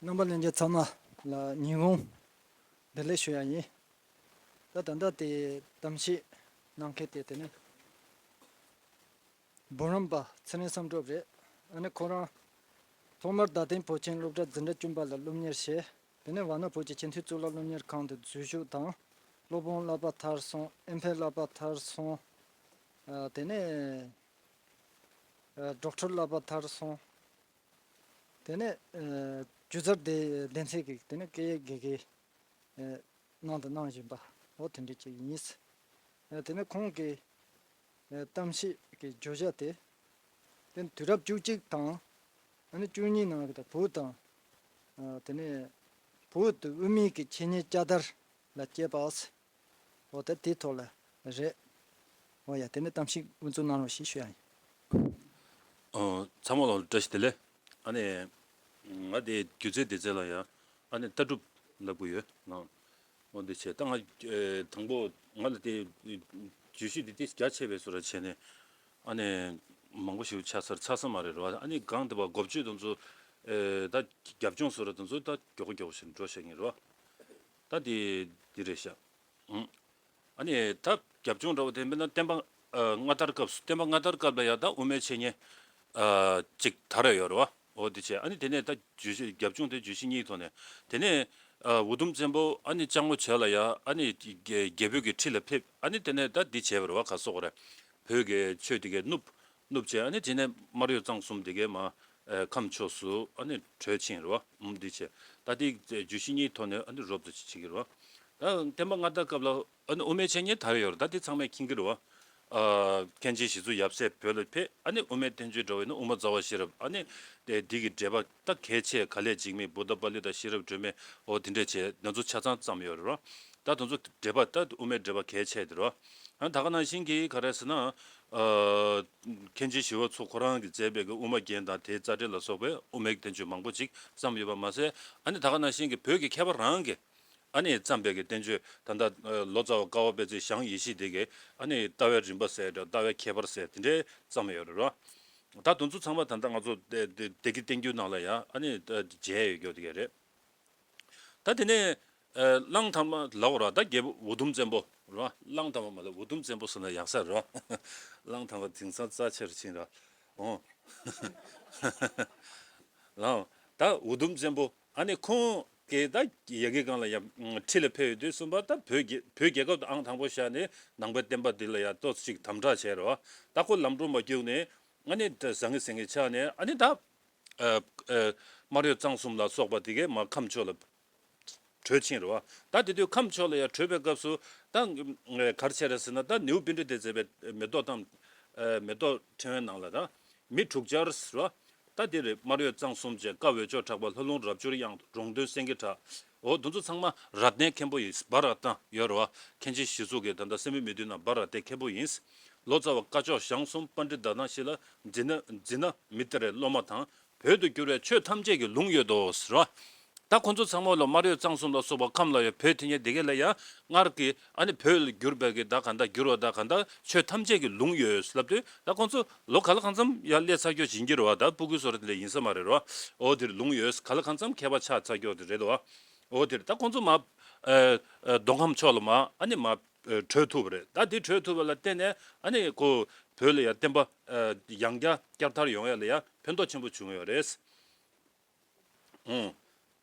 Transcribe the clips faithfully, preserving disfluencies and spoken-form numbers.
རྣམ་པ་ལྷན་རྒྱས་ཚང་མ་ལ་ཉིན་གུང་བདེ་ལེགས་ཞུ་ཡ་ཡིན། ད་ད་ལྟ་དེ་གཏམ་བཤད་གནང་མཁན་དེ་དེ་ནི་འབུམ་རམས་པ་ཚེ་རིང་བསམ་གྲུབ་རེད། ཨ་ནི་ཁོ་རང་ཐོག་མར་རྡ་སྟེང་བོད་ཆེན་སློབ་གྲྭ་འཛིན་གྲྭ་བཅུ་པ་ལ་སློབ་གཉེར་བྱས། དེ་ནས་ཝཱ་ཎ་བོད་ཀྱི་སྤྱི་འཐུས་གཙུག་ལག་སློབ་གཉེར་ཁང་དུ་འཛུལ་ཞུགས་དང་། སློབ་དཔོན་བསླབ་པ་མཐར་སོན། ཨེམ་ཕིལ་བསླབ་པ་མཐར་སོན། ཨ་དེ་ནས་ཨ་ཌོག་ཊར་བསླབ་པ་མཐར་སོན། དེ་ནས་ཨ་སྒྱུ་རྩལ་སྡེ་སྡེ་ཚན་གྱི་དེ་ནས་སྐད་ཡིག་དགེ་རྒན་ཨ་གནང་དང་གནང་བཞིན་པ་འོ་དེ་འདྲ་ཅིག་ཡིན། ཨ་དེ་ནས་ཁོང་གི་ཨ་གཏམ་བཤད་ཀྱི་བརྗོད་བྱ་དེ། དེ་དུས་རབས་བཅུ་གཅིག་དང་ཨ་ནི་བཅུ་གཉིས་ནང་གི་ད་བོད་དང་ཨ་དེ་ནས་བོད་དུ་དབུ་མའི་གི་འཆད་ཉན་བསྐྱར་དར་ལ་སྐྱེས་པ། འོ་ད་དེའི་ཐོག་ལ་རེད། འོ་ཡ་དེ་ནས་གཏམ་བཤད་དབུ་འཛུགས་གནང་རོགས་ཞེས་ཞུ་ཡ་ཡིན། ཨོ་ཚང་མ་ལ་བཀྲ་ཤིས་བདེ་ལེགས། ཨ་ནི་ང་དེ་སྒྱུ་རྩལ་སྡེ་ཚན་ལ་ཡ་ཨ་ནི་ལྟ་གྲུབ་ལབ་གི་ཡོད་ནང་། འོ་འདི་བྱས་ད་ང་ཨེ་དང་པོ་ང་ལ་དེ་བརྗོད་གཞི་འདི་ཏིས་རྒྱ་ཆེ་བའི་བཟོ་འདྲ་བྱས་ནས་ཨ་ནི་མང་པོ་ཞིག་ཆགས་ཚར་ཆགས་ས་མ་རེད་རོ། ཨ་ནི་གང་དེ་བ་འགོ་བརྗོད་དེ་ཚོ་ཨེ་ད་རྒྱབ་ལྗོངས་བཟོ་འདྲ་དེ་ཚོ་ད་མགྱོགས་པོ་མགྱོགས་པོ་ཞིག་འགྲོ་བཤད་ཀྱིན་རོ། ད་དེ་འདི་རེད་ཤག་ཨ་ནི་ད་རྒྱབ་ལྗོངས་འདྲ་བོ་དེ་མིན་ན་བསྟན་པ་ཨ་སྔ་དར་སྐབས་སུ་བསྟན་པ་སྔ་དར་སྐབས་ལ་ཡ་ད་དབུ་མའི་འཆད་ཉན་ཨ་གཅིག་དར་ཡོད་རེད་བ། འོ་དེ་བྱས་ཨ་ནི་དེ་ནས་ད་བརྗོད་གཞི་རྒྱབ་ལྗོངས་དེ་བརྗོད་གཞི་གཉིས་ཐོག་ནས་དེ་ནས་ཨ་འུ་དུམ་བཙན་པོ་ཨ་ནི་ལྕགས་མོ་བྱས་ལ་ཡ་ཨ་ནི་རྒྱ་རྒྱལ་པོའི་གི་ཁྲི་ལ་ཕེབས། ཨ་ནི་དེ་ནས་ད་འདི་བྱས་པ་རེད་བ། ག་སོགས་རེད། བོད་ཀྱི་ཆོས་དེ་གའི་ནུབ་ནུབ་བྱས་ཨ་ནི་དེ་ནས་སྨར་གཡོ་གཙང་གསུམ་དེ་གའི་མ། ཨ་ཁམས་ཕྱོགས་སུ་ཨ་ནི་བྲོས་ཕྱིན་རེད་བ། ཨུམ་འདི་བྱས། ད་དེ་བརྗོད་གཞི་གཉིས་ཐོག་ནས་ཨ་ནི་རོབ་ཙམ་ཅིག་བྱེད་ཀྱི་རེད་བ། ད་བསྟན་པ་སྔ་དར་སྐབས་ལ་ཨ་ནི་དབུ་མའི་འཆད་ཉན་དར་ཡོད་རེད། ད་དེ་ཚང་མས་མཁྱེན་གྱི་རེད་བ། ཨ་མཁན་ཆེན་ཞི་འཚོ་ཡབ་སྲས་བོད་ལ་ཕེབས། ཨ་ནི་དབུ་མའི་བསྟན་བཅོས་འདྲ་བོ་ཡིན་ན་དབུ་མ་རྩ་བ་ཤེས་རབ། ཨ་ནི་དེ་འདི་གི་འགྲེལ་པ་ད་གལ་ཆེ་ག་ལས་འཇིགས་མེད་བུདྡྷ་པཱ་ལི་ཏ་ཤེས་རབ་སྒྲོན་མེ། འོ་དེ་འདྲས་བྱས་དེ་ཚོ་ཆ་ཚང་བརྩམས་ཡོད་རེད་བ། ད་དེ་ཚོ་འགྲེལ་པ་ད་དབུ་མའི་འགྲེལ་པ་གལ་ཆེ་དེ་རེད་བ། ཨ་ད་ག་ནང་བཞིན་གྱི་ག་རེ་ཟེར་ན། ཨ་མཁན་ཆེན་ཞི་བ་འཚོ་ཁོ་རང་གིས་མཛད་པའི་གི་དབུ་མ་རྒྱན་དང་དེའི་རྩ་འགྲེལ་ལ་སོགས་པའི་དབུ་མའི་བསྟན་བཅོས་མང་པོ་ཅིག་བརྩམས་ཡོད་པ་མ་ཟད། ཨ་ནི་ད་ག་ནང་བཞིན་གྱི་བོད་ཀྱི་མཁས་པ་རང་གིས་ཨ་ནི་བརྩམས་པའི་གི་བསྟན་བཅོས་ད་ལྟ་ལོ་ཙཱ་བ་ཀ་བ་པད་ཚལ་ཞང་ཡེ་ཤེས་དེ་གིས་ཨ་ནི་ལྟ་བའི་རིམ་པ་ཟེར་དང་ལྟ་བའི་ཁྱད་པར་ཟེར་དེ་འདྲའི་བརྩམས་ཡོད་རེད་རོ། ད་དེ་ཚོ་ཚང་མ་ད་ལྟ་ང་ཚོ་བདེ་བདེ་བདེ་སྐྱིད་བསྟན་འགྱུར་ནང་ལ་ཡང་ཨ་ནི་མཇལ་ཡོད་རྒྱུ་དེ་ག་རེད། ད་དེ་ནས་ཨ་གླང་དར་མ་ལབ་ར། ད་རྒྱལ་པོ་འུ་དུམ་བཙན་པོ་ར། གླང་དར་མ་མ་ལབ། འུ་དུམ་བཙན་པོ་ཟེར་ན་ཡག་ས་ར། གླང་དར་མ་དེང་སང་རྩ་ཆེར་ཕྱིན་ར། འོང་། ལའོ། ད་འུ་དུམ་བཙན་པོ་ཨ་ནི་ཁོང་གིས་ད་ཡ་གི་གང་ལ་ཡ་ཁྲི་ལ་ཕེབས་ཡོད་དུས་གསུངས་པ། ད་བོད་རྒྱལ་བོད་རྒྱལ་ཁབ་ཏུ་ཨང་དང་པོ་བཞག་ནས་ནང་པའི་བསྟན་པ་འདི་ལ་ཡ་ཏོག་ཙམ་ཅིག་དམ་དྲག་བྱས་ར་བ། ད་ཁོ་ལམ་འགྲོ་མ་རྒྱུགས་ནས་ཨ་ནི་ད་བཟང་ངེ་ཟིང་ངེ་ཆགས་ནས་ཨ་ནི་ད། ཨ་ཨ་སྨར་གཡོ་གཙང་གསུམ་ལ་སོགས་པ་དེ་གས་མར་ཁམས་ཕྱོགས་ལ་བྲོས་ཕྱིན་རེད་བ། ད་དེ་དུས་ཁམས་ཕྱོགས་ལ་ཡར་བྲོས་པའི་སྐབས་སུ་ད་ཨ་ག་རེ་བྱས་རེད་ཟེར་ན། ད་ནེའུ་པཎྜི་ཏས་མཛད་པའི་མེ་ཏོག་གཏམ། ཨ་མེ་ཏོག་ཕྲེང་བའི་ནང་ལ་ད་མི་དྲུག་ཅུ་རེད་བ། ད་དེ་རེད། སྨར་གཡོ་གཙང་གསུམ་བཅས། བཀའ་འོད་ཆོག་གྲགས་པ། ལྷ་ལུང་རབ་འབྱོར་དབྱངས། རོང་སྟོན་སེང་གེ་གྲགས། འོ་དེ་ཚོ་ཚང་མ་རཏྣའི་མཁན་པོ་ཡིན། བྷ་རཏྣ་ཡོད་རེད་བ། མཁན་ཆེན་ཞི་འཚོ་གིས་ད་ལྟ་སད་མི་མི་བདུན་ནང་བྷ་རཏྣའི་མཁན་པོ་ཡིན། ལོ་ཙཱ་བ་སྐ་ཅོག་ཞང་གསུམ། པཎྜི་ཏ་དང་ཤཱི་ལ། ཛི་ན་ཛི་ན་མི་ཏྲའི་སློབ་མ་དང་། བོད་དུ་བསྒྱུར་བའི་ཆོས་ཐམས་ཅད་ཀྱི་ལུང་ཡོད་དོ་ཟེར་བ། ད་ཁོང་ཚོ་ཚང་མ་ལ་སྨར་གཡོ་གཙང་གསུམ་ལ་སོགས་པ་ཁམས་ལ་ཡོད། བོད་དེ་ཉིད་དེ་གས་ལ་ཡང་སྔར་གྱི་ཨ་ནི་བོད་ལ་བསྒྱུར་བའི་གི་ད་ག་འདྲ་བསྒྱུར་བ་ད་ག་འདྲ་ཆོས་ཐམས་ཅད་ཀྱི་ལུང་ཡོད་ལབ་དུས། ད་ཁོང་ཚོ་ལོ་ག་ལ་གང་འཚམ་ཡར་སླེབས་ཚར་ཀྱོག་ཡིན་གྱི་རེད་བ། ད་སྤུ་གུའི་བཟོ་འདྲ་དེ་འདྲ་ཡིན་ས་མ་རེད་རོ། འོ་དེར་ལུང་ཡོད། ག་ལ་གང་འཚམ་མཁས་པ་ཆགས་ཚར་ཀྱོག་དེ་རེད་དོ། འོ་དེར་ད་ཁོང་ཚོ་མ་ཨ་ཨ་མདོ་ཁམས་ཕྱོགས་ལ་མ་ཨ་ནི་མ་ཨ་བྲོས་ཐུབ་པ་རེད། ད་དེ་བྲོས་ཐུབ་པ་ལ་བརྟེན་ནས་ཨ་ནི་ཁོ་བོད་ལ་ཡང་བསྟན་པ་ཨ་ཡང་བསྐྱར་བསྐྱར་དར་ཡོང་ཡ་ལ་ཡང་ཕན་ཐོགས་ཆེན་པོ་བྱུང་ཡོད་རེད། ཨུང་།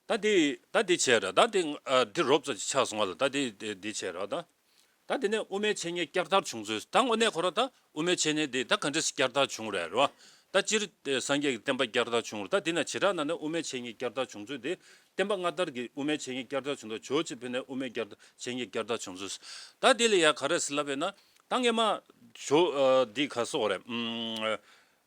ད་དེ་ད་དེ་བྱས་ར། ད་དེ་ཨ་དེ་རོབ་ཙམ་ཆགས་སོང་བ་ལ། ད་དེ་དེ་དེ་བྱས་ར། ད་ད་དེ་ནས་དབུ་མའི་འཆད་ཉན་བསྐྱར་དར་བྱུང་ཚུལ། ད་དངོས་གནས་ཁོ་ར་ད་དབུ་མའི་འཆད་ཉན་དེ་ད་ག་འདྲས་བསྐྱར་དར་བྱུང་རེད་ར། ད་སྤྱིར་ཨེ་སངས་རྒྱས་ཀྱི་བསྟན་པ་བསྐྱར་དར་བྱུང་ར། ད་དེ་ན་བྱེ་བྲག་ནང་ནས་དབུ་མའི་འཆད་ཉན་བསྐྱར་དར་བྱུང་ཚུལ་དེ། བསྟན་པ་སྔ་དར་གྱི་དབུ་མའི་འཆད་ཉན་བསྐྱར་དར་བྱུང་ཚུལ། ཇོ་བོ་རྗེ་ཕེབས་ནས་དབུ་མའི་བསྐྱར་དར་འཆད་ཉན་བསྐྱར་དར་བྱུང་ཚུལ། ད་དེ་ལ་ཡ་ག་རེ་ཟེར་ལབ་པས་ན། ད་སྔས་མ་ཇོ་ཨ་འདི་ག་སོགས་རེད། ཨུམ།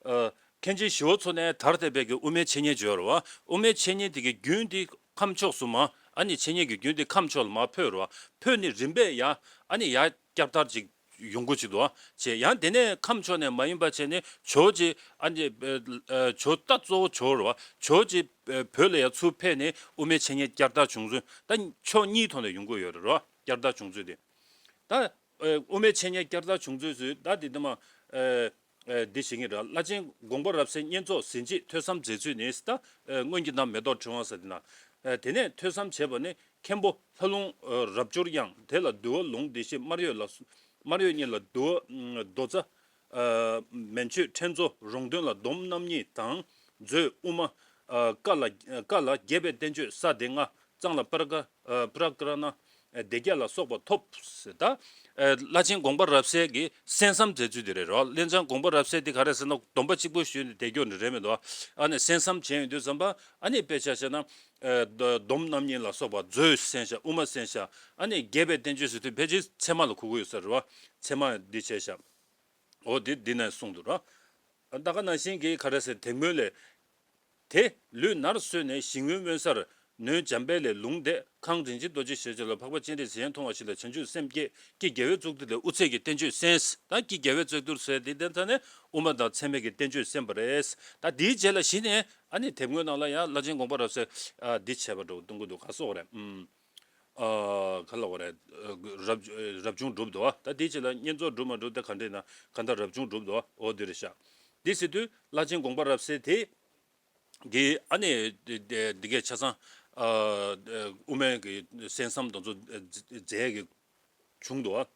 ཨ། མཁན་ཆེན་ཞི་བ་འཚོ་ནས་དར་ཐེབས་པའི་གི་དབུ་མའི་འཆད་ཉན་བརྗོད་རེད་བ། དབུ་མའི་འཆད་ཉན་དེ་གི་རྒྱུན་དེ་ཁམས་ཕྱོགས་སུ་མ། ཨ་ནི་འཆད་ཉན་གྱི་རྒྱུན་དེ་ཁམས་ཕྱོགས་ལ་མ་འཕོས་རེད་བ། འཕོས་ནས་རིམ་པས་ཡ་ཨ་ནི་ཡ་བསྐྱར་དར་ཅིག་ཡོང་གི་ཅིག་འདུག་བ། བྱས་ཡང་དེ་ནས་ཁམས་ཕྱོགས་ནས་མ་ཡིན་པ་བྱས་ནས་ཇོ་བོ་རྗེ་ཨ་ནི་ཨ་ཇོ་ད་གཙོ་བོ་ཇོ་བོ་རེད་བ། ཇོ་བོ་རྗེ་བོད་ལ་ཡ་ཚུར་ཕེབས་ནས་དབུ་མའི་འཆད་ཉན་བསྐྱར་དར་བྱུང་ཚུལ། ད་ཕྱོགས་གཉིས་ཐོག་ནས་ཡོང་གི་ཡོད་རེད་བ། བསྐྱར་དར་བྱུང་ཚུལ་དེ། ད་ཨ་དབུ་མའི་འཆད་ཉན་བསྐྱར་དར་བྱུང་ཚུལ་ཚུལ་ད་དེ་དེ་མ་ཨ། ཨེ་འདི་བྱེད་ཀྱི་རེད། བླ་ཆེན་དགོངས་པ་རབ་གསལ་བསྙེན་རྫོགས་ཟིན་བྲིས་ཐོས་བསམ་མཛད་ཚུལ་ནི་ད་ཨེ་སྔོན་གྱི་ནང་མེ་ཏོག་ཕྲེང་བ་ཟེར་དེ་ན། ཨེ་དེ་ནས་ཐོས་བསམ་བྱས་པ་ནི་མཁན་པོ་ལྷ་ལུང་ཨེ་རབ་འབྱོར་དབྱངས། དེ་ལ་འདུལ་བ་ལུང་བདེ་གཤེགས་སྨྲ་ཡོད་ལ། སྨྲ་ཡོད་གཉིས་ལ་འདུལ་བ་ཨེ་མདོ་རྩ་ཨེ་མན་ཆོད་ཕྲེང་རྫོགས། རོང་སྟོན་ལ་སྡོམ་རྣམ་གཉིས་དང་མཛོད་དབུ་མ། ཨ་ཀ་ལ་ཀ་ལ་རྒྱས་པའི་བསྟན་བཅོས་ས་སྡེ་ལྔ། གཙང་ལ་པྲ་ཀ་ཨ་པྲ་ཀ་ར་ཎ་སྡེ་བརྒྱད་ལ་སོགས་པ་ཐོབ་ཟེར། ད་ཨ་བླ་ཆེན་དགོངས་པ་རབ་གསལ་གྱི་གསན་བསམ་མཛད་ཚུལ་དེ་རེད་རོ། བླ་ཆེན་དགོངས་པ་རབ་གསལ་དེ་ག་རེ་ཟེར་ན་སྡོམ་པ་གཅིག་པོ་ཞུས་ནས་བསྡད་རྒྱུ་ནི་རེད་མི་འདུག་ཨ་ནི་གསན་བསམ་བྱས་ཡོང་དུས་ཙམ་པ་ཨ་ནི་དཔེ་ཆ་བཤད་ན་ཨ་སྡོམ་རྣམ་གཉིས་ལ་སོགས་པ་མཛོད་གསན་བཞག་དབུ་མ་གསན་བཞག་ཨ་ནི་རྒྱས་པའི་བསྟན་བཅོས་ཟེར་དུས་ཕལ་ཆེར་ཚད་མ་ལ་གོ་གི་ཡོད་ས་རེད་བ། ཚད་མ་འདི་བྱས་བཞག་འོ་འདི་འདི་ནས་གསུངས་འདུག་ར། ད་ག་ནང་བཞིན་གྱི་ག་རེ་ཟེར་དེ་སྔོན་ལས། དེ་ལུས་ནར་གསོས་ནས་ཞིང་བོན་དབེན་སར་ནོན། འཇམ་དཔལ་ལས་ལུང་འདས། ཁང་རིན་ཆེན་རྡོ་རྗེ་ཞེས་བྱ་ལ། འཕགས་པ་སྤྱན་རས་གཟིགས་ཡང་མཐོང་བ་ཞིག་ལ། བྱང་ཆུབ་སེམས་བསྐྱེད་ཀྱི་རྒྱལ་བའི་གཙུག་ཏོར་ལས་དབུ་ཚད་ཀྱི་བསྟན་བཅོས་གསན། ད་ཀྱི་རྒྱལ་བའི་གཙུག་ཏོར་ཟེར་དེ་དེ་ཚ་ནས་དབུ་མ་དང་ཚད་མའི་གི་བསྟན་བཅོས་གསན་པ་རེད། ད་དེའི་རྗེས་ལ་གཞི་ནས་ཨ་ནི་དེབ་ངོས་ནང་ལ་ཡང་བླ་ཆེན་དགོངས་པ་རབ་གསལ་འདི་བྱས་པ་འགྲོ་གཏོང་གི་འདུག་ག་སོགས་རེད། ཨ་ག་ལ་བ་རེད། རབ་རབ་བྱུང་གྲུབ་འདུག་ད་དེའི་རྗེས་ལ་བསྙེན་རྫོགས་གྲུབ་མ་གྲུབ་དེ་ག་འདྲ་ཡིན་ན་ག་འདྲ་རབ་བྱུང་གྲུབ་འདུག་འོ་དེ་རེད་ཤག་དེ་ཟེར་དུས་བླ་ཆེན་དགོངས་པ་རབ་གསལ་དེ་གི་ཨ་ནི་འདི་གའི་ཆ་ཚང་ཨ་དབུ་མའི་གི་གསན་བསམ་དེ་ཚོ་མཛད་གི་བྱུང་འདུག་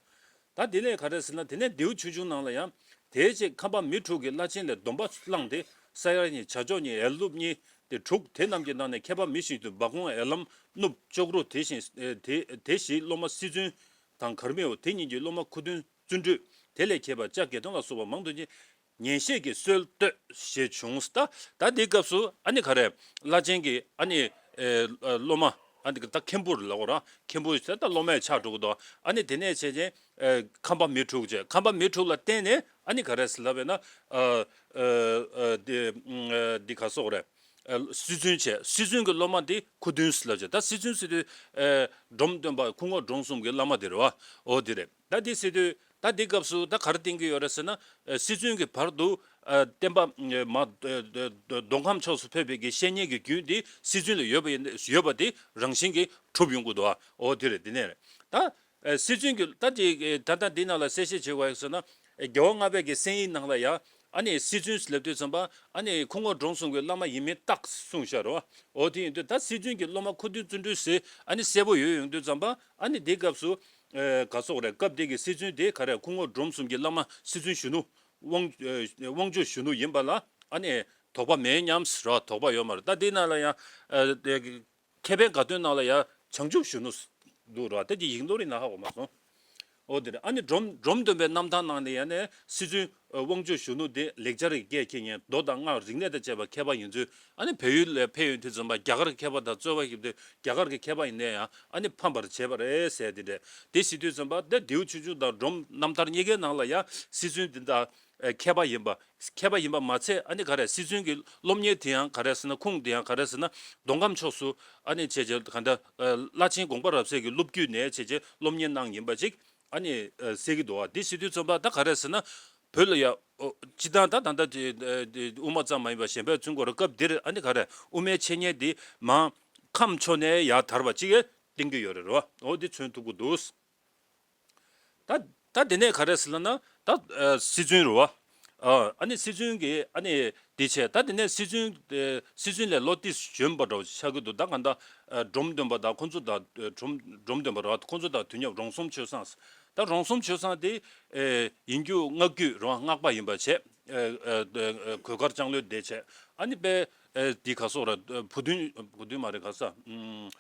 ད་དེ་ནས་ག་རེ་ཟེར་ན་དེ་ནས་ལྡེའུ་ཆོས་འབྱུང་ནང་ལ་ཡང་དེའི་ཚེ་ཁམས་པ་མི་དྲུག་གིས་བླ་ཆེན་ལས་སྡོམ་པ་བླངས་ཏེ་ས་ཡ་གཉིས་བྱ་མཆོག་གཉིས་ཡར་ལུབ་གཉིས་ཏེ་དྲུག་དེ་རྣམས་ཀྱི་ནང་ནས་མཁས་པ་མི་ཞིག་ཏུ་འབར་ཁུང་ཡར་ལམ་གནུབས་ཅོག་རོ་དེ་བཞིན་དེ་དེ་བཞིའི་སློབ་མ་སྲིད་བཙུན་དང་གར་མེའོ། དེ་གཉིས་ཀྱི་སློབ་མ་ཁུ་སྟོན་བརྩོན་འགྲུས། དེ་ལས་མཁས་པ་ལྕགས་དགེ་མཐོང་ལ་སོགས་པ་མང་དུ་ཉན་ཤེས་ཀྱིས་གསོལ་བསྟོད་ཞེས་བྱུང་། ད་ད་འདི་སྐབས་སུ་ཨ་ནི་ག་རེ་བླ་ཆེན་གྱི་ཨ་ནི་ཨེ་སློབ་མ་ཨ་ནི་ད་མཁན་པོ་ལ་གོ་ར་མཁན་པོ་ད་སློབ་མས་ཆགས་འགྲོ་གི་འདུག་ཨ་ནི་དེ་ནས་བྱས་ཅིང་ཨེ་ཁམས་པ་མི་དྲུག་བྱས། ཁམས་པ་མི་དྲུག་ལ་བརྟེན་ནས་ཨ་ནི་ག་རེ་ཟེར་ལབ་པས་ན་ཨ་ཨ་ཨ་འདི་ཨ་འདི་ག་སོགས་རེད། ཨ་སྲིད་བཙུན་བྱས། སྲིད་བཙུན་གྱི་སློབ་མ་འདི་ཁུ་སྟོན་ཟེར་ལབ་བྱས། ད་སྲིད་བཙུན་ཟེར་དུས་ཨ་འབྲོམ་སྟོན་པ་ཁུ་རྔོག་འབྲོམ་གསུམ་གྱི་བླ་མ་དེ་རེད་བ། འོ་དེ་རེད། ད་འདི་ཟེར་དུས་ད་འདི་སྐབས་སུ་ད་ག་རེ་བསྟན་གྱི་ཡོད་རེད་ཟེར་ན་ཨ་སྲིད་བཙུན་གྱི་བར་དུ་ཨ་བསྟན་པ་ཨ་མ་ཨ་མདོ་ཁམས་ཕྱོགས་སུ་ཕེབས་པའི་གི་བཤེས་གཉེན་གྱི་རྒྱུན་འདི་སྲིད་བཙུན་ལ་ཡོད་པ་ཡིན་ཡོད་པ་དེ་རང་བཞིན་གྱིས་གྲུབ་ཡོང་གི་འདུག་བ། འོ་དེ་རེད། དེ་ནས་རེད་ད། ཨ་སྲིད་བཙུན་གྱི་ད་དེ་ད་ལྟ་འདི་ནང་ལ་གསལ་བཤད་བྱེད་དགོས་ཡག་ཟེར་ན། ཨ་རྒྱལ་བ་ལྔ་པའི་གི་གསན་ཡིག་ནང་ལ་ཡང་ཨ་ནི་སྲིད་བཙུན་ལབ་དུས་ཙམ་པ་ཨ་ནི་ཁུ་རྔོག་འབྲོམ་གསུམ་གྱི་བླ་མ་ཡིན་མིན་རྟགས་གསུངས་བཞག་རེད་བ། འོ་དེ་ཡིན་དུས་ད་སྲིད་བཙུན་གྱི་སློབ་མ་ཁུ་སྟོན་བརྩོན་འགྲུས་ཟེར་ཨ་ནི་གསལ་པོ་ཡོད་ཡོང་དུས་ཙམ་པ་ཨ་ནི་འདི་སྐབས་སུ་ཨ་ག་སོགས་རེད། སྐབས་དེ་གི་སྲིད་བཙུན་དེ་ག་རེ་ཁུ་རྔོག་འབྲོམ་གསུམ་གྱི་བླ་མ་སྲིད་བཙུན་གཞོན་ནུ་དབང་ཨ་དབང་ཕྱུག་གཞོན་ནུ་ཡིན་པ་ལ་ཨ་ནི་དོགས་པ་མེད་སྙམ་ཟེར་བ་དོགས་པ་ཡོད་མ་རེད། ད་འདི་ནང་ལ་ཡང་ཨ་དེ་མཁས་པའི་དགའ་སྟོན་ནང་ལ་ཡང་བྱང་ཆུབ་གཞོན་ནུ་འདུག་ར། དེ་གི་ཡིག་ནོར་ཡིན་ན་ཧ་གོ་མ་སོང་། འོ་དེ་རེད། ཨ་ནི་འབྲོམ་འབྲོམ་སྟོན་པའི་རྣམ་ཐར་ནང་ནས་ཡང་ནས་སྲིད་བཙུན་ཨ་དབང་ཕྱུག་གཞོན་ནུ་དེ་ལེགས་སྦྱར་གྱི་སྐད་ཁྱེད་ཉན་མདོ་དང་སྔགས་རིག་གནས་དང་བཅས་པ་མཁས་པ་ཡིན་ཚུལ། ཨ་ནི་བལ་ཡུལ་ལ་ཕེབས་ཡོང་དུས་ཙམ་པ་རྒྱ་གར་གྱི་མཁས་པ་དང་རྩོད་པ་བཞག་དུས་རྒྱ་གར་གྱི་མཁས་པ་ཡིན་ནའི་ཡང་ཨ་ནི་ཕམ་པར་བྱས་པ་རེད་ཟེར་དེ་འདྲས། དེ་ཟེར་དུས་ཙམ་པ་དེ་ལྡེའུ་ཆོས་འབྱུང་དང་འབྲོམ་རྣམ་ཐར་གཉིས་ཀའི་ནང་ལ་ཡང་སྲིད་བཙུན་དེ་འདྲ་མཁས་པ་ཡིན་པ། མཁས་པ་ཡིན་པ་མ་ཚད་ཨ་ནི་ག་རེ་སྲིད་བཙུན་གྱི་སློབ་གཉེར་དེ་ཡང་ག་རེ་ཟེར་ན་ཁུངས་དེ་ཡང་ག་རེ་ཟེར་ན་མདོ་ཁམས་ཕྱོགས་སུ་ཨ་ནི་བྱས་རྗེས་ག་འདྲ་བླ་ཆེན་དགོངས་པ་རབ་གསལ་གྱི་སློབ་བརྒྱུད་ནས་བྱས་རྗེས་སློབ་གཉེར་གནང་ཡིན་པ་ཅིག་ཨ་ནི་གསལ་གྱི་འདུག་བ། འདི་ཟེར་དུས་ཙམ་པ་ད་ག་རེ་ཟེར་ན་བོད་ལ་ཡ་སྤྱི་བཏང་ད་ད་ལྟ་དེ་དབུ་མ་ཙམ་མ་ཡིན་པ་གཞན་པའི་ཚུན་སྐོར་སྐབས་འདིར་ཨ་ནི་ག་རེ་དབུ་མའི་འཆད་ཉན་འདི་མར་ཁམས་ཕྱོགས་ནས་ཡར་དར་བ་ཅིག་གིས་བསྟན་གྱི་ཡོད་རེད་རོ། འོ་འདི་མཚོན་ཐུབ་ཀྱི་འདུག་ད་ད་དེ་ནས་ག་རེ་ཟེར་ལབ་ན་ད་ཨ་སྲིད་བཙུན་རེད་བ། ཨ་ཨ་ནི་སྲིད་བཙུན་གྱི་ཨ་ནི་དེ་བྱས། ད་དེ་ནས་སྲིད་བཙུན་ཨ་སྲིད་བཙུན་ལས་ལོ་ཏོག་ཙམ་གཞོན་པ་འདྲ་བོ་ཆགས་ཀྱི་འདུག་ད་ག་འདྲ་ཨ་འབྲོམ་སྟོན་པ་དང་ཁོང་ཚོ་དང་ཨ་འབྲོམ་འབྲོམ་སྟོན་པ་རེད་བ། ཁོང་ཚོ་དང་དུས་མཉམ་རོང་ཟོམ་ཆོས་བཟང་། ད་རོང་ཟོམ་ཆོས་བཟང་དེ་ཨ་ཡིན་རྒྱུ་སྔགས་རྒྱུད་རེད་བ། སྔགས་པ་ཡིན་པ་བྱས། ཨ་ཨ་ཨ་གོས་དཀར་ལྕང་ལོའི་སྡེ་བྱས། ཨ་ནི་དཔེ་ཨ་དེ་ག་སོགས་རེད། བུ་སྟོན་བུ་སྟོན་མ་རེད། ག་ས་ཨ།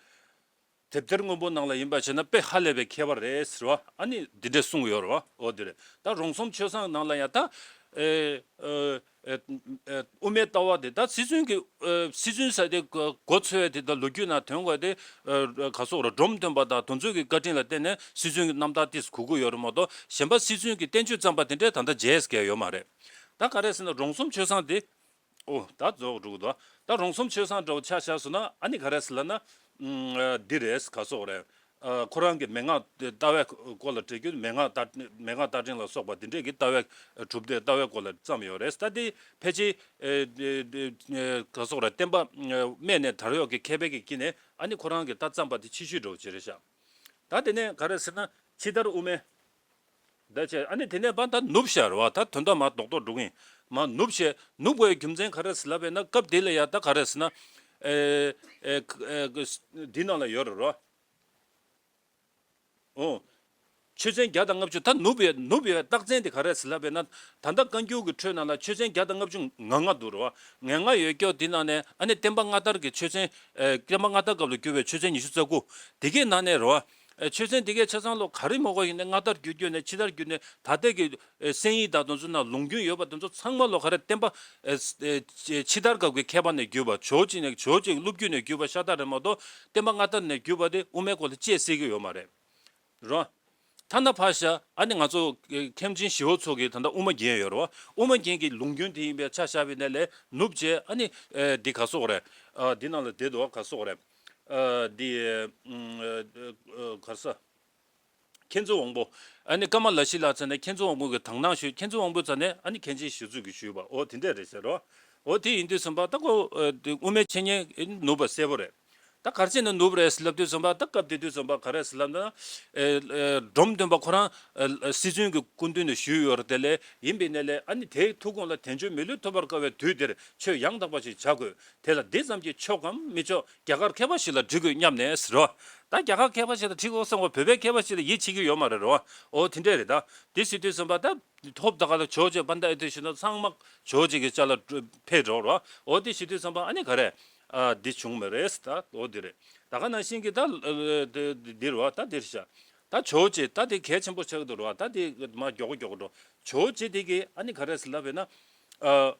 དེབ་ཐེར་སྔོན་པོ་ནང་ལ་ཡིན་པ་བྱས་ན་དཔེ་ཧ་ལས་པའི་མཁས་པ་རེད་ཟེར་བ། ཨ་ནི་འདི་འདྲས་གསུངས་ཡོད་རེད་བ། འོ་འདི་རེད། ད་རོང་ཟོམ་ཆོས་བཟང་ནང་ལ་ཡང་ད་ཨེ་ཨེ་ཨེ་ཨེ་དབུ་མའི་ལྟ་བ་དེ་ད་སྲིད་བཙུན་གྱི་ཨེ་སྲིད་བཙུན་ཟེར་དེ་གོ་འཚོལ་བའི་དེ་ད་ལོ་རྒྱུས་ནང་ཐོན་དགོས་དེ་ཨེ་ག་སོགས་རེད། འབྲོམ་སྟོན་པ་དང་དེ་ཚོའི་གི་བཀའ་དྲིན་ལ་བརྟེན་ནས་སྲིད་བཙུན་གྱི་རྣམ་ཐར་ཏིས་གོ་གི་ཡོད་རེད་མ་གཏོགས་གཞན་པ་སྲིད་བཙུན་གྱི་བསྟན་བཅོས་བརྩམས་པ་དེ་འདྲས་ད་ལྟ་མཇལ་ཡས་ཡོད་མ་རེད། ད་ག་རེ་ཟེར་ན་རོང་ཟོམ་ཆོས་བཟང་དེ། ཨོ་ད་རྫོགས་འགྲོ་གི་འདུག་ད་རོང་ཟོམ་ཆོས་བཟང་འདྲ་བོ་ཆ་བཞག་སོང་ན་ཨ་ནི་ག་རེ་ཟེར་ལབ་ན། ཨ་འདི་རེད། ག་སོགས་རེད། ཨ་ཁོ་རང་གི་མན་ངག་ལྟ་བའི་སྐོར་ལ་བྲིས་རྒྱུ། མན་ངག་ལྟ་མན་ངག་བསྟར་ཕྲེང་ལ་སོགས་པ་འདི་འདྲས་ཀྱི་ལྟ་བའི་གྲུབ་འབྲས་ལྟ་བའི་སྐོར་ལ་བརྩམས་ཡོད་རེད། ད་འདི་ཕལ་ཆེར་ཨ་འདི་འདི་ག་སོགས་རེད། བསྟན་པ་སྨད་ནས་དར་ཡོད་ཀྱི་མཁས་པའི་གི་དཀྱིལ་ནས་ཨ་ནི་ཁོ་རང་གི་ད་བརྩམས་པ་དེ་ཆེ་ཤོས་འདྲ་བོ་ཅིག་རེད་ཤག་ད་དེ་ནས་ག་རེ་ཟེར་ན་ཕྱི་དར་དབུ་མའི་ ད་བྱས་ཨ་ནི་དེ་ནས་ཕར་ད་ནུབ་ཤར་བ་ད་དོན་དག་མ་རྡོག་རྡོག་འགྲོ་གི་ཡིན། མ་ནུབ་བྱས་ནུབ་དགོས་རྒྱུ་མཚན་ག་རེ་ཟེར་ལབ་པས་ན་སྐབས་དེ་ལ་ཡ་ད་ག་རེ་ཟེར་ན། ཨེ་ཨེ་ཨེ་འདི་ནང་ལ་ཡོད་རེད་རོ། ཨོ། ཆོས་ཚན་བརྒྱ་དང་ལྔ་བཅུ་ད་ནུབ་ཡོད་ནུབ་ཡོད་རྟགས་མཚན་དེ་ག་རེ་ཟེར་ལབ་པས་ན། ད་ལྟ་བཀའ་འགྱུར་གྱི་ཁྲོད་ནང་ལ་ཆོས་ཚན་བརྒྱ་དང་ལྔ་བཅུ་ང་ལྔ་འདུག་རོ། ང་ལྔ་ཡོད་སྐྱོ་དེ་ནང་ནས་ཨ་ནི་བསྟན་པ་སྔ་དར་གྱི་ཆོས་ཚན། ཨེ་བསྟན་པ་སྔ་དར་སྐབས་ལ་བསྒྱུར་བའི་ཆོས་ཚན་ཉི་ཤུ་རྩ་དགུ། དེ་གའི་ནང་ནས་རོ། ཨེ་ཆོས་ཚན་དེ་གའི་ཆ་ཚང་ལོ་ག་རེ་མོ་གོ་ཡིན་ནའི་སྔ་དར་བསྒྱུར་རྒྱུ་ནས་ཕྱི་དར་བསྒྱུར་ནས་ད་ལྟའི་གི་ཨེ་གསན་ཡིག་དང་དེ་ཚོ་ནང་ལུང་རྒྱུན་ཡོད་པ་དེ་ཚོ་ཚང་མ་ལོ་ག་རེ་བསྟན་པ་ཨེ་ཨེ་ཕྱི་དར་སྐབས་ཀྱི་མཁས་པ་ནས་བརྒྱུད་པ་ཇོ་བོ་རྗེ་ནས་ཇོ་བོ་རྗེ་གི་སློབ་བརྒྱུད་ནས་བརྒྱུད་པ་ཤ་སྟག་རེད་མ་གཏོགས་བསྟན་པ་སྔ་དར་ནས་བརྒྱུད་པ་དེ་དབུ་མའི་སྐོར་ལ་དཔྱད་སྲིད་ཀྱི་ཡོད་མ་རེད། རོ། ཐ་ན་ཕར་བཞག་ཨ་ནི་ང་ཚོ་མཁན་ཆེན་ཞི་བ་འཚོ་གིས་ད་ལྟ་དབུ་མ་རྒྱན་ཡོད་རེད་བ། དབུ་མ་རྒྱན་གྱི་ལུང་རྒྱུན་དེ་ཡིན་པའི་ཆ་བཞག་པའི་གནས་ལས་ནུབ་བྱས་ཨ་ནི་ཨེ་འདི་ག་སོག་རེད། ཨ་འདི་ནང་ལ་བསྡད་འདུག་བ་ག་སོག་རེད། ཨ་འདི་ཨེ་ཨེ་ག་ས། མཁན་ཟུར་དབང་པོ། ཨ་ནི་ཀརྨ་ལ་ཤཱི་ལ་ཚ་ནས་མཁན་ཟུར་དབང་པོ་གི་དག་སྣང་ཞུས་མཁན་ཟུར་དབང་པོ་ཚ་ནས་ཨ་ནི་མཁན་ཆེན་ཞི་འཚོ་གིས་ཞུས་པ་འོ་དེ་འདྲས་རེད་ཟེར་རོ། འོ་དེ་ཡིན་དུས་ཙམ་པ་ད་ཁོ་ཨ་དེ་དབུ་མའི་འཆད་ཉན་ནུབ་པ་གསལ་པོ་རེད། ད་ག་རེ་བྱས་ནས་ནུབ་རེད་ལབ་དུས་ཙམ་པ་ད་སྐབས་དེ་དུས་ཙམ་པ་ག་རེ་ཟེར་ལབ་ན། ཨེ་ཨེ་འབྲོམ་སྟོན་པ་ཁོ་རང་ཨེ་ཨེ་སྲིད་བཙོན་གྱི་སྐུ་མདུན་ནས་ཞུས་ཡོད་རེད་དེ་ལས་ཡིན་པའི་གནས་ལས་ཨ་ནི་དེའི་ཐུགས་དགོངས་ལ་དལ་འབྱོར་མི་ལུས་ཐོབ་པར་དཀའ་བའི་དུས་འདིར་ཆོས་ཡང་དག་པ་ཞིག་བྱ་དགོས། དེ་ལ་འདི་ཙམ་གྱིས་ཆོག་གམ་མི་ཆོག་རྒྱ་གར་མཁས་པ་ཞིག་ལ་འདྲི་དགོས་སྙམ་ནས་ཟེར་རོ། ད་རྒྱ་གར་མཁས་པ་ཞིག་ལ་འདྲི་དགོས་བསམ་པ་བོད་པའི་མཁས་པ་ཞིག་ལ་ཡིད་ཆེས་ཀྱི་ཡོད་མ་རེད་རོ། འོ་དེ་འདྲས་རེད་ད། དེ་ཟེར་དུས་ཙམ་པ་ད། ཐོབ་ད་ག་ལ་ཇོ་བོ་རྗེ་པཎྜི་ཏ་ཨེ་ཏི་ཞུ་ན་ཚང་མ་ཇོ་བོ་རྗེ་གི་ཅ་ལ་ཕེབས་འགྲོ་རོ། འོ་དེ་ཞུ་དུས་ཙམ་པ་ཨ་ནི་ག་རེ། ཨ་འདི་བྱུང་མེད་རེད་ད་འོ་དེ་རེད། ད་ག་ནང་བཞིན་གྱི་ད་འདི་རོ་ད་འདིར་བཞག་ད་ཇོ་བོ་རྗེ་ད་དེ་གལ་ཆེན་པོ་ཆགས་འདུག་རོ་ད་དེ་མ་མགྱོགས་མགྱོགས་འགྲོ། ཇོ་བོ་རྗེ་དེ་གི་ཨ་ནི་ག་རེ་ཟེར་ལབ་པས་ན། ཨ།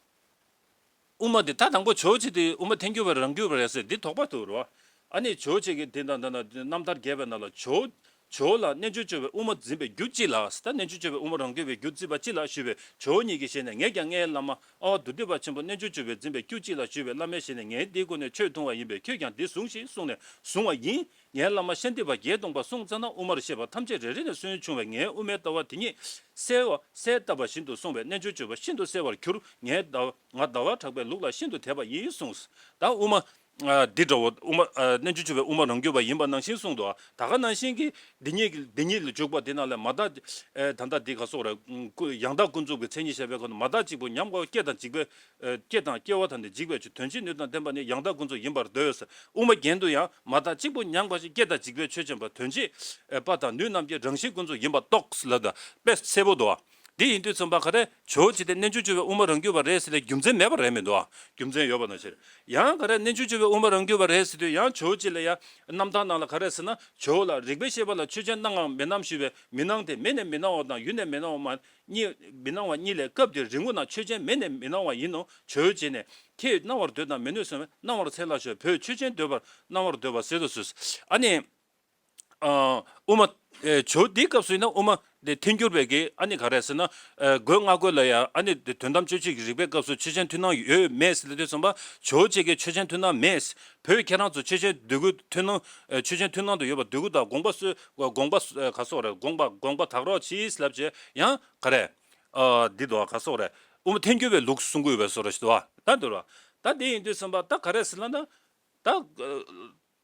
དབུ་མ་འདི་ད་དང་པོ་ཇོ་བོ་རྗེ་དེ་དབུ་མ་ཐལ་འགྱུར་བའི་རང་རྒྱུད་པ་རེད་ཟེར་འདི་དོགས་པ་འདུག་རོ། ཨ་ནི་ཇོ་བོ་རྗེ་གི་དེ་དང་ད་ན་རྣམ་ཐར་རྒྱས་པའི་ནང་ལ་ཇོ་ཇོ་བོ་ལ་རྣལ་འབྱོར་སྤྱོད་པའི་དབུ་མ་འཛིན་པའི་རྒྱུ་ཅི་ལགས་ཟེར་ད་རྣལ་འབྱོར་སྤྱོད་པའི་དབུ་མ་རང་རྒྱུད་པའི་རྒྱུ་བརྩིས་པ་ཅི་ལགས་ཞུས་པས་ཇོ་བོ་ཉིད་ཀྱི་ཞལ་ནས་ངས་ཀྱང་ངའི་བླ་མ་ཨ་བ་དུ་ཏི་པ་ཆེན་པོ་རྣལ་འབྱོར་སྤྱོད་པའི་འཛིན་པའི་རྒྱུ་ཅི་ལགས་ཞུས་པས་བླ་མའི་ཞལ་ནས་ངས་འདིའི་སྒོ་ནས་ཆོས་འཐུང་བ་ཡིན་པས་ཁྱོད་ཀྱང་འདི་ཟུང་ཞིག་གསུངས་ནས་བཟུང་བ་ཡིན། ངའི་བླ་མ་ཤཱནྟི་པ་བརྒྱད་སྟོང་པ་གསུངས་ཙ་ན་དབུ་མར་བཤད་པ་ཐམས་ཅད་རེ་རེ་ནས་སུན་ཕྱུང་བས་ངའི་དབུ་མའི་ལྟ་བ་དེ་ཉིད་གསལ་བ་གསལ་བཏབ་པ་བཞིན་དུ་གསུངས་པས་རྣལ་འབྱོར་སྤྱོད་པ་ཤིན་ཏུ་གསལ་བར་གྱུར། ངའི་ཟླ་ང་ཟླ་བ་གྲགས་པའི་ལུགས་ལ་ཤིན་ཏུ་དད་པ་ཡིན་གསུངས། ད་དབུ་མ་ཨ་འདི་འདྲ་བོ་དབུ་མ་ཨ་རྣལ་འབྱོར་སྤྱོད་པའི་དབུ་མ་རང་རྒྱུད་པ་ཡིན་པ་ནང་བཞིན་གསུངས་འདུག་ད་ག་ནང་བཞིན་གྱི་འདི་ཉིད་ཀྱི་འདི་ཉིད་ལ་འཇུག་པ་འདི་ནང་ལས་མ་དག་ཨེ་ད་ལྟ་འདི་ག་སོགས་རེད། ཀུ་ཡང་དག་ཀུན་རྫོབ་ཀྱི་མཚན་ཉིད་བཤད་པའི་ཁོ་ན་མ་དག་གཅིག་པུ་ཉམས་དགོས་སྐྱེ་དང་འཇིག་པའི། ཨེ་སྐྱེ་དང་སྐྱེ་བ་དང་ནི་འཇིག་པའི་ཆོས་དོན་སྤྱིའི་སྣོད་དང་ལྡན་པ་ནི་ཡང་དག་ཀུན་རྫོབ་ཡིན་པར་འདོད། དབུ་མ་རྒྱན་དུ་ཡང་མ་དག་གཅིག་པུ་ཉམས་པ་ཞིག་སྐྱེ་དང་འཇིག་པའི་ཆོས་ཅན་པ་དོན་སྤྱི་ཨེ་པ་དང་ནུས་རྣམས་ཀྱི་རང་བཞིན་ཀུན་རྫོབ་ཡིན་པ་རྟོགས་ལབ་ད་དཔེ་གསལ་པོ་འདུག་འདི་ཡིན་དུས་ཙམ་པ་ག་རེ་ཇོ་བོ་རྗེ་དེ་རྣལ་འབྱོར་སྤྱོད་པའི་དབུ་མ་རང་རྒྱུད་པ་རེད་ཟེར་ལས་རྒྱུ་མཚན་མེད་པ་རེད་མི་འདུག་རྒྱུ་མཚན་ཡོད་པ་ནང་བཞིན། ཡང་ག་རེ་རྣལ་འབྱོར་སྤྱོད་པའི་དབུ་མ་རང་རྒྱུད་པ་རེད་ཟེར་དུས་ཡང་ཇོ་བོ་རྗེ་ལ་ཡང་རྣམ་ཐར་ནང་ལ་ག་རེ་ཟེར་ན་ཇོ་བོ་ལ་རིག་པའི་ཤེས་པ་ལ་ཆོས་ཅན་སྣང་ངམ་མི་སྣང་ཞུས་པས་མི་སྣང་སྟེ་མེ་ནས་མི་སྣང་བ་དང་ཡུལ་ནས་མི་སྣང་བ་མ། གཉིས་མི་སྣང་བ་གཉིས་ལས་སྐབས་དེར་རིག་ངོ་ན་ཆོས་ཅན་མེ་ནས་མི་སྣང་བ་ཡིན་ནོ། ཇོ་བོ་རྗེ་ནས་ཁྱེད་སྣང་བར་འདོད་དམ་མི་ནུས་སོང་བས་སྣང་བར་འཚལ་ལགས་ཞུ་བོད་ཆོས་ཅན་འདོད་པར་སྣང་བར་འདོད་པ་ཟེར་དུ་གསུངས། ཨ་ནི། ཨ་དབུ་མ། ཨེ་ཇོ་བོ་འདིའི་སྐབས་སུ་ཡིན་ན་དབུ་མ་དེ་ཐལ་འགྱུར་བའི་གི་ཨ་ནི་ག་རེ་ཟེར་ན། ཨེ་སྒོས་སྔ་རྒོལ་ལ་ཡང་ཨ་ནི་དོན་དམ་དཔྱོད་བྱེད་ཀྱི་རིགས་པའི་སྐབས་སུ་ཆོས་ཅན་མཐུན་སྣང་ཡོད་མེད་ཟེར་ལ་དུས་ཙམ་པ་ཇོ་བོ་རྗེ་གིས་ཆོས་ཅན་མཐུན་སྣང་མེད། བོད་ཁྱེད་རང་ཚོ་ཆོས་ཅན་འདོད་རྒུ་མཐུན་སྣང་། ཨེ་ཆོས་ཅན་མཐུན་སྣང་དུ་ཡོད་པ་འདོད་རྒུ་དང་དགོངས་པ་སུ་དགོངས་པ་སུ་ཨེ་ག་སོགས་རེད་དགོངས་པ་དགོངས་པ་དག་རོགས་གྱིས་ལབ་བྱས་ཡང་ག་རེ། ཨ་འདི་དོ་ག་སོགས་རེད། དབུ་མ་ཐལ་འགྱུར་བའི་ལུགས་གསུང་གི་ཡོད་པའི་བཟོ་འདྲ་ཞིག་འདུག་ད་འདི་རོ། ད་འདི་ཡིན་དུས་ཙམ་པ་ད་ག་རེ་ཟེར་ལབ་ན། ད་ཨ་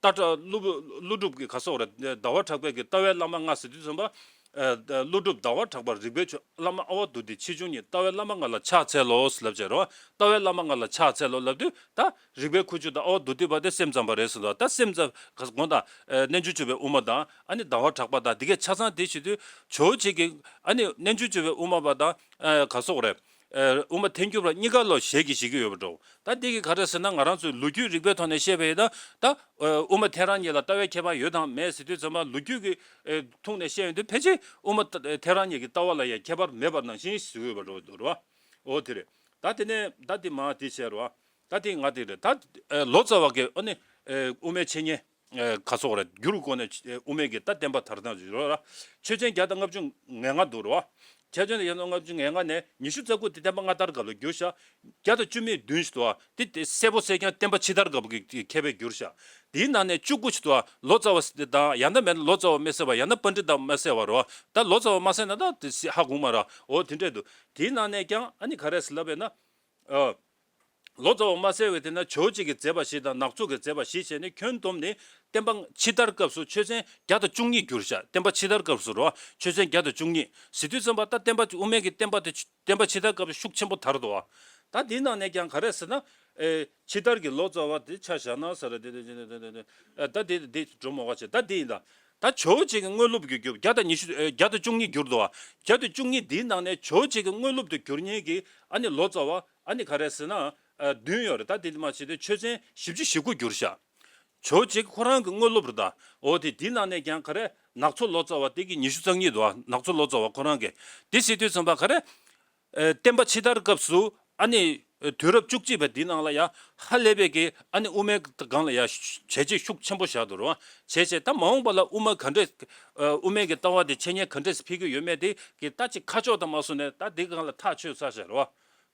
ལྟ་གྲགས་ཀླུ་ཀླུ་སྒྲུབ་ཀྱི་ག་སོགས་རེད་ཟླ་བ་གྲགས་པའི་གི་ལྟ་བའི་བླ་མ་ལྔ་ཟེར་དུས་ཙམ་པ། ཨ་ཀླུ་སྒྲུབ་ཟླ་བ་གྲགས་པ་རིག་པའི་ཆོས་བླ་མ་ཨ་བ་དྷཱུ་ཏི་ཆེ་ཆུང་གཉིས་ལྟ་བའི་བླ་མ་ལྔ་ལ་ཕྱག་འཚལ་ལོ་ལབ་བྱས་རོ། ལྟ་བའི་བླ་མ་ལྔ་ལ་ཕྱག་འཚལ་ལོ་ལབ་དུས་ད་རིག་པའི་ཁུ་བྱུག་དང་ཨ་བ་དྷཱུ་ཏི་པ་དེ་སེམས་ཙམ་པ་རེད་ཟེར་ལ་ད་སེམས་ཙམ་ག་དགོངས་དག་རྣལ་འབྱོར་སྤྱོད་པའི་དབུ་མ་དང་ཨ་ནི་ཟླ་བ་གྲགས་པ་དང་དེ་གའི་ཆ་ཚང་དེ་བྱེད་དུས་ཇོ་བོ་རྗེ་གི་ཨ་ནི་རྣལ་འབྱོར་སྤྱོད་པའི་དབུ་མ་པ་དང་ག་སོགས་རེད། དབུ་མ་ཐལ་འགྱུར་བ་གཉིས་ཀ་ལོ་ཞལ་གྱིས་བཞེས་ཀྱི་ཡོད་པ་འདྲ། ད་འདི་གི་ག་རེ་ཟེར་ན་ང་རང་ཚོའི་ལོ་རྒྱུས་རིག་པའི་ཐོག་ནས་བཤད་པ་ཡིན་ན་ད་དབུ་མ་ཐལ་རང་ཉིད་ལ་ལྟ་བའི་ཁྱད་པར་ཡོད་དམ་མེད་ཟེར་དུས་ཙམ་པ་ལོ་རྒྱུས་ཀྱི་ཐོག་ནས་བཤད་ཡོང་དུས་ཕལ་ཆེར་དབུ་མ་ཐལ་རང་ཉིད་ཀྱི་ལྟ་བ་ལ་ཡང་ཁྱད་པར་མེད་པ་ནང་བཞིན་ཞུ་ཡོད་པ་འདྲ་བོ་འདུག་རེད་བ། འོ་དེ་རེད། ད་དེ་ནས་ད་དེ་མ་དེ་བཤད་རེད་བ། ད་དེ་ང་དེ་རེད་ད། ལོ་ཙཱ་བ་གིས་ཨ་ནི་དབུ་མའི་འཆད་ཉན། ཨེ་ག་སོགས་རེད་བསྒྱུར་དགོས་ནས་ཨེ་དབུ་མའི་གི་ད་བསྟན་པ་དར་སྟངས་ཡོད་ར། ཆོས་ཚན་བརྒྱ་དང་ལྔ་བཅུ་ང་ལྔ་འདུག་ར། ཆོས་ཚན་བརྒྱ་དང་ལྔ་བཅུ་ང་ལྔ་ནས་ཉི་ཤུ་རྩ་དགུ་དེ་བསྟན་པ་སྔ་དར་སྐབས་ལ་བསྒྱུར་ཤག་བརྒྱ་དང་བཅུ་མེད་བདུན་ཞིག་འདུག་བ། དེ་དེ་གསལ་པོ་གསལ་རྐྱང་བསྟན་པ་ཕྱི་དར་སྐབས་ཀྱི་མཁས་པས་བསྒྱུར་ཤག་དེའི་ནང་ནས་བཅུ་དགུ་ཞིག་འདུག་བ། ལོ་ཙཱ་བ་དང་ཡང་ན་མེད་ན་ལོ་ཙཱ་བ་མི་གསལ་བ་ཡང་ན་པཎྜི་ཏ་མི་གསལ་བ་ར། ད་ལོ་ཙཱ་བ་མ་གསལ་ན་ད་དེ་ཧ་གོ་མ་ར། འོ་དེ་འདྲས་འདུག་དེའི་ནང་ནས་ཀྱང་ཨ་ནི་ག་རེ་ཟེར་ལབ་པས་ན། ཨ། ལོ་ཙཱ་བ་མ་གསལ་བའི་དེ་ན་ཇོ་བོ་རྗེ་གིས་མཛད་པ་བཞི་དང་ནག་ཚོ་གིས་མཛད་པ་བཞི་བྱས་ནས་ཁྱོན་བསྡོམས་ནི་ བསྟན་པ་ཕྱི་དར་སྐབས་སུ་ཆོས་ཚན་བརྒྱ་དང་བཅུ་གཉིས་བསྒྱུར་བཞག་བསྟན་པ་ཕྱི་དར་སྐབས་སུ་རོ། ཆོས་ཚན་བརྒྱ་དང་བཅུ་གཉིས་ཟེར་དུས་ཙམ་པ་ད་བསྟན་པ་དབུ་མའི་གི་བསྟན་པ་དེ་བསྟན་པ་ཕྱི་དར་སྐབས་སུ་ཤུགས་ཆེན་པོ་དར་འདུག་བ། ད་དེའི་ནང་ནས་ཀྱང་ག་རེ་ཟེར་ན། ཨེ་ཕྱི་དར་གྱི་ལོ་ཙཱ་བ་དེ་ཆ་བཞག་ན་ས་ར་དེ་དེ་དེ་ད་དེ་དེ་འགྲོ་མ་བ་བྱེད་ད་དེ་ཡིན་ད། ད་ཇོ་བོ་རྗེ་གི་དངོས་སློབ་ཀྱི་རྒྱུ་བརྒྱ་དང་ཉི་ཤུ་ཨེ་བརྒྱ་དང་བཅུ་གཉིས་བསྒྱུར་འདུག་བ། བརྒྱ་དང་བཅུ་གཉིས་དེའི་ནང་ནས་ཇོ་བོ་རྗེ་གི་དངོས་སློབ་ཏུ་གྱུར་མཁན་གྱི་ཨ་ནི་ལོ་ཙཱ་བ་ཨ་ནི་ག་རེ་ཟེར་ན། ཨ་བདུན་ཡོད་རེད། ད་དེ་མ་བྱེད་དུས་ཆོས་ཚན་བཞི་བཅུ་ཞེ་དགུ་བསྒྱུར་བཞག་ཇོ་བོ་རྗེ་ཁོ་རང་གི་དངོས་སློབ་རེད་ད། འོ་དེ་དེའི་ནང་ནས་ཀྱང་ག་རེ་ནག་ཚོ་ལོ་ཙཱ་བ་དེ་གི་ཉི་ཤུ་རྩ་གཉིས་འདུག་ནག་ཚོ་ལོ་ཙཱ་བ་ཁོ་རང་གི་དེ་བྱེད་དུས་ཙམ་པ་ག་རེ། ཨ་བསྟན་པ་ཕྱི་དར་སྐབས་སུ་ཨ་ནི་དུས་རབས་བཅུ་གཅིག་པ་འདི་ནང་ལ་ཡ་ཧ་ལས་པའི་གི་ཨ་ནི་དབུ་མའི་སྒང་ལ་ཡ་བྱས་རྗེས་ཤུགས་ཆེན་པོ་བཞག་འདུག་རོ། བྱས་རྗེས་ད་མ་འོངས་པ་ལ་དབུ་མ་ག་འདྲས་ཨ་དབུ་མའི་གི་ལྟ་བ་དེ་འཆད་ཉན་ག་འདྲས་ཕེབས་ཀྱི་ཡོད་མེད་དེ་གི་ད་ཅིག་ཁ་ཕྱོགས་དང་མ་སོང་ནས་ད་འདི་སྒང་ལ་ཐག་ཆོད་ཚར་བཞག་རོ།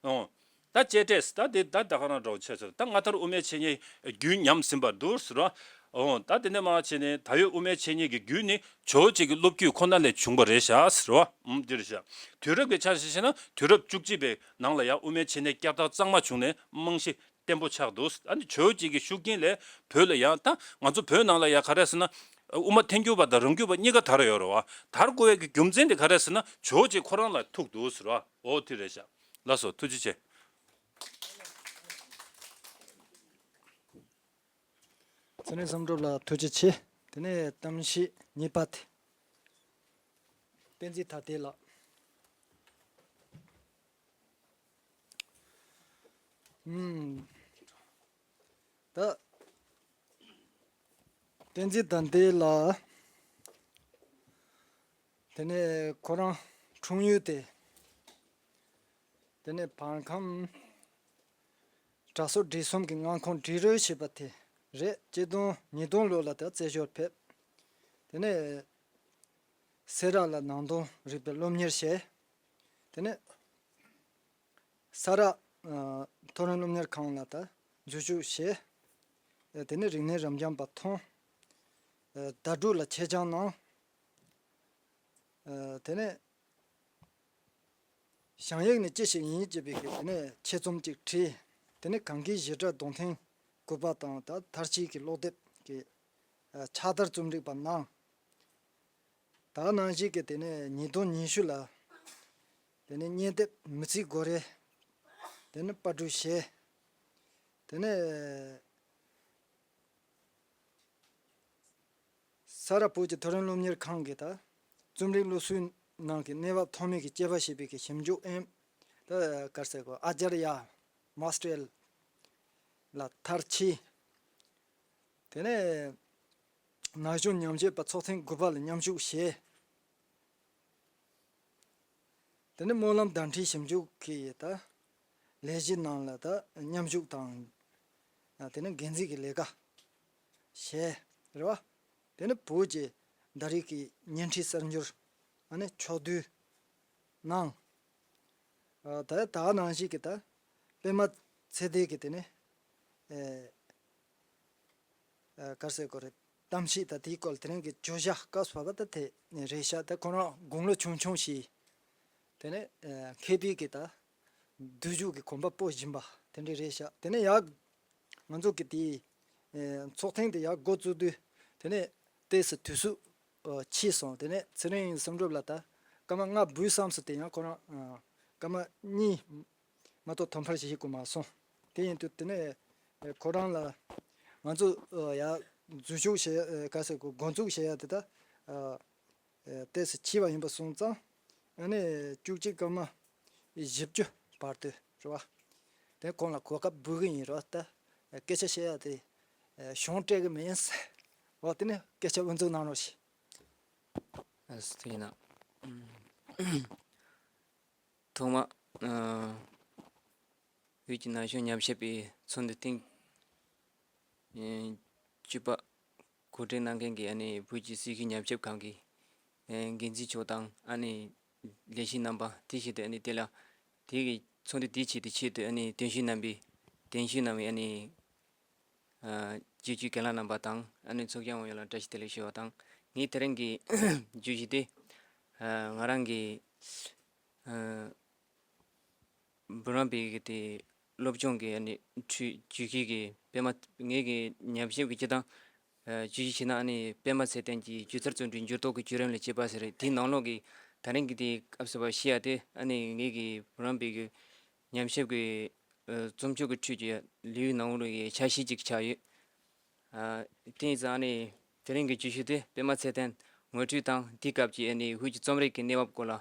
ཨོ། ད་བཅད་འབྲས་ད་དེ་ད་ད་ག་རང་འདྲ་བོ་བྱས་ཚར། ད་སྔ་དར་དབུ་མའི་འཆད་ཉན་རྒྱུན་ཉམས་ཟིན་པར་འདུག་ཟེར་རོ། ཨོ་ད་དེ་ནས་མར་བྱས་ནས་ད་ཡོད་དབུ་མའི་འཆད་ཉན་གྱི་རྒྱུན་ནི་ཇོ་བོ་རྗེ་གི་སློབ་བརྒྱུད་ཁོ་ན་ལས་བྱུང་བ་རེད་ཤག་ཟེར་རོ། ཨུམ་འདི་རེད་ཤག་དུས་རབས་ཀྱི་ཆ་ཤས་བཤད་ན་དུས་རབས་བཅུ་གཅིག་པའི་ནང་ལ་ཡང་དབུ་མའི་འཆད་ཉན་བསྐྱར་དར་གཙང་མ་བྱུང་ནས་རྨང་གཞི་བརྟན་པོ་ཆགས་འདུག་ཨ་ནི་ཇོ་བོ་རྗེ་གི་ཤུགས་རྐྱེན་ལས་བོད་ལ་ཡང་ད་ང་ཚོ་བོད་ནང་ལ་ཡང་ག་རེ་ཟེར་ན་དབུ་མ་ཐལ་འགྱུར་བ་དང་རང་རྒྱུད་པ་གཉིས་ཀ་དར་ཡོད་རེད་བ། དར་དགོས་པའི་གི་རྒྱུ་མཚན་དེ་ག་རེ་ཟེར་ན་ཇོ་བོ་རྗེ་ཁོ་རང་ལ་ཐུག་འདུག་ཟེར་བ། འོ་དེ་རེད་ཤག་ལགས་སོ་ཐུགས་རྗེ་ཆེ། ཚེ་རིང་བསམ་གྲུབ་ལགས་ཐུགས་རྗེ་ཆེ། དེ་ནས་གཏམ་བཤད་གཉིས་པ་དེ། བསྟན་འཛིན་དར་ལྡན་ལགས། ཨུམ། ད། བསྟན་འཛིན་དར་ལྡན་ལགས། དེ་ནས་ཁོ་རང་འཁྲུངས་ཡུལ་དེ། དེ་ནས་བར་ཁམས། གྲྭ་ཟུར་བགྲེས་གསུམ་གྱི་མངའ་ཁོངས་བགྲེས་རུ་ཞེས་པ་དེ་རེད། ཆིག་སྟོང་ཉིས་སྟོང་ལོ་ལ་ད་རྩེད་འཇོར་ཕེབས། དེ་ནས་སེ་ར་ལ་ནང་དོན་རིག་པའི་སློབ་གཉེར་བྱས། དེ་ནས་ས་རཱ་ཨ་མཐོ་རིམ་སློབ་གཉེར་ཁང་ལ་ད་འཛུལ་ཞུགས་བྱས། དེ་ནས་རིག་གནས་རབ་འབྱམས་པ་ཐོན། ཨ་ཟླ་དྲུག་ལ་ཆེད་སྦྱོང་གནང་། ཨ་དེ་ནས་བྱང་ཡིག་ནི་ཅི་ཞིག་ཡིན་ཅེས་པའི་གི་དེ་ནས་ཆེད་རྩོམ་ཅིག་བྲིས། དེ་ནས་གངས་སྐྱིད་བཞི་སྒྲ་གདུང་ཐུང་དགུ་པ་དང་ད་མཐར་ཕྱིན་གྱི་ཀློག་དེབ་ཀྱི་ཨ་ཕྱག་བསྟར་རྩོམ་སྒྲིག་པ་གནང་། ད་ནང་བཞིན་གྱི་དེ་ནས་ཉིས་སྟོང་ཉི་ཤུ་ལ་དེ་ནས་སྙན་དེབ་མི་ཚེའི་སྒོ་རེ་དེ་ནས་པར་སྐྲུན་བྱས། དེ་ནས་ས་རཱ་བོད་ཀྱི་མཐོ་རིམ་སློབ་གཉེར་ཁང་གི་ད་རྩོམ་རིག་སློབ་གསོའི་ནང་གི་གནས་བབ་ཐོག་མའི་གི་དཔྱད་པ་ཞེས་པའི་གི་ཞིབ་འཇུག་ཨེམ་ད་ག་རེ་ཟེར་དགོས། ཨ་ཙརྱ་མཱས་ཊར་ལ་མཐར་ཕྱིན། དེ་ནས་ན་གཞོན་ཉམས་ཞིབ་པ་ཚོགས་ཐེངས་དགུ་པ་ལ་མཉམ་ཞུགས་བྱས། དེ་ནས་སྨོན་ལམ་བརྡ་འཕྲིན་ཞིབ་འཇུག་གི་ད་ལས་གཞི་ནང་ལ་ད་མཉམ་ཞུགས་དང་། དེ་ནས་འགན་འཛིན་གྱི་ལས་ཀ་བྱས་རེད་བ། དེ་ནས་བོད་ཀྱི་ཟླ་རིས་ཀྱི་བརྙན་འཕྲིན་གསར་འགྱུར་ཨ་ནི་ཕྱོགས་བསྡུས་གནང་། ཨ་ད་ད་ནང་བཞིན་གྱི་ད་པད་མ་ཚེ་བརྟན་གྱི་དེ་ནས་ཨེ་ཨ་ག་རེ་ཟེར་དགོས་རེད། གཏམ་བཤད་ད་དེའི་སྐོར་དེ་རིང་གི་བརྗོད་བྱ་སྐབས་བབ་པ་ད་དེ་རེད་ཤག་ད་ཁོ་རང་དགུང་ལོ་ཆུང་ཆུང་ཞིག་དེ་ནས་ཨ་མཁས་པའི་གི་ད་སྡུག་རྒྱུག་གི་གོམ་པ་སྤོ་བཞིན་པ་དེ་འདྲ་རེད་ཤག་དེ་ནས་ཡག་ང་ཚོ་གི་དེའི་ཨེ་ཚོགས་ཐེངས་དེ་ཡར་འགོ་བཙུགས་དུས་དེ་ནས་ཏོག་ཙམ་དུས་ཚོད་ཨ་ཕྱིས་སོང་། དེ་ནས་ཚེ་རིང་བསམ་གྲུབ་ལགས་ད་སྐར་མ་ལྔ་འབུལ་བསམ་སོང་། དེ་ཡང་ཁོ་རང་ཨ་སྐར་མ་གཉིས་མ་གཏོགས་དོན་ཕར་ཞིག་བྱེད་དགོས་མ་སོང་། དེ་ཡིན་དུས་དེ་ནས་ཨེ་ཁོ་རང་ལ་ང་ཚོ་ཨ་ཡར་འཛུལ་ཞུགས་བྱེད་ཨེ་ག་ཟེར་དགོས། འགོ་འཛུགས་བྱེད་ཡ་དེ་ད་ཨ། ཨེ་ཏོག་ཙམ་ཕྱིས་པ་ཡིན་པ་སོང་ཙང་། ཨ་ནི་བཅུ་གཅིག་སྐར་མ་བཞི་བཅུ་བར་དུ་རེད་བ། དེ་ཁོང་ལ་གོ་སྐབས་འབུལ་གི་ཡིན་རེད་བ། ད་སྐད་ཆ་བཤད་ཡ་དེ་ཨེ་གཞུང་སྤྲད་གི་མིན། འོ་དེ་ནི་སྐད་ཆ་དབུ་འཛུགས་གནང་རོགས་ཞེས། ཨ་སུ་ཡིན་ན། ཐོག་མ་ཨ་བོད་ཀྱི་ན་གཞོན་ཉམས་ཞིབ་པའི་ཚོགས་འདུ་ཐེངས་ཨེ་བཅུ་པ་གོ་སྒྲིག་གནང་མཁན་གྱི་ཨ་ནི་བོད་ཀྱི་སྲིད་བྱུས་ཉམས་ཞིབ་ཁང་གི་ཨེ་འགན་འཛིན་མཆོག་དང་ཨ་ནི་ལས་བྱེད་རྣམ་པ། དེ་བཞིན་དུ་ཨ་ནི་དེ་ལ་དེ་གི་ཚོགས་འདུ་དེའི་ཆེད་དུ་ཆེད་དུ་ཨ་ནི་གདན་ཞུ་གནང་བའི་གདན་ཞུ་གནང་བའི་ཨ་ནི་ཨ་སྤྱི་འཐུས་རྒན་ལགས་རྣམ་པ་དང་ཨ་ནི་ཚོགས་ཞུགས་ཡོངས་ལ་བཀྲ་ཤིས་བདེ་ལེགས་ཞུ་བ་དང་། ངས་དེ་རིང་གི་བརྗོད་གཞི་དེ་ཨ་ང་རང་གི་ཨ་འབུམ་རམས་པའི་གི་དེ་སློབ་སྦྱོང་གི་ཨ་ནི་ཁྲོད་བརྗོད་གཞི་གི་པད་མ་ངེད་ཀྱི་ཉམས་ཞིབ་ཀྱི་སྤྱི་དང་ བརྗོད་གཞི་བྱས་ན་ཨ་ནི་པད་མ་ཚེ་བརྟན་གྱི་སྒྱུ་རྩལ་རྩོམ་འབྲིའི་འགྱུར་ལྡོག་གི་བརྒྱུད་རིམ་ལ་དཔྱད་པ་ཟེར་རེད། དེའི་ནང་ལོགས་ཀྱི་ད་རིང་གི་དེ་སྐབས་སུ་བབ་བཤད་ཡ་དེ་ཨ་ནི་ངེད་ཀྱི་བུ་རམ་པའི་གི་ཉམས་ཞིབ་ཀྱི་རྩོམ་ཆོས་ཀྱི་ཁྲོད་ཀྱི་ལེའུའི་ནང་ལོགས་ཀྱི་ཆ་ཤས་ཅིག་ཆགས་ཡོད། དེ་ཡིན་ཙང་ཨ་ནི་དེ་རིང་གི་བརྗོད་གཞི་དེ་པད་མ་ཚེ་བརྟན་ངོ་སྤྲོད་དང་དེའི་སྐབས་ཀྱི་ཨ་ནི་བོད་ཀྱི་རྩོམ་རིག་གི་གནས་བབ་སྐོར་ལ་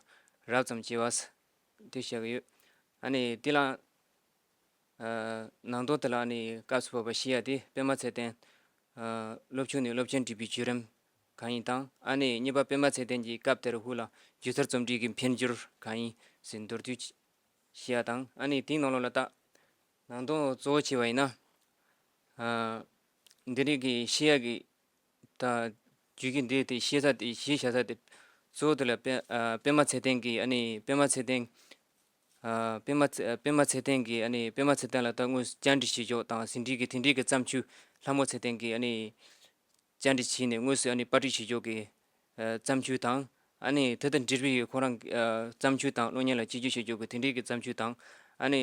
རགས་ཙམ་དཔྱད་པ་དེ་བཤད་གི་ཡོད། ཨ་ནི་དེ་ལ་ནང་དོན་དེ་ལ་ཨ་ནི་སྐབས་སུ་བབ་པ་བཤད་ཡ་དེ་པད་མ་ཚེ་བརྟན་སློབ་ཆུང་ནས་སློབ་ཆེན་འགྲིམ་པའི་བརྒྱུད་རིམ་གང་ཡིན་དང་། ཨ་ནི་གཉིས་པ་པད་མ་ཚེ་བརྟན་གྱི་སྐབས་དེར་བོད་ལ་སྒྱུ་རྩལ་རྩོམ་འབྲི་གི་འཕེལ་འགྱུར་གང་ཡིན་ཟེར་མདོར་བསྡུས་བཤད་ཡ་དང་། ཨ་ནི་དེའི་ནང་ལོགས་ལ་ད་ནང་དོན་གཙོ་བོ་བྱས་པ་ཡིན་ན། འདི་རིགས་ཀྱི་བཤད་ཡ་གི་ད་བརྗོད་གཞི་འདི་དེ་བཤད་ས་དེ་གཞི་བཞག་ས་དེ་གཙོ་བོ་དེ་ལ་པད་པད་མ་ཚེ་བརྟན་གྱི་ཨ་ནི་པད་མ་ཚེ་བརྟན་པད་མ་ཚེ་པད་མ་ཚེ་བརྟན་གྱི་ཨ་ནི་པད་མ་ཚེ་བརྟན་ལ་ད་དངོས་སུ་བཅར་འདྲི་བྱེད་ཕྱོགས་དང་ཟིན་བྲིས་ཀྱི་དེ་འདྲའི་གི་བརྩམས་ཆོས། ལྷ་མོ་ཚེ་བརྟན་གྱི་ཨ་ནི་བཅར་འདྲི་བྱས་ནས་དངོས་སུ་ཨ་ནི་པར་སྐྲུན་བྱེད་ཕྱོགས་ཀྱི་བརྩམས་ཆོས་དང་། ཨ་ནི་དེ་དང་འབྲེལ་བའི་ཁོ་རང་གི་བརྩམས་ཆོས་དང་གློག་བརྙན་ལ་དཔྱད་བརྗོད་བྱེད་ཕྱོགས་ཀྱི་དེ་འདྲའི་གི་བརྩམས་ཆོས་དང་། ཨ་ནི་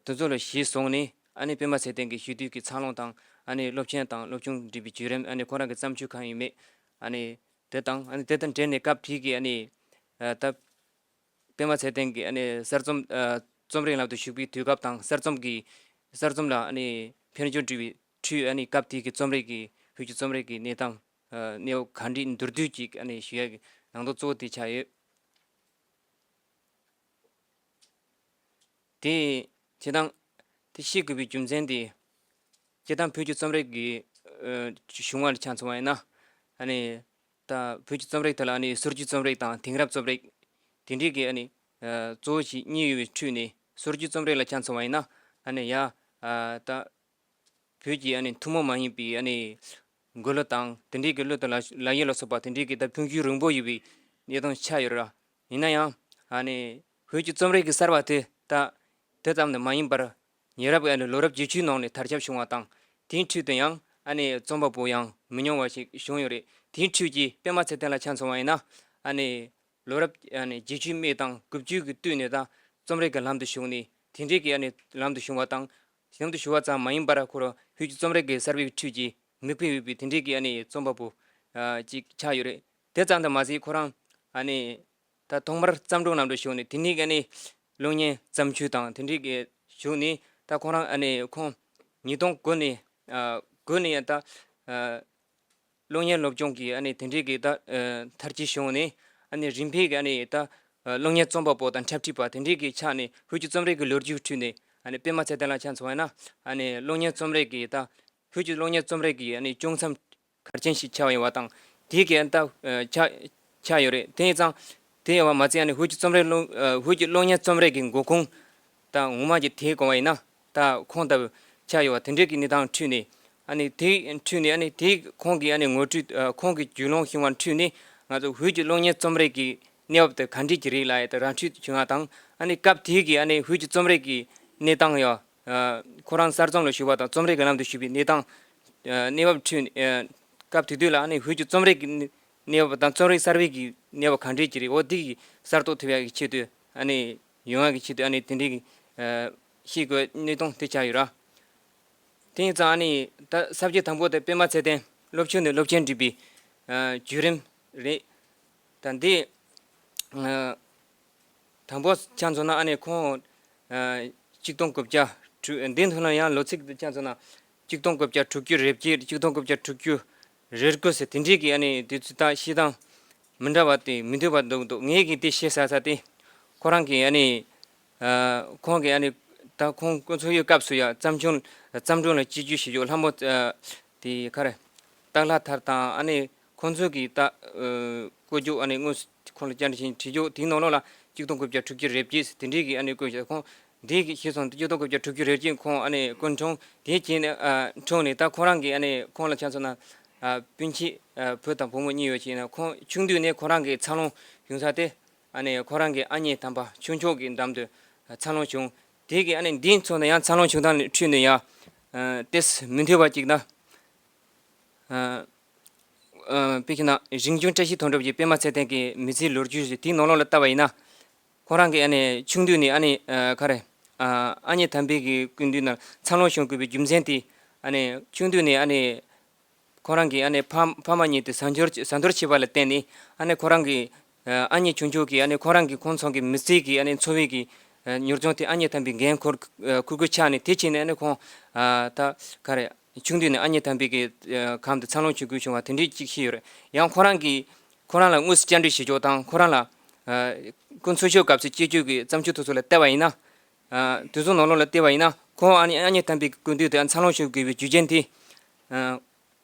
དེ་ཚོ་ལ་གཞི་བཟུང་ནས་ཨ་ནི་པད་མ་ཚེ་བརྟན་གྱི་ཤེས་འདོད་ཀྱི་འཚར་ལོངས་དང་། ཨ་ནི་སློབ་ཆེན་དང་སློབ་ཆུང་འགྲིམ་པའི་བརྒྱུད་རིམ། ཨ་ནི་ཁོ་རང་གི་བརྩམས་ཆོས་གང་ཡིན་མེད། ཨ་ནི་དེ་དང་ཨ་ནི་དེ་དང་འབྲེལ་ནས་སྐབས་དེའི་གི་ཨ་ནི་ད་པད་མ་ཚེ་བརྟན་གྱི་ཨ་ནི་གསར་རྩོམ་རྩོམ་རིག་ལམ་དུ་ཞུགས་པའི་དུས་སྐབས་དང་། གསར་རྩོམ་གྱི་གསར་རྩོམ་ལ་ཨ་ནི་འཕེལ་འགྱུར་འགྲོ་བའི་ཁྲོད་ཨ་ནི་སྐབས་དེའི་གི་རྩོམ་རིག་གི་བོད་ཀྱི་རྩོམ་རིག་གི་གནས་སྟངས་གནས་བབ་ག་འདྲའི་མདོར་བསྡུས་ཅིག་ཨ་ནི་ཞུ་ཡ་གི་ནང་དོན་གཙོ་བོ་དེ་ཆགས་ཡོད། དེ་སྤྱིར་བཏང་དེ་ཤེས་དགོས་པའི་རྒྱུ་མཚན་དེ། སྤྱིར་བཏང་བོད་ཀྱི་རྩོམ་རིག་གི་བྱུང་བ་ལ་ཆ་མཚོན་པ་ཡིན་ན། ཨ་ནི་ད་བོད་ཀྱི་རྩོམ་རིག་དེ་ལ་ཨ་ནི་སྲོལ་རྒྱུན་རྩོམ་རིག་དང་དེང་རབས་རྩོམ་རིག་དེ་འདྲའི་གི་ཨ་ནི་གཙོ་བོ་ཞིག་གཉིས་ཡོད་པའི་ཁྲོད་ནས། སྲོལ་རྒྱུན་རྩོམ་རིག་ལ་ཆ་མཚོན་པ་ཡིན་ན། ཨ་ནི་ཡ་ད་བོད་ཀྱི་ཨ་ནི་ཐུན་མོང་མ་ཡིན་པའི་ཨ་ནི་འགུལ་གླུ་དང་དེ་འདྲའི་གི་གླུ་དང་ལ་ལ་ཡི་ལ་སོགས་པ་དེ་འདྲའི་གི་ད་ཕུང་ཤུལ་རིང་པོ་ཡོད་པའི་གནས་སྟངས་ཆགས་ཡོད་ར། ཡིན་ན་ཡང་ཨ་ནི་བོད་ཀྱི་རྩོམ་རིག་གི་གསར་བ་དེ་ད་དེ་ཙམ་དུ་མ་ཡིན་པར། ཉེ་རབས་ཀྱི་ཨ་ནི་ལོ་རབས་བརྒྱད་ཅུའི་ནང་ནས་དར་ཁྱབ་བྱུང་བ་དང་། དེའི་ཁྲོད་དུ་ཡང་ཨ་ནི་རྩོམ་པ་པོ་ཡང་མི་ཉུང་བ་ཞིག་བྱུང་ཡོད་རེད། དེའི་ཁྲོད་ཀྱི་པད་མ་ཚེ་བརྟན་ལ་ཆ་མཚོན་པ་ཡིན་ན། ཨ་ནི་ལོ་རབས་ཨ་ནི་བརྒྱད་ཅུའི་སྨད་དང་དགུ་བཅུ་གི་སྟོད་ནས་ད་རྩོམ་རིག་གི་ལམ་དུ་ཞུགས་ནས། དེ་འདྲའི་གི་ཨ་ནི་ལམ་དུ་ཞུགས་པ་དང་། ལམ་དུ་ཞུགས་པ་ཙམ་མ་ཡིན་པར་ཁོ་རང་བོད་ཀྱི་རྩོམ་རིག་གི་གསར་བའི་ཁྲོད་ཀྱི་མིག་དཔེ་ཡོད་པའི་དེ་འདྲའི་གི་ཨ་ནི་རྩོམ་པ་པོ་ཨ་ཅིག་ཆགས་ཡོད་རེད། དེ་ཙམ་དུ་མ་ཟད་ཁོ་རང་ཨ་ནི་ད་ཐོག་མར་བརྩམས་སྒྲུང་ལམ་དུ་ཞུགས་ནས། དེ་ནས་ཨ་ནི་གློག་བརྙན་བརྩམས་ཆོས་དང་དེ་འདྲའི་གི་ཞུགས་ནས། ད་ཁོ་རང་ཨ་ནི་ཁོང་ཉིས་སྟོང་དགུ་ནས་ཨ་དགུ་ནས་ད་ཨ་གློག་བརྙན་སློབ་སྦྱོང་གི་ཨ་ནི་དེ་འདྲའི་གི་ད་ཨ་མཐར་ཕྱིན་བྱུང་ནས། ཨ་ནི་རིམ་འཕེལ་གི་ཨ་ནི་ད་ཨ་གློག་བརྙན་རྩོམ་པ་པོ་དང་འཁྲབ་ཁྲིད་པ་དེ་འདྲའི་གི་ཆགས་ནས། བོད་ཀྱི་རྩོམ་རིག་གི་ལོ་རྒྱུས་ཁྲོད་ནས་ཨ་ནི་པད་མ་ཚེ་བརྟན་ལ་ཆ་མཚོན་པ་ཡིན་ན། ཨ་ནི་གློག་བརྙན་རྩོམ་རིག་གི་ད་བོད་ཀྱི་གློག་བརྙན་རྩོམ་རིག་གི་ཨ་ནི་ཅུང་ཙམ་གལ་ཆེན་ཞིག་ཆགས་ཡོད་པ་དང་། དེའི་གི་ད་ཨ་ཆགས་ཆགས་ཡོད་རེད། དེ་ཡིན་ཙང་དེ་ཡོད་པ་མ་ཚད། ཨ་ནི་བོད་ཀྱི་རྩོམ་རིག་གློག་ཨ་བོད་ཀྱི་གློག་བརྙན་རྩོམ་རིག་གི་འགོ་ཁུངས་ད་ངོ་མ་གི་དེ་གོ་བ་ཡིན་ན། ད་ཁོང་ལྟ་བུ་ཆགས་ཡོད་པ་དེ་འདྲའི་གི་གནས་སྟངས་ཁྲོད་ནས། ཨ་ནི་དེའི་ཁྲོད་ནས་ཨ་ནི་དེའི་ཁོང་གི་ཨ་ནི་ངོ་སྤྲོད་ཨ་ཁོང་གི་རྒྱུས་ལོན་བྱུང་བ་ཁྲོད་ནས། ང་ཚོ་བོད་ཀྱི་གློག་བརྙན་རྩོམ་རིག་གི་གནས་བབ་དེ་ག་འདྲས་ཀྱི་རེད་ལབ་ཡ་དེ་ར་འཕྲོད་བྱུང་བ་དང་། ཨ་ནི་སྐབས་དེའི་གི་ཨ་ནི་བོད་ཀྱི་རྩོམ་རིག་གི་གནས་སྟངས་ཡང་། ཨ་ཁོ་རང་གསར་རྩོམ་ལ་ཞུགས་པ་དང་རྩོམ་རིག་གི་ལམ་དུ་ཞུགས་པའི་གནས་སྟངས། ཨ་གནས་བབ་ཁྲོད་ཨ་སྐབས་དེ་དུས་ལ་ཨ་ནི་བོད་ཀྱི་རྩོམ་རིག་གི་གནས་བབ་དང་རྩོམ་རིག་གསར་པའི་གི་གནས་བབ་ག་འདྲས་ཀྱི་རེད། འོ་དེ་གི་གསར་རྟོགས་ཐུབ་ཡག་གི་ཆེད་དུ། ཨ་ནི་ཡོང་ཡག་གི་ཆེད་དུ་ཨ་ནི་དེ་འདྲའི་གི་ཨ་ཤེས་དགོས་གནད་དོན་དེ་ཆགས་ཡོད་ར། དེ་ཡིན་ཙང་ཨ་ནི་ད་ས་བཅད་དང་པོ་དེ་པད་མ་ཚེ་བརྟན་སློབ་ཆུང་ནས་སློབ་ཆེན་འགྲིམ་པའི་ཨ་བརྒྱུད་རིམ་རེད། ད་འདི་ཨ་དང་པོ་ཆ་མཚོན་ན། ཨ་ནི་ཁོང་ཨ་གཅིག་སྟོང་དགུ་བརྒྱ་དྲུག་འདི་ཐོག་ལ་ཡང་ལོ་ཚིགས་འདི་ཆ་མཚོན་ན། གཅིག་སྟོང་དགུ་བརྒྱ་དྲུག་ཅུ་རེ་བརྒྱད། གཅིག་སྟོང་དགུ་བརྒྱ་དྲུག་ཅུ་རེ་དགུ་ཟེར་དེ་འདྲའི་གི་ཨ་ནི་དུས་ཚོད་ད་བཤད་སྟངས་མི་འདྲ་བ་དེ་མི་འདུག་པ་འདུག་འདུག་ངས་གི་དེ་བཤད་ས་ས་དེ་ཁོ་རང་གི་ཨ་ནི་ཨ་ཁོང་གི་ཨ་ནི་ད་ཁོང་སྐུ་འཚོ་ཡོད་སྐབས་སུ་ཡང་བརྩམས་ཆོས་བརྩམས་སྒྲུང་ལ་དཔྱད་བརྗོད་བྱེད་ཕྱོགས། ལྷ་མོ་ཨ་དེ་ག་རེ་སྟག་ལྷ་ཐར་དང་། ཨ་ནི་ཁོང་ཚོ་གི་ད་ཨ་བཀོད་རྒྱུགས་ཨ་ནི་དངོས་སུ་ཁོང་ལ་བཅར་འདྲི་བྱེད་ཕྱོགས་དེའི་ནང་ལོགས་ལ་གཅིག་སྟོང་དགུ་བརྒྱ་དྲུག་ཅུ་རེ་བརྒྱད་དེ་འདྲའི་གི་ཨ་ནི་བཀོད་བཞག་ཁོང་འདི་གི་ཤེས་སོང་། གཅིག་སྟོང་དགུ་བརྒྱ་དྲུག་ཅུ་རེ་བརྒྱད་ཁོང་ཨ་ནི་སྐུ་འཁྲུངས་དེའི་རྗེས་ནས་ཨ་འཁྲུངས་ནས། ད་ཁོ་རང་གི་ཨ་ནི་ཁོང་ལ་ཆ་མཚོན་ན་ཨ་སྤུན་མཆེད་ཨ་བུ་དང་བུ་མོ་གཉིས་ཡོད་ཅེ་ན། ཁོང་ཆུང་དུས་ནས་ཁོ་རང་གི་འཚར་ལོངས་བྱུང་ས་དེ་ཨ་ནི་ཁོ་རང་གི་ཨ་མྱེས་དམ་པ་ཆོས་མཆོག་གི་འགྲམ་དུ་འཚར་ལོངས་བྱུང་། དེ་གི་ཨ་ནི་འདིའི་ཚོ་ནས་ཡང་འཚར་ལོངས་བྱུང་སྟངས་ཁྲོད་ནས་ཡང་ཨ་ཏོག་ཙམ་མི་མཐུན་པ་ཅིག་ན། ཨ་ཨ་དཔེ་ཁྱེད་ན་རིག་འཛིན་བཀྲ་ཤིས་དོན་གྲུབ་ཀྱི་པད་མ་ཚེ་བརྟན་གྱི་མི་ཚེའི་ལོ་རྒྱུས་ཞེས་དེའི་ནང་ལོགས་ལ་ལྟ་བ་ཡིན་ན། ཁོ་རང་གིས་ཨ་ནི་ཆུང་དུས་ནས་ཨ་ནི་ཨ་ག་རེ་ཨ་ཨ་མྱེས་དམ་པའི་གི་སྐུ་མདུན་ན་འཚར་ལོངས་བྱུང་དགོས་པའི་རྒྱུ་མཚན་དེ། ཨ་ནི་ཆུང་དུས་ནས་ཨ་ནི་ ཁོ་རང་གི་ཨ་ནི་ཕ་ཕ་མ་གཉིས་དེ་ཟ་འཐོར་ཟ་འཐོར་བྱས་པ་ལ་བརྟེན་ནས་ཨ་ནི་ཁོ་རང་གི་ཨ་ཨ་མྱེས་ཆུང་ཆུང་གིས་ཨ་ནི་ཁོ་རང་གི་ཁོང་ཚོ་གི་མི་ཚེ་གི་ཨ་ནི་འཚོ་བའི་གི་ཨ་མྱུར་སྐྱོང་དེ་ཨ་མྱེས་དམ་པའི་འགན་འཁུར་ཨ་འཁུར་དགོས་ཆགས་ནས། དེ་བྱས་ནས་ཨ་ནི་ཁོང་ཨ་ད་ག་རེ་ཆུང་དུས་ནས་ཨ་མྱེས་དམ་པའི་གི་ཨ་གམ་དུ་འཚར་ལོངས་བྱེད་དགོས་བྱུང་བ་དེ་འདྲའི་གཅིག་ཤེས་ཡོད་རེད། ཡང་ཁོ་རང་གིས་ཁོ་རང་ལ་དངོས་སུ་བཅར་འདྲི་བྱེད་ཕྱོགས་དང་ཁོ་རང་ལ་ཨ་སྐུ་འཚོ་བཞུགས་སྐབས་སུ་སྐྱེ་རྒྱུད་ཀྱི་བརྩམས་ཆོས་དེ་ཚོ་ལ་བལྟས་པ་ཡིན་ན། ཨ་དེ་ཚོ་ནང་ལོགས་ལ་བལྟས་པ་ཡིན་ན། ཁོང་ཨ་ནི་ཨ་མྱེས་དམ་པའི་སྐུ་མདུན་དུ་འཚར་ལོངས་བྱེད་དགོས་པའི་རྒྱུ་རྐྱེན་དེ། ཨ་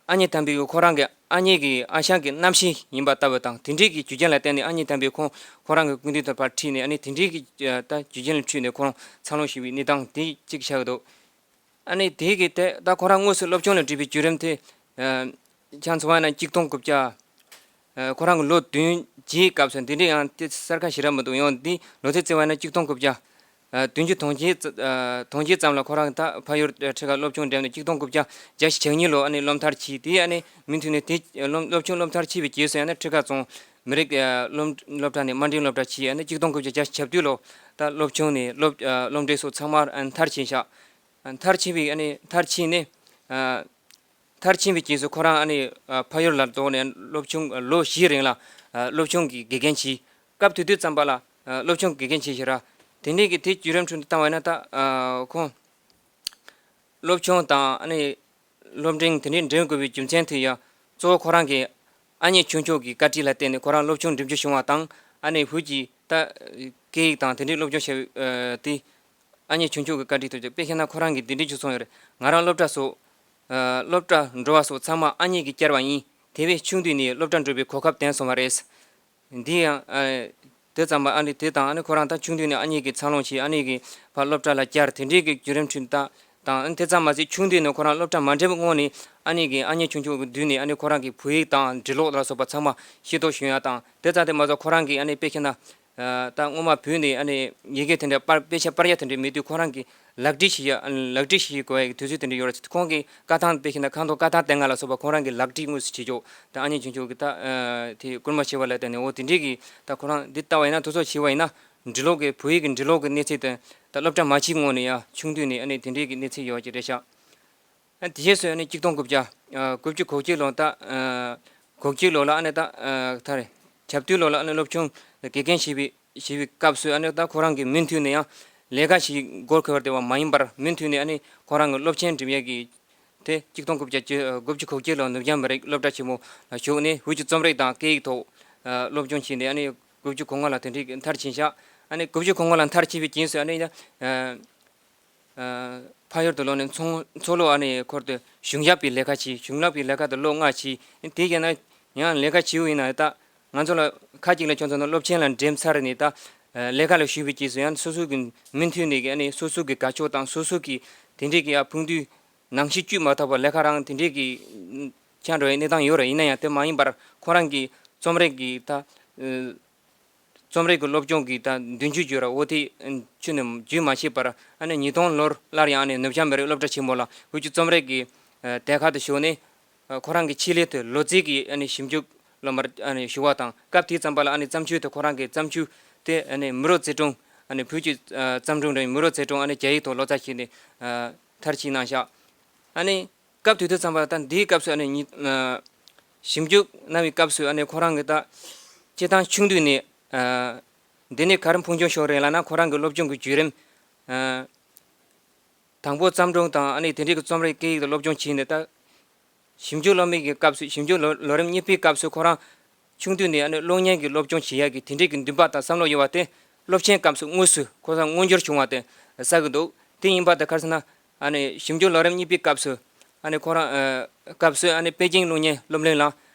ཨ་མྱེས་དམ་པའི་ཁོ་རང་གི་ཨ་མྱེས་ཀྱི་ཨ་ཞང་གི་རྣམ་ཤེས་ཡིན་པ་ལྟ་བུ་དང་། དེ་འདྲའི་གི་རྒྱུ་རྐྱེན་ལ་བརྟེན་ནས་ཨ་མྱེས་དམ་པའི་ཁོང་ཁོ་རང་གི་སྐུ་མདུན་དུ་ཕར་ཁྲིད་ནས། ཨ་ནི་དེ་འདྲའི་གི་ཨ་ད་རྒྱུ་རྐྱེན་ལ་ཁྲིད་ནས་ཁོ་རང་འཚར་ལོངས་བྱས་པའི་གནས་སྟངས་དེ་གཅིག་ཆགས་ཀྱི་འདུག་ཨ་ནི་དེ་གི་དེ་ད་ཁོ་རང་དངོས་སུ་སློབ་སྦྱོང་ལ་འགྲིལ་བའི་བརྒྱུད་རིམ་དེ། ཨ་ཆ་མཚོན་པ་ན་གཅིག་སྟོང་དགུ་བརྒྱ། ཨ་ཁོ་རང་གི་ལོ་བདུན་བརྒྱད་སྐབས་སུ། འདི་འདྲ་ཡང་དེ་གསལ་ཁ་ཞེ་དྲག་མི་འདུག་ཡང་འདི་ལོ་ཚིགས་བརྩི་བ་ན་གཅིག་སྟོང་དགུ་བརྒྱ་ཨ་བདུན་ཅུ་དོན་བརྒྱད་ཙ་ཨ་དོན་བརྒྱད་ཙམ་ལ་ཁོ་རང་ད་ཕ་ཡུལ་ཁྲི་ཁར་སློབ་སྦྱོང་འགྲིམས་ནས། གཅིག་སྟོང་དགུ་བརྒྱ་བརྒྱད་ཅུ་གྱ་གཉིས་ལོ་ཨ་ནི་སློབ་མཐར་ཕྱིན། དེ་ཨ་ནི་མུ་མཐུད་ནས་དེ་སློབ་སློབ་ཆུང་སློབ་མཐར་ཕྱིན་པའི་རྗེས་སུ་ཡང་ན་ཁྲི་ཁ་རྫོང་མི་རིགས་ཨ་སློབ་སློབ་གྲྭ་ནས་དམའ་འབྲིང་སློབ་གྲྭ་ཕྱིན། ཨ་ནི་གཅིག་སྟོང་དགུ་བརྒྱ་བརྒྱད་ཅུ་གྱ་དྲུག་ལོ་ད་སློབ་ཆུང་ནས་སློབ་ཨ་སློབ་གྲྭའི་སོགས་ཚང་མ་ཨ་མཐར་ཕྱིན་ཤག་ཨ་མཐར་ཕྱིན་པའི་ཨ་ནི་མཐར་ཕྱིན་ནས་ཨ། མཐར་ཕྱིན་པའི་རྗེས་སུ་ཁོ་རང་ཨ་ནི་ཨ་ཕ་ཡུལ་ལ་ལྡོག་ནས་སློབ་ཆུང་ལོ་བཞི་རིང་ལ་ཨ་སློབ་ཆུང་གི་དགེ་རྒན་བྱས། སྐབས་དེ་དུས་ཙམ་པ་ལ་ཨ་སློབ་ཆུང་གི་དགེ་རྒན་བྱས་ཤག་ར། དེ་འདྲའི་གི་དེ་བརྒྱུད་རིམ་ཁྲོད་དུ་བཏང་བ་ན་ད་ཨ་ཁོང་སློབ་ཆུང་དང་ཨ་ནི་སློབ་འབྲིང་དེ་འདྲའི་འགྲིམ་དགོས་པའི་རྒྱུ་མཚན་དེ་ཡང་གཙོ་བོ་ཁོ་རང་གི་ཨ་མྱེས་ཆུང་ཆུང་གི་བཀའ་དྲིན་ལ་བརྟེན་ནས་ཁོ་རང་སློབ་ཆུང་འགྲིམ་རྒྱུ་བྱུང་བ་དང་། ཨ་ནི་བོད་ཀྱི་ད་སྐད་ཡིག་དང་དེ་འདྲའི་སློབ་སྦྱོང་བྱས་ཨ་དེ། ཨ་མྱེས་ཆུང་ཆུང་གི་བཀའ་དྲིན་ཐོབ་ཅིག་དཔེ་བཤད་ན་ཁོ་རང་གིས་འདི་འདྲའི་ཅིག་གསུངས་ཡོད་རེད། ང་རང་སློབ་གྲྭ་སོགས་ཨ་སློབ་གྲྭ་འགྲོ་བ་སོགས་ཚང་མ་ཨ་མྱེས་ཀྱིས་བསྐྱལ་བ་ཡིན། དེ་བས་ཆུང་དུས་ནས་སློབ་གྲྭ་འགྲོ་བའི་གོ་སྐབས་ལྡན་སོང་བ་རེད། འདི་ཡང་ཨ་དེ་ཙམ་པ་ཨ་ནི་དེ་དང་། ཨ་ནི་ཁོ་རང་ད་ཆུང་དུས་ནས་ཨ་མྱེས་ཀྱིས་འཚར་ལོངས་བྱས། ཨ་མྱེས་ཀྱིས་ཕར་སློབ་གྲྭ་ལ་བསྐྱལ། དེ་འདྲའི་གི་བརྒྱུད་རིམ་ཁྲོད་ད་དང་། ཨ་ནི་དེ་ཙམ་མ་ཟད་ཆུང་དུས་ནས་ཁོ་རང་སློབ་གྲྭ་མ་འགྲིམས་སྔོན་ནས་ཨ་མྱེས་ཀྱིས་ཨ་མྱེས་ཆུང་ཆུང་གི་མདུན་ནས་ཨ་ནི་ཁོ་རང་གིས་བོད་ཡིག་དང་འབྲི་ཀློག་ལ་སོགས་པ་ཚང་མ་ཤེས་རྟོགས་བྱུང་ཡ་དང་། དེ་ཙམ་དེ་མ་ཟད་ཁོ་རང་གིས་ཨ་ནི་དཔེ་བཤད་ན། ཨ་ད་སྔོན་མ་བོད་ནས་ཨ་ནི་ཡི་གེ་དེ་འདྲ་པར་དཔེ་ཆ་པར་ཡ་དེ་འདྲ་མེད་དུས། ཁོ་རང་གིས་ལག་བྲིས་བྱེད་ཡ། ཨ་ལག་བྲིས་བྱེད་དགོས་ཡ་གི་དུས་ཚོད་དེ་འདྲ་ཡོད་རེད། ཁོང་གིས་བཀའ་ཐང་དཔེ་བཤད་ན་ཁང་ཐོག་བཀའ་ཐང་དེ་སྔ་ལ་སོགས་པ་ཁོ་རང་གིས་ལག་བྲིས་དངོས་སུ་བྱེད་ཆོག་ད་ཨ་མྱེས་ཆུང་ཆུང་གིས་ད་ཨ་དེ་སྐུལ་མ་བྱས་པ་ལ་བརྟེན་ནས། འོ་དེ་འདྲའི་གི་ད་ཁོ་རང་འདི་ལྟ་བ་ཡིན་ན། དེ་ཚོ་བྱས་པ་ཡིན་ན་འབྲི་ཀློག་གི་བོད་ཡིག་གི་འབྲི་ཀློག་གི་གནས་ཚད་དེ་ད་སློབ་གྲྭ་མ་ཕྱིན་སྔོན་ནས་ཡ་ཆུང་དུས་ནས་ཨ་ནི་དེ་འདྲའི་གི་གནས་ཚད་ཡོད་ཀྱི་རེད་ཤག་ཨ་དེ་རྗེས་སུ་ཨ་ནི་གཅིག་སྟོང་དགུ་བརྒྱ་ཨ་དགུ་བཅུ་གོ་གཅིག་ལོ་ད་ཨ་གོ་གཅིག་ལོ་ལ་ཨ་ནི་ད་ཨ་ད་རེད། གྱ་བདུན་ལོ་ལ་ཨ་ནི་སློབ་ཆུང་དགེ་རྒན་བྱས་པའི་བྱས་པའི་སྐབས་སུ་ཨ་ནི་ད་ཁོ་རང་གིས་མུ་མཐུད་ནས་ཡང་ལས་ཀ་ཞིག་སྒོར་ཁེ་བར་དེ་བ་མ་ཡིན་པར། མུ་མཐུད་ནས་ཨ་ནི་ཁོ་རང་གི་སློབ་ཆེན་འགྲིམ་ཡས་ཀྱི་དེ་གཅིག་སྟོང་དགུ་བརྒྱ་དགུ་བཅུ་གོ་བརྒྱད་ལོ་ནུབ་བྱང་མི་རིགས་སློབ་གྲྭ་ཆེན་མོ་ལ་ཞུགས་ནས། བོད་ཀྱི་རྩོམ་རིག་དང་སྐད་ཡིག་ཐོག་ཨ་སློབ་སྦྱོང་བྱས་ནས། ཨ་ནི་དགུ་བཅུ་གོ་ལྔ་ལ་དེ་འདྲའི་མཐར་ཕྱིན་ཤག་ཨ་ནི་དགུ་བཅུ་གོ་ལྔ་ལ་མཐར་ཕྱིན་པའི་རྗེས་སུ་ཨ་ནི་ཨ་ཨ་ཕ་ཡུལ་དུ་ལོག་ནས་མཚོ་མཚོ་ལྷོ། ཨ་ནི་ཁོར་དུ་གཞུང་ཞབས་པའི་ལས་ཀ་བྱས། གཞུང་ཞབས་པའི་ལས་ཀ་དུ་ལོ་ལྔ་བྱས། དེ་བྱས་ན་ཡང་ལས་ཀ་བྱེད་འོས་ཡིན་ན། ད་ང་ཚོ་ལ་ཁ་ཅིག་ལ་ཁྱོད་ཚོ་ནི་སློབ་ཆེན་ལ་འགྲིམས་ཚར་ནས་ད་ཨ་ལས་ཀ་ལ་ཞུགས་པའི་རྗེས་སུ་ཡང་སོ་སོ་གི་མུ་མཐུད་ནས་ཀྱི་ཨ་ནི་སོ་སོ་གི་དགའ་ཕྱོགས་དང་སོ་སོ་གི་དེ་འདྲའི་གི་ཡ་ཕུགས་འདུན་ནང་བཞིན་བཅོས་མ་ཐུབ་པར་ལས་ཀ་རང་དེ་འདྲའི་གི་ཆགས་འགྲོ་བའི་གནས་སྟངས་ཡོད་རེད། ཡིན་ན་ཡང་དེ་མ་ཡིན་པར་ཁོ་རང་གི་རྩོམ་རིག་གི་ད་ཨ་རྩོམ་རིག་གི་སློབ་སྦྱོང་གི་ད་མདུན་ཇུས་བརྗོད་ར། འོ་དེ་ཁྱོན་ནས་བརྗོད་མ་ཤེས་པར། ཨ་ནི་ཉིས་སྟོང་ལོར་སླར་ཡང་ཨ་ནི་ནུབ་བྱང་མི་རིགས་སློབ་གྲྭ་ཆེན་མོ་ལ་བོད་ཀྱི་རྩོམ་རིག་གི་ཨ་དེབ་ཁང་དུ་ཞུགས་ནས། ཨ་ཁོ་རང་གི་ཆེད་ལས་དེ་ལོ་ཙཱ་གི་ཨ་ནི་ཞིབ་འཇུག་སློབ་མར་ཨ་ནི་ཞུགས་པ་དང་། སྐབས་དེའི་ཙམ་པ་ལ་ཨ་ནི་བརྩམས་ཆོས་དེ་ཁོ་རང་གི་བརྩམས་ཆོས་དེ་ཨ་ནི་མུ་རོ་ཙེ་ཀྲུང་། ཨ་ནི་བོད་ཀྱི་ཨ་བརྩམས་སྒྲུང་རེད། མུ་རོ་ཙེ་ཀྲུང་ཨ་ནི་རྒྱ་ཡིག་ཐོག་ལོ་ཙཱ་བྱས་ནས་ཨ་མཐར་ཕྱིན་གནང་ཤག་ཨ་ནི་སྐབས་དེ་དུས་ཙམ་པ་ད་འདིའི་སྐབས་སུ་ཨ་ནི་ཉི་ཨ་ཞིབ་འཇུག་གནང་བའི་སྐབས་སུ་ཨ་ནི་ཁོ་རང་གི་ད་སྤྱིར་བཏང་ཆུང་དུས་ནས་ཨ་འདི་ནས་ག་རེ་མཐོང་ཆུང་ཤོར་རེད་ལབ་ན། ཁོ་རང་གི་སློབ་སྦྱོང་གི་བརྒྱུད་རིམ་ཨ་དང་པོ་བརྩམས་སྒྲུང་དང་ཨ་ནི་དེ་འདྲའི་གི་རྩོམ་རིག་སྐད་ཡིག་ཏུ་སློབ་སྦྱོང་བྱས་ནས། ད་ཞིབ་འཇུག་སློབ་མའི་གི་སྐབས་སུ། ཞིབ་འཇུག་ལོ་ལོ་རིམ་གཉིས་པའི་སྐབས་སུ་ཁོ་རང་ཆུང་དུས་ནས་ཨ་ནི་གློག་བརྙན་གྱི་སློབ་སྦྱོང་བྱེད་ཡག་གི་དེ་འདྲའི་གི་འདུན་པ་དང་བསམ་བློ་ཡོད་པ་དེ་སློབ་ཆེན་སྐབས་སུ་དངོས་སུ་ཁོ་རང་མངོན་འགྱུར་བྱུང་བ་དེ་གསལ་གི་འདུག་དེ་ཡིན་པ་དེ་ག་རེ་ཟེར་ན། ཨ་ནི་ཞིབ་འཇུག་ལོ་རིམ་གཉིས་པའི་སྐབས་སུ་ཨ་ནི་ཁོ་རང་ཨ་སྐབས་སུ་ཨ་ནི་པེ་ཅིང་གློག་བརྙན་སློབ་གླིང་ལ་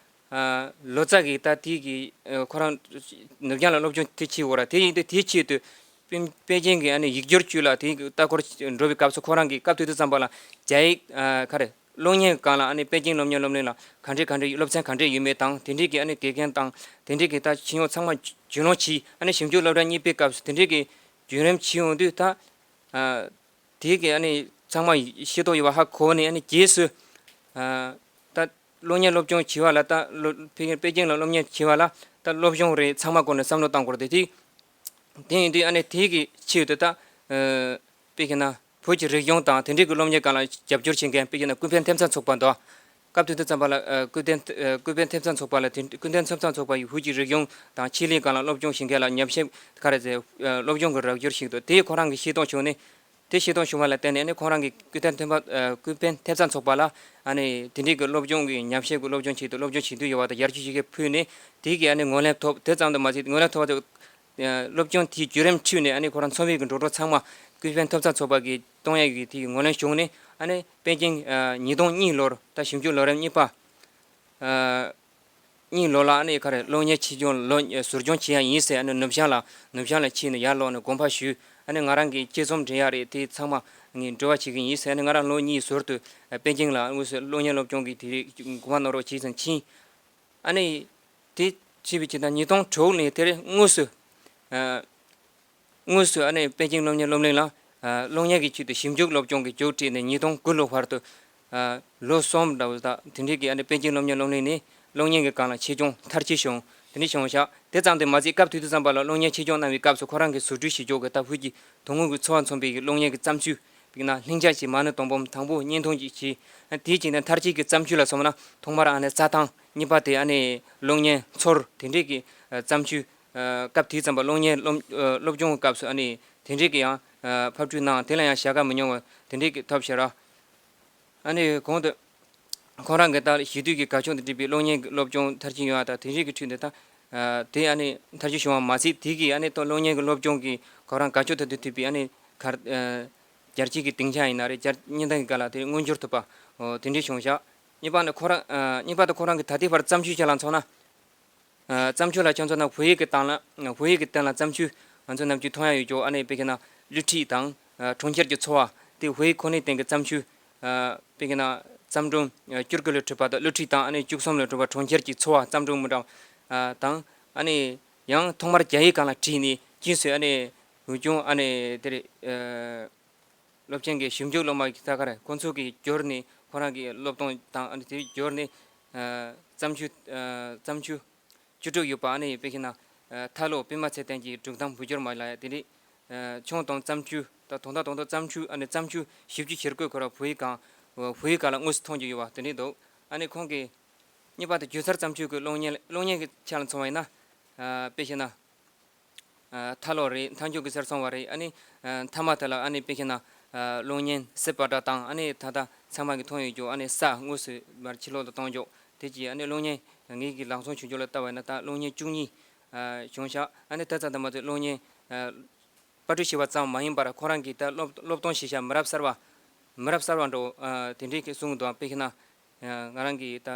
ཨ་ལོ་ཙཱ་གི་ད་དེའི་གི་ཨ་ཁོ་རང་ནུབ་བྱང་ལ་སློབ་སྦྱོང་དེ་བྱས་ཡོད་ར། དེ་ཡིན་དུས་དེའི་ཆེད་དུ་པེ་པེ་ཅིང་གི་ཨ་ནི་ཡིག་སྒྱུར་ཅུས་ལ་དེའི་གི་ལྟ་སྐོར་འགྲོ་བའི་སྐབས་སུ་ཁོ་རང་གིས་སྐབས་དེ་དུས་ཙམ་པ་ལ་རྒྱ་ཡིག་ཨ་ག་རེ་གློག་བརྙན་སྒང་ལ་ཨ་ནི་པེ་ཅིང་སློབ་གཉེར་སློབ་གླིང་ལ་ག་འདྲས་ག་འདྲས་སློབ་ཚན་ག་འདྲས་ཡོད་མེད་དང་། དེ་འདྲས་ཀྱི་ཨ་ནི་དགེ་རྒན་དང་དེ་འདྲས་ཀྱི་ད་ཕྱི་ཡོང་ཚང་མ་རྒྱུས་ལོན་བྱས། ཨ་ནི་ཞིབ་འཇུག་སློབ་གྲྭ་གཉིས་པའི་སྐབས་སུ་དེ་འདྲས་ཀྱི་བརྒྱུད་རིམ་བྱས་ཡོང་དུས། ད་ཨ་དེ་གི་ཨ་ནི་ཚང་མ་ཤེས་རྟོགས་ཡོད་པ་ཧ་གོ་ནས། ཨ་ནི་རྗེས་སུ་ཨ་ད་གློག་བརྙན་སློབ་སྦྱོང་བྱས་པ་ལ། ད་སློབ་པེ་པེ་ཅིང་ལ་སློབ་གཉེར་བྱས་པ་ལ་ད་སློབ་སྦྱོང་རེད། ཚང་མ་སྐོར་ནས་བསམ་བློ་བཏང་དགོས་རེད་དེ། དེ་ཡིན་དུས་ཨ་ནི་དེ་གི་ཆེད་དུ་ད་ཨ་དཔེ་བྱས་ན་བོད་ཀྱི་རིག་གཞུང་དང་དེ་འདྲའི་གི་སློབ་གཉེར་སྒང་ལ་རྒྱབ་སྐྱོར་བྱེད་མཁན། དཔེ་བྱས་ན་ཀུན་ཕན་ཐེབས་རྩ་ཚོགས་པ་འདུག་སྐབས་དེ་དུས་ཙམ་པ་ལ་ཨ་སྐུ་ཕྲེང་ཨ་སྐུ་ཕྲེང་ཐེབས་རྩ་ཚོགས་པ་ལ་དེ་སྐུ་ཕྲེང་ཐེབས་རྩ་ཚོགས་པ་ཡི་བོད་ཀྱི་རིག་གཞུང་དང་ཆོས་ལུགས་སྒང་ལ་སློབ་སྦྱོང་བྱེད་མཁན་ལ་ཉམས་ཞིབ་ག་རེ་ཟེར་ཨ་སློབ་སྦྱོང་གི་རགས་བསྒྱུར་ཞིག་འདུག་དེ་ཁོ་རང་གི་ཤེས་རྟོགས་བྱུང་ནས། དེ་ཤེས་རྟོགས་བྱུང་བ་ལ་བརྟེན་ནས་ཨ་ནི་ཁོ་རང་གི་སྐུ་ཕྲེང་ཐེབས་པ་ཨ་སྐུ་ཕྲེང་ཐེབས་རྩ་ཚོགས་པ་ལ་ཨ་ནི་དེ་འདྲའི་གི་སློབ་སྦྱོང་གི་ཉམས་ཞིབ་གི་སློབ་སྦྱོང་ཆེད་དུ་སློབ་སྦྱོང་བྱེད་འདོད་ཡོད་པ་དང་ཡར་རྒྱས་ཞུ་མཁན་ཕུལ་ནས་དེ་གི་ཨ་ནི་ངོས་ལེན་ཐོབ། དེ་ཙམ་དུ་མ་ཟད་ངོས་ལེན་ཐོབ་པ་དང་ཨ་སློབ་སྦྱོང་དེའི་བརྒྱུད་རིམ་ཁྲོད་ནས་ཨ་ནི་ཁོ་རང་ཚོགས་པའི་གི་འགྲོ་གྲོན་ཚང་མ་སྐུ་ཕྲེང་ཐེབས་རྩ་ཚོགས་པ་གིས་གཏོང་ཡག་གི་དེའི་ངོས་ལེན་བྱུང་ནས་ཨ་ནི་པེ་ཅིང་ཨ་ཉིས་སྟོང་གཉིས་ལོར་ད་ཞིབ་འཇུག་ལོ་རིམ་གཉིས་པ་ཨ་གཉིས་ལོ་ལ་ཨ་ནི་ག་རེ་སློབ་གཉེར་ཆེད་སྦྱོང་ལོ་ཟུར་སྦྱོང་བྱེད་ཡ་ཡིན་ཟེར་ཨ་ནི་ནུབ་བྱང་ལ་ནུབ་བྱང་ལ་ཕྱིན་ནས་ཡར་ལོག་ནས་དགོངས་པ་ཞུས། ཨ་ནི་ང་རང་གི་དཔྱད་རྩོམ་འབྲི་ཡ་རེད། དེ་ཚང་མ་ངས་འབྲེལ་བ་བྱེད་ཀྱི་ཡིན་ཟེར་ཨ་ནི་ང་རང་ལོ་གཉིས་ཟུར་དུ་ཨ་པེ་ཅིང་ལ་དངོས་སུ་སློབ་གཉེར་སློབ་སྦྱོང་གི་དེ་རིགས་གོ་བ་གནང་རོགས་བྱས་ཙང་ཕྱིན། ཨ་ནི་དེ་བྱས་པའི་ཕྱིར་ད་ཉིས་སྟོང་དྲུག་ནས་དེར་དངོས་སུ་ཨ་དངོས་སུ་ཨ་ནི་པེ་ཅིང་སློབ་གཉེར་སློབ་གླིང་ལ་ཨ་སློབ་གཉེར་གྱི་ཆེད་དུ་ཞིབ་འཇུག་སློབ་སྦྱོང་གི་མཇུག་སྒྲིལ་ནས་ཉིས་སྟོང་དགུ་ལོ་བར་དུ་ཨ་ལོ་གསུམ་འདྲ་བོ་དང་དེ་འདྲའི་གི་ཨ་ནི་པེ་ཅིང་སློབ་གཉེར་སློབ་གླིང་ནས་སློབ་གཉེར་གྱི་སྒང་ལ་ཆེད་སྦྱོང་མཐར་ཕྱིན་བྱུང་། དེ་འདྲ་བྱུང་ཤག་དེ་ཙམ་དུ་མ་ཟད་སྐབས་དེ་དུས་ཙམ་པ་ལ་སློབ་གཉེར་ཆེད་སྦྱོང་གནང་བའི་སྐབས་སུ་ཁོ་རང་གི་ཟུར་སྒྲིག་བྱེད་ཕྱོགས་ཀྱི་ད་བོད་ཀྱི་དོན་དངོས་ཀྱི་འཚོ་བ་མཚོན་པའི་གི་སློབ་གཉེར་གྱི་བརྩམས་ཆོས་དཔེར་ན་ལྷིང་འཇགས་ཀྱི་མ་ཎི་དང་པོ་དང་པོ་བརྙན་ཐུང་ཅིག་བྱས། དེའི་རྗེས་ནས་མཐར་གྱིས་ཀྱི་བརྩམས་ཆོས་ལ་སོང་ན་ཐོག་མར་ཨ་ནི་རྩྭ་ཐང་། གཉིས་པ་དེ་ཨ་ནི་གློག་བརྙན་ཚོར་དེ་འདྲའི་གི་ཨ་བརྩམས་ཆོས། ཨ་སྐབས་དེའི་ཙམ་པ་སློབ་གཉེར་སློབ་ཨ་སློབ་སྦྱོང་གི་སྐབས་སུ་ཨ་ནི་དེ་འདྲའི་གི་ཡང་ཨ་ཕབ་སྒྲིག་གནང་། དེ་ལ་ཡང་བྱ་དགའ་མི་ཉུང་བ་དེ་འདྲའི་གི་ཐོབ་ཤག་ར། ཨ་ནི་གོང་དུ་ཁོང་རང་གི་ད་ཞི་དུལ་གྱི་དགའ་ཕྱོགས་དང་འབྲེལ་བའི་སློབ་གཉེར་གྱི་སློབ་སྦྱོང་མཐར་ཕྱིན་ཡོང་བ་དང་དེ་འདྲའི་གི་ཁྲོད་དུ་ད་ཨ་དེ་ཨ་ནི་མཐར་ཕྱིན་བྱུང་བ་མ་ཟད་དེ་གི་ཨ་ནི་ད་སློབ་གཉེར་གྱི་སློབ་སྦྱོང་གི་ཁོ་རང་དགའ་ཕྱོགས་དང་མཐུན་པའི་ཨ་ནི་གར་ཨ་རྒྱལ་སྤྱི་གི་སྡིངས་ཆ་ཡིན་ན་རེད། རྒྱལ་གཉིས་ལྡན་གྱི་སྒང་ལ་དེ་མངོན་འགྱུར་ཐུབ་པ་འོ་དེ་འདྲའི་བྱུང་ཤག་གཉིས་པ་ནི་ཁོ་རང་ཨ་གཉིས་པ་དེ་ཁོ་རང་གི་ད་ལྟའི་བར་བརྩམས་ཆོས་ཅིག་ལ་མཚོན་ན། ཨ་བརྩམས་ཆོས་ལ་ཁྱོད་ཚོ་ན་བོད་ཡིག་གི་སྟེང་ལ་བོད་ཡིག་གི་སྟེང་ལ་བརྩམས་ཆོས་ང་ཚོ་ནམ་རྒྱུན་མཐོང་ཡ་ཡོད་ཀྱོག་ཨ་ནི་དཔེ་ཁྱེད་ན་བསླུ་བྲིད་དང་ཨ་གྲོང་ཁྱེར་གྱི་འཚོ་བ་དེ་བོད་ཡིག་ཁོ་ནའི་སྟེང་གི་བརྩམས་ཆོས། ཨ་དཔེ་ཁྱེད་ན་བརྩམས་སྒྲུང་ཨ་བཅུ་དགུ་ལས་གྲུབ་པ་དང་བསླུ་བྲིད་དང་ཨ་ནི་བཅུ་གསུམ་ལས་གྲུབ་པ་གྲོང་ཁྱེར་གྱི་འཚོ་བ་བརྩམས་སྒྲུང་མི་འདྲ་བ་ཨ་དང་། ཨ་ནི་ཡང་ཐོག་མར་རྒྱ་ཡིག་སྒང་ལ་བྲིས་ནས་རྗེས་སུ་ཨ་ནི་འོན་ཀྱང་ཨ་ནི་དེར་ཨ་སློབ་ཆེན་གྱི་ཞིབ་འཇུག་སློབ་མ་གི་ས་ཁར་ཁོང་ཚོ་གིས་བསྒྱུར་ནས་ཁོ་རང་གི་སློབ་སྟོན་དང་ཨ་ནི་དེ་བསྒྱུར་ནས་ཨ་བརྩམས་ཆོས་ཨ་བརྩམས་ཆོས་བཅུ་དྲུག་ཡོད་པ་ཨ་ནི་དཔེ་ཁྱེད་ན་ཨ་ཐར་ལོ་པདྨ་ཚེ་བརྟན་གྱི་སྒྲུང་གཏམ་བོད་སྒྱུར་མ་ལ་ཡ་དེ་འདྲའི་ཨ་ཆུང་དང་བརྩམས་ཆོས་དང་དོན་དག་དང་དུ་བརྩམས་ཆོས་ཨ་ནི་བརྩམས་ཆོས་བཞི་བཅུ་ཞེ་དགུ་ཁོ་རང་བོད་ཡིག་སྒང་བོད་ཡིག་སྒང་ལ་དངོས་སུ་མཐོང་རྒྱུ་ཡོད་པ་དེ་འདྲའི་འདུག་ཨ་ནི་ཁོང་གིས་གཉིས་པ་དེ་སྒྱུ་རྩལ་བརྩམས་ཆོས་ཀྱི་གློག་བརྙན་གློག་བརྙན་གྱི་ཆ་ལ་མཚོན་པ་ཡིན་ན་ཨ་དཔེ་བྱས་ན། ཨ་ཐར་ལོ་རེད། མཐའ་མཇུག་གི་གསེར་སྲུང་བ་རེད། ཨ་ནི་ཨ་མཐའ་མ་དེ་ལ་ཨ་ནི་དཔེ་བྱས་ན་ཨ་གློག་བརྙན་སྲིད་པ་འདྲ་དང་ཨ་ནི་ད་ལྟ་ཚང་མ་གིས་མཐོང་ཡོད་རྒྱུ་ཨ་ནི་ས་དངོས་སུ་མར་ཕྱི་ལོགས་ལ་གཏོང་རྒྱུ་དེ་གྱིས་ཨ་ནི་གློག་བརྙན་ངེད་ཀྱི་ལག་ཚོང་ཆུང་ཆུང་ལ་ལྟ་བ་ཡིན་ན་ད་གློག་བརྙན་བཅུ་གཉིས་ཨ་བྱུང་ཤག་ཨ་ནི་ད་ལྟ་ད་མ་ཚད་གློག་བརྙན་ཨ་པར་སྐྲུན་བྱས་པ་ཙམ་མ་ཡིན་པར་ཁོ་རང་གིས་ད་སློབ་སློབ་སྟོན་བྱེད་བྱ་མི་རབས་གསར་བ་མི་རབས་གསར་བ་འགྲོ་ཨ་དེ་འདྲའི་གི་གསུང་གི་འདུག་དཔེ་བྱས་ན་ཨ་ང་རང་གིས་ད་ཨ་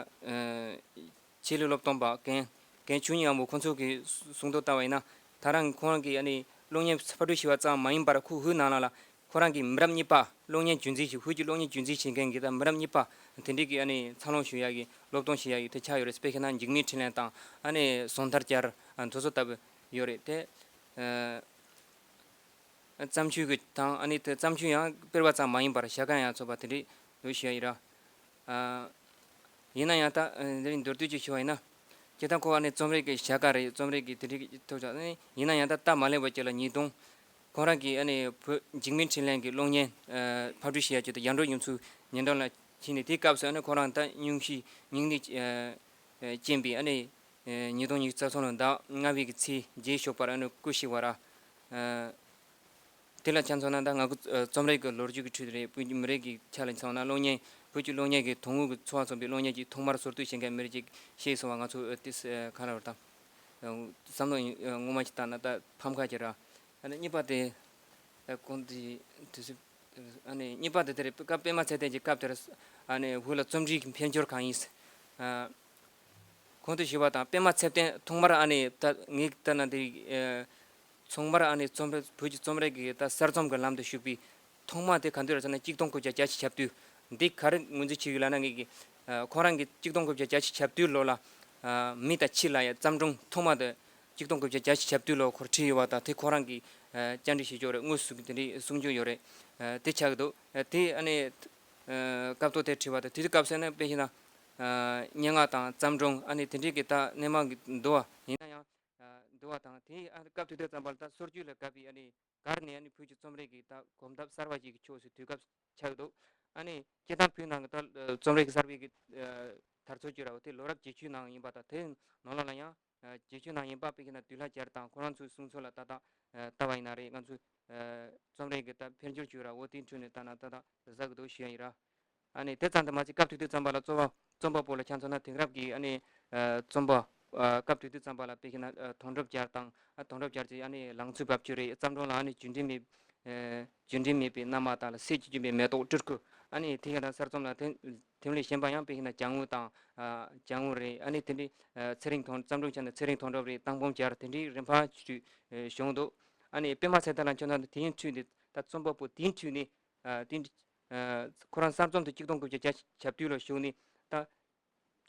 ཆེད་ལས་སློབ་སྟོན་པ་རྒན་རྒན་ཆོས་ཉིད་དབང་པོ་ཁོང་ཚོ་གི་གསུང་དོན་ལྟ་བ་ཡིན་ན་ད་རང་ཁོ་རང་གིས་ཨ་ནི་གློག་བརྙན་ཕར་སྐྲུན་བྱས་པ་ཙམ་མ་ཡིན་པར་ཁོ་བོད་ནང་ལ་ལ་ཁོ་རང་གིས་མི་རབས་གཉིས་པ་གློག་བརྙན་རྒྱུན་འཛིན་བྱེད་བོད་ཀྱི་གློག་བརྙན་རྒྱུན་འཛིན་བྱེད་མཁན་གྱི་ད་མི་རབས་གཉིས་པ་དེ་འདྲའི་གི་ཨ་ནི་འཚར་ལོངས་ཞུ་ཡ་གི་སློབ་སྟོན་བྱེད་ཡ་གི་དེ་ཆགས་ཡོད་རེད། དཔེ་བྱས་ན་འཇིགས་མེད་འཕྲིན་ལས་དང་ཨ་ནི་ཟོན་ཐར་བསྐྱར་ཨ་དེ་ཚོ་ལྟ་བུ་ཡོད་རེད་དེ། ཨ་བརྩམས་ཆོས་ཀྱི་དང་ཨ་ནི་དེ་བརྩམས་ཆོས་ཡང་སྤེལ་བ་ཙམ་མ་ཡིན་པར་བྱ་དགའ་ཡང་ཐོབ་པ་དེ་འདྲའི་ལོས་ཞུ་ཡ་ཡིན་ར། ཨ་ཡིན་ན་ཡང་ད་ཨ་འདི་རིང་མདོར་བསྡུས་ཅིག་ཞུ་བ་ཡིན་ན། སྤྱིར་བཏང་ཁོ་ཨ་ནི་རྩོམ་རིག་གི་བྱ་དགའ་རེད། རྩོམ་རིག་གི་དེ་འདྲའི་ཐོབ་ཆགས་ཨ་ནི་ཡིན་ན་ཡང་ད་སྟབས་མ་ལེགས་པ་ཅིག་ལ་ཉིས་སྟོང་ཁོང་རང་གིས་ཨ་ནི་བོད་འཇིགས་མེད་འཕྲིན་ལས་ཀྱི་གློག་བརྙན་ཨ་ཕབ་སྒྲིག་བྱེད་ཡ་ཆེད་དུ་ཡར་འབྲོག་གཡུ་མཚོའི་ཉེ་འགྲམ་ལ་ཕྱིན་ནས་དེའི་སྐབས་སུ་ཨ་ནི་ཁོ་རང་ད་སྙུང་གཞི་སྙིང་ནད་ཨ་ཨ་ཅན་པའི་ཨ་ནི་ཨ་ཉིས་སྟོང་ཉི་ཤུ་རྩ་གསུམ་ལོ་ཟླ་ལྔ་པའི་གི་ཚེས་བརྒྱད་ཞོགས་པར་ཨ་ནི་སྐུ་གཤེགས་པ་ར། ཨ་དེ་ལ་ཆ་མཚོན་ན་ད་ང་ཁོ་ཨ་རྩོམ་རིག་གི་ལོ་རྒྱུས་ཀྱི་ཁྲོད་རེད། བོད་ཀྱི་མི་རིགས་ཀྱི་ཆ་ལ་མཚོན་ན་གློག་བརྙན་བོད་ཀྱི་གློག་བརྙན་གྱི་དོན་དངོས་ཀྱི་འཚོ་བ་མཚོན་པའི་གློག་བརྙན་གྱི་ཐོག་མར་ཟུར་གཏོགས་བྱེད་མཁན་མི་རིགས་ཅིག་ཤེས་སོང་བ་ང་ཚོ་ཨ་ཏི་སི་ཨ་ག་རེ་བར་དང་བསམ་བློ་ཨ་ངོ་མ་ཞིག་བཏང་ན་ད་ཕམ་ཁ་ཅིག་ར། ཨ་ནི་གཉིས་པ་དེ་ཨ་གོང་དེ་དུས་སུ་ཨ་ནི་གཉིས་པ་དེ་དེ་རེད། སྐབས་པདྨ་ཚེ་བརྟན་གྱི་སྐབས་དེར་ཨ་ནི་བོད་ལ་རྩོམ་རིག་འཕེལ་འགྱུར་གང་ཡིན་ཨ། གོང་དུ་ཞུས་པ་དང་པདྨ་ཚེ་བརྟན་ཐོག་མར་ཨ་ནི་ད་ངས་ལྟ་ན་འདི་ཨ་ཚོང་མར་ཨ་ནི་རྩོམ་རིག་བོད་ཀྱི་རྩོམ་རིག་གི་ད་གསར་རྩོམ་གྱི་ལམ་དུ་ཞུགས་པའི་ཐོག་མ་དེ་ག་འདི་རེད་ཟེར་ན་གཅིག་སྟོང་དགུ་བརྒྱ་བརྒྱད་ཅུ་གྱ་བདུན། འདི་ག་རེ་ངོས་འཛིན་བྱེད་ཀྱི་ལབ་ན་ངེད་ཀྱི་ཨ་ཁོ་རང་གིས་གཅིག་སྟོང་དགུ་བརྒྱ་བརྒྱད་ཅུ་གྱ་བདུན་ལོ་ལ་ཨ་མི་དང་ཁྱི་ལབ་ཡ་བརྩམས་སྒྲུང་ཐོག་མ་དེ་གཅིག་སྟོང་དགུ་བརྒྱ་བརྒྱད་ཅུ་གྱ་བདུན་ལོ་ཁོར་བྲིས་ཡོད་པ་དང་དེ་ཁོ་རང་གིས་ཨ་བཅར་འདྲི་བྱེད་ཀྱི་ཡོད་རེད། དངོས་སུ་དེ་འདྲའི་གསུང་རྒྱུ་ཡོད་རེད། ཨ་དེ་ཆགས་ཀྱི་འདུག་ཨ་དེ་ཨ་ནི་ཨ་སྐབས་ཐོག་དེ་བྲིས་པ་དང་དེ་དུས་སྐབས་སུ་ནི་དཔེ་བཞག་ན། ཨ་སྙན་ངག་དང་བརྩམས་སྒྲུང་ཨ་ནི་དེ་འདྲའི་གི་ད་སྣེ་མང་གི་འདུག་བ། ཡིན་ན་ཡང་ཨ་འདུག་བ་དང་དེ་ཨ་སྐབས་དེ་དུས་ཙམ་པ་ལ་ད་སོར་བཅུ་ལ་བརྒལ་བའི་ཨ་ནི་སྒར་ནས་ཨ་ནི་བོད་ཀྱི་རྩོམ་རིག་གི་ད་གོམ་སྟབས་གསར་བ་ཞིག་གི་ཕྱོགས་སུ་དུས་སྐབས་ཆགས་འདུག་ཨ་ནི་སྐྱེ་དང་ཕོའི་ནང་གི་ད་རྩོམ་རིག་གསར་པའི་གི་དར་ཚུལ་བཅོས་ར་བོ་དེ་ལོ་རབས་བརྒྱད་ཅུའི་ནང་ཡིན་པ་དང་དེ་ནང་ལོགས་ལ་ཡང་རྗེས་ཆོས་ནང་ཡིན་པ་དཔེ་ཁྱེད་ན་དུས་ལྷ་རྒྱལ་དང་ཁོ་རང་ཚོའི་གསུང་ཚུལ་ལ་ཏག་ཏག་ལྟ་བ་ཡིན་ན་རེད། ང་ཚོའི་རྩོམ་རིག་གི་ད་འཕེལ་འགྱུར་བཅོས་ར་འོ་དེའི་ཁྲོད་ནས་ལྟ་ན་ཏག་ཏག་གཟབ་གི་འདུག་ཞུ་ཡ་ཡིན་ར། ཨ་ནི་དེ་ཙམ་དུ་མ་ཟད་སྐབས་དེ་དུས་ཙམ་པ་ལ་རྩོམ་པ་རྩོམ་པ་པོ་ལ་ཁྱེད་ཚོ་ན་དེང་རབས་ཀྱི་ཨ་ནི་རྩོམ་པ་སྐབས་དེ་དུས་ཙམ་པ་ལ་དཔེ་ཁྱེད་ན་དོན་གྲུབ་རྒྱལ་དང་དོན་གྲུབ་རྒྱལ་གྱི་ཨ་ནི་ལང་ཚོའི་རྦབ་ཆུ་རེད། བརྩམས་སྒྲུང་ལ་ཨ་ནི་རྒྱུན་འབྲས་མེད་རྒྱུན་འབྲས་མེད་པའི་མནའ་མ་དང་ལ་ཟས་ཀྱིས་བསྐྱོན་པའི་མེ་ཏོག་སྤྲུལ་སྐུ། ཨ་ནི་དེ་ཡང་ད་གསར་རྩོམ་ལ་ཐེམ་ཐེམ་ལས་གཞན་པ་ཡང་དཔེ་ཡིན་ན་ལྕང་ངུ་དང་ལྕང་ངུ་རེད། ཨ་ནི་དེ་འདྲའི་ཚེ་རིང་དོན་བརྩམས་སྒྲུང་ཆ་ནས་ཚེ་རིང་དོན་གྲུབ་རེད། ཏང་ཕོམ་སྦྱར་དེ་འདྲའི་རིམ་པ་ཞིག་བྱུང་འདུག་ཨ་ནི་པད་མ་ཚེ་བརྟན་ལ་མཚོན་ན་དེའི་ཁྲོད་ནས་ད་རྩོམ་པ་པོ་དེའི་ཁྲོད་ནས་དེ་ཁོ་རང་གསར་རྩོམ་དེ་གཅིག་སྟོང་དགུ་བརྒྱ་བརྒྱད་ཅུ་གྱ་བདུན་ལོ་བཞུགས་ནས་ད།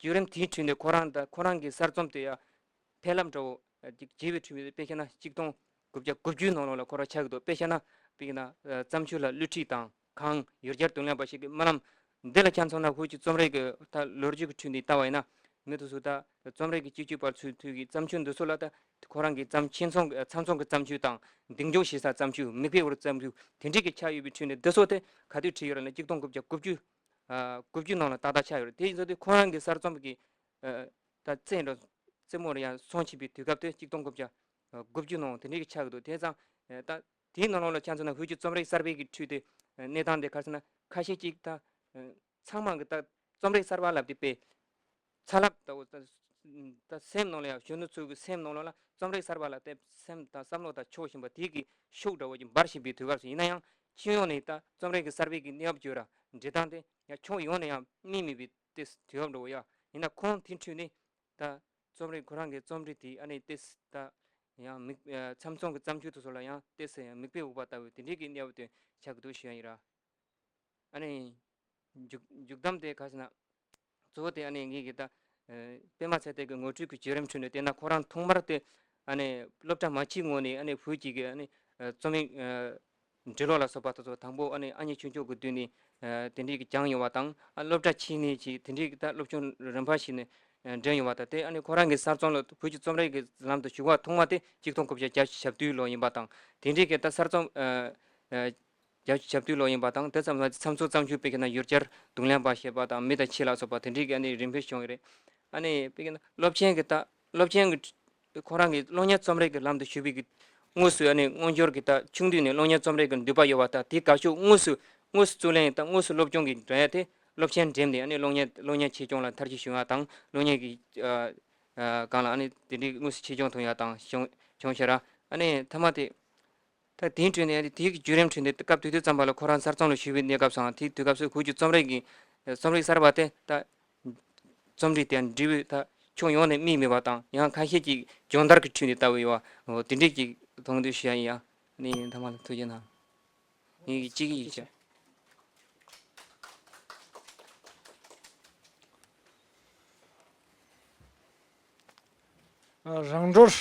བརྒྱུད་རིམ་དེའི་ཁྲོད་ནས་ཁོ་རང་དང་ཁོ་རང་གི་གསར་རྩོམ་དེ་ཡང་ཕལ་ལམ་འདྲ་བོ་ཅིག་བརྗེ་བའི་ཁྲོད་ནས་དཔེ་བཤད་ན་གཅིག་སྟོང་དགུ་བརྒྱ་དགུ་བཅུའི་ནང་ལོགས་ལ་ཁོ་རང་ཆགས་ཀྱི་འདུག་དཔེ་བཤད་ན་དཔེར་ན་བརྩམས་ཆོས་ལ་བསླུ་བྲིད་དང་གང་ཡུལ་གྱར་དུག་ལེན་པ་ཞིག་གི་རྨི་ལམ་འདི་ལ་ཁྱད་མཚོན་ན་ཧུའུ་ཅི་རྩོམ་རིག་གི་ད་ལོ་རྒྱུས་ཀྱི་ཁྲོད་ནས་ལྟ་བ་ཡིན་ན་མི་དེ་ཚོ་ད་རྩོམ་རིག་གི་སྤྱི་སྤྱོད་པར་ཚུད་དུས་ཀྱི་བརྩམས་ཆོས་འདི་ཚོ་ལ་ད་ཁོ་རང་གི་བརྩམས་ཆེན་ཚོང་གི་ཚབ་མཚོན་གྱི་བརྩམས་ཆོས་དང་གདེང་འཇོག་བྱེད་ས་བརྩམས་ཆོས་མིག་དཔེ་བོར་བརྩམས་ཆོས་དེ་འདྲའི་གི་ཆགས་ཡོད་པའི་ཁྲོད་ནས་འདི་ཚོ་དེ་ག་དུས་བྲིས་ཡོད་རེད་ན་གཅིག་སྟོང་དགུ་བརྒྱ་དགུ་བཅུ། ཨ་དགུ་བཅུ་ནང་ལ་ཏག་ཏག་ཆགས་ཡོད་རེད། དེ་ཡིན་ཙང་དེ་ཁོ་རང་གི་གསར་རྩོམ་གྱི་ཨ་ད་རྩེད་འགྲོ་རྩེད་མོ་རེ་ཡང་སོང་ཕྱིན་པའི་དུས་སྐབས་དེ་གཅིག་སྟོང་དགུ་བརྒྱ་དགུ་བཅུ་ནང་དེ་འདྲའི་གི་ཆགས་ཀྱི་འདུག་དེ་ཙང་ཨ་ད་དེའི་ནང་ལོགས་ལ་ཁྱེད་ཚོ་ན་ཧུའུ་ཅི་རྩོམ་རིག་གསར་པའི་གི་ཁྲོད་དེ་གནས་སྟངས་དེ་ག་རེ་ཟེར་ན་ཁ་ཤས་ཅིག་ད་ཚང་མ་གི་ད་རྩོམ་རིག་གསར་པ་ལབ་དེ་དཔེ། ཚ་ལབ་ལྟ་བུ་ད་ད་སེམས་ནང་ལ་ཡང་གཞོན་ནུ་ཚོའི་གི་སེམས་ནང་ལོགས་ལ་རྩོམ་རིག་གསར་པ་ལ་དེ་སེམས་དང་བསམ་བློ་དང་ཕྱོགས་ཞེན་པ་དེ་གི་ཤུགས་འདྲ་བོ་ཅིག་འབར་བཞིན་པའི་དུས་སྐབས་སུ་ཡིན་ན་ཡང་སྤྱི་ཡོངས་ནས་ད་རྩོམ་རིག་གི་གསར་པའི་གི་གནས་བབ་བརྗོད་ར་འབྲི་སྟངས་དེ་ཡང་ཕྱོགས་ཡོངས་ནས་ཡང་དམིགས་མེད་པའི་དེ་དུས་བབ་འདྲ་བོ་ཡང་ཡིན་ན་ཁོང་དེ་འཕྲོས་ནས་ད་རྩོམ་རིག་ཁོ་རང་གི་རྩོམ་རིག་དེ་ཨ་ནི་ཏེས་ད་ཡང་མིག་ཨ་ཚམ་ཚོམ་གི་བརྩམས་ཆོས་དེ་ཚོ་ལ་ཡང་ཏེས་ཡང་མིག་དཔེ་འོག་པ་ལྟ་བུའི་དེ་འདྲའི་གི་གནས་བབ་དེ་ཆགས་ཀྱི་འདུག་ཞུ་ཡ་ཡིན་ར། ཨ་ནི་མཇུག་མཇུག་གཏམ་དེ་ག་ཟེར་ན། གཙོ་བོ་དེ་ཨ་ནི་ངེད་ཀྱི་ད་ཨ་པད་མ་ཚེ་བརྟན་གྱི་ངོ་སྤྲོད་ཀྱི་བརྒྱུད་རིམ་ཁྲོད་ནས་བལྟས་ན་ཁོ་རང་ཐོག་མར་དེ་ཨ་ནི་སློབ་གྲྭ་མ་ཕྱིན་སྔོན་ནས་ཨ་ནི་བོད་ཀྱི་གི་ཨ་ནི་ཨ་རྩོམ་ཡིག་ཨ་འབྲི་ཀློག་ལ་སོགས་པ་དེ་ཚོ་དང་པོ་ཨ་ནི་ཨ་མྱེས་ཆོས་སྐྱོང་གི་མདུན་ནས་ཨ་དེ་འདྲའི་གི་སྦྱངས་ཡོང་བ་དང་ཨ་སློབ་གྲྭ་ཕྱིན་ནས་ཀྱི་དེ་འདྲའི་གི་ད་སློབ་སྦྱོང་རིམ་པ་ཞིག་ནས་ཨ་འགྲིམས་ཡོང་བ་དང་དེ་ཨ་ནི་ཁོ་རང་གི་གསར་རྩོམ་ལ་བོད་ཀྱི་རྩོམ་རིག་གི་ལམ་དུ་ཞུགས་པ་ཐོག་མ་དེ་གཅིག་སྟོང་དགུ་བརྒྱ་བརྒྱད་ཅུ་གྱ་བདུན་ལོ་ཡིན་པ་དང་དེ་འདྲའི་གི་ད་གསར་རྩོམ་ཨ་ཨ་རྒྱ་ཆེ་ཞབས་བསྟོད་ལོ་ཡིན་པ་དང་དེ་ཙམ་ལ་མཚམས་ཚོད་བརྩམས་ཆོས་དཔེ་ཁྱེད་ན་ཡུལ་གྱར་གདུང་ལེན་པ་ཞེས་པ་དང་མི་དང་ཁྱི་ལ་སོགས་པ་དེ་འདྲའི་གི་ཨ་ནི་རིམ་འཕེལ་བྱུང་ཡོད་རེད། ཨ་ནི་དཔེ་ཁྱེད་ན་སློབ་ཆེན་གྱི་ད་སློབ་ཆེན་གྱི་ཁོ་རང་གི་སློབ་གཉེར་རྩོམ་རིག་གི་ལམ་དུ་ཞུགས་པའི་གི་དངོས་སུ་ཨ་ནི་སྔོན་འགྱུར་གྱི་ད་ཆུང་དུས་ནས་སློབ་གཉེར་རྩོམ་རིག་གི་འདུན་པ་ཡོད་པ་དང་དེའི་དགའ་ཕྱོགས་དངོས་སུ་དངོས་སུ་བརྩོན་ལེན་དང་དངོས་སུ་སློབ་སྦྱོང་གི་འགྲོ་ཡ་དེ་སློབ་ཆེན་འགྲིམས་ནས་ཨ་ནི་སློབ་གཉེར་སློབ་གཉེར་ཆེད་སྦྱོང་ལ་མཐར་ཕྱིན་ཞུ་ཡ་དང་སློབ་གཉེར་གྱི་ཨ་ཨ་སྒང་ལ་ཨ་ནི་དེ་འདྲའི་དངོས་སུ་ཆེད་སྦྱོང་ཐོན་ཡ་དང་བྱུང་བྱུང་ཤག་ར། ཨ་ནི་མཐའ་མ་དེ། ད་དེའི་ཁྲོད་ནས་དེའི་བརྒྱུད་རིམ་ཁྲོད་ནས་སྐབས་དེ་དུས་ཙམ་པ་ལ་ཁོ་རང་གསར་རྩོམ་ལ་ཞུགས་པའི་གནས་སྐབས་སུའང་དེའི་དུས་སྐབས་སུ་ཁོ་ཚོའི་རྩོམ་རིག་གི་རྩོམ་རིག་གསར་པ་དེ་ད་རྩོམ་རིག་དེ་འབྲི་བའི་ད་ཕྱོགས་ཡོངས་ནས་དམིགས་མེད་པ་དང་ཡང་ཁ་ཤས་ཀྱིས་སྦྱོང་བརྡར་གྱི་ཁྲོད་ནས་ལྟ་བུ་ཡོད་པ་འོ་དེ་འདྲས་ཀྱི་མཐོང་འདོད་ཞུ་ཡ་ཡིན་ཡ། ནི་མཐའ་མ་ལ་ཐུགས་རྗེ་གནང་། ངེད་ཀྱི་གཅིག་ཡིན་ཅག་རང་གྲོལ།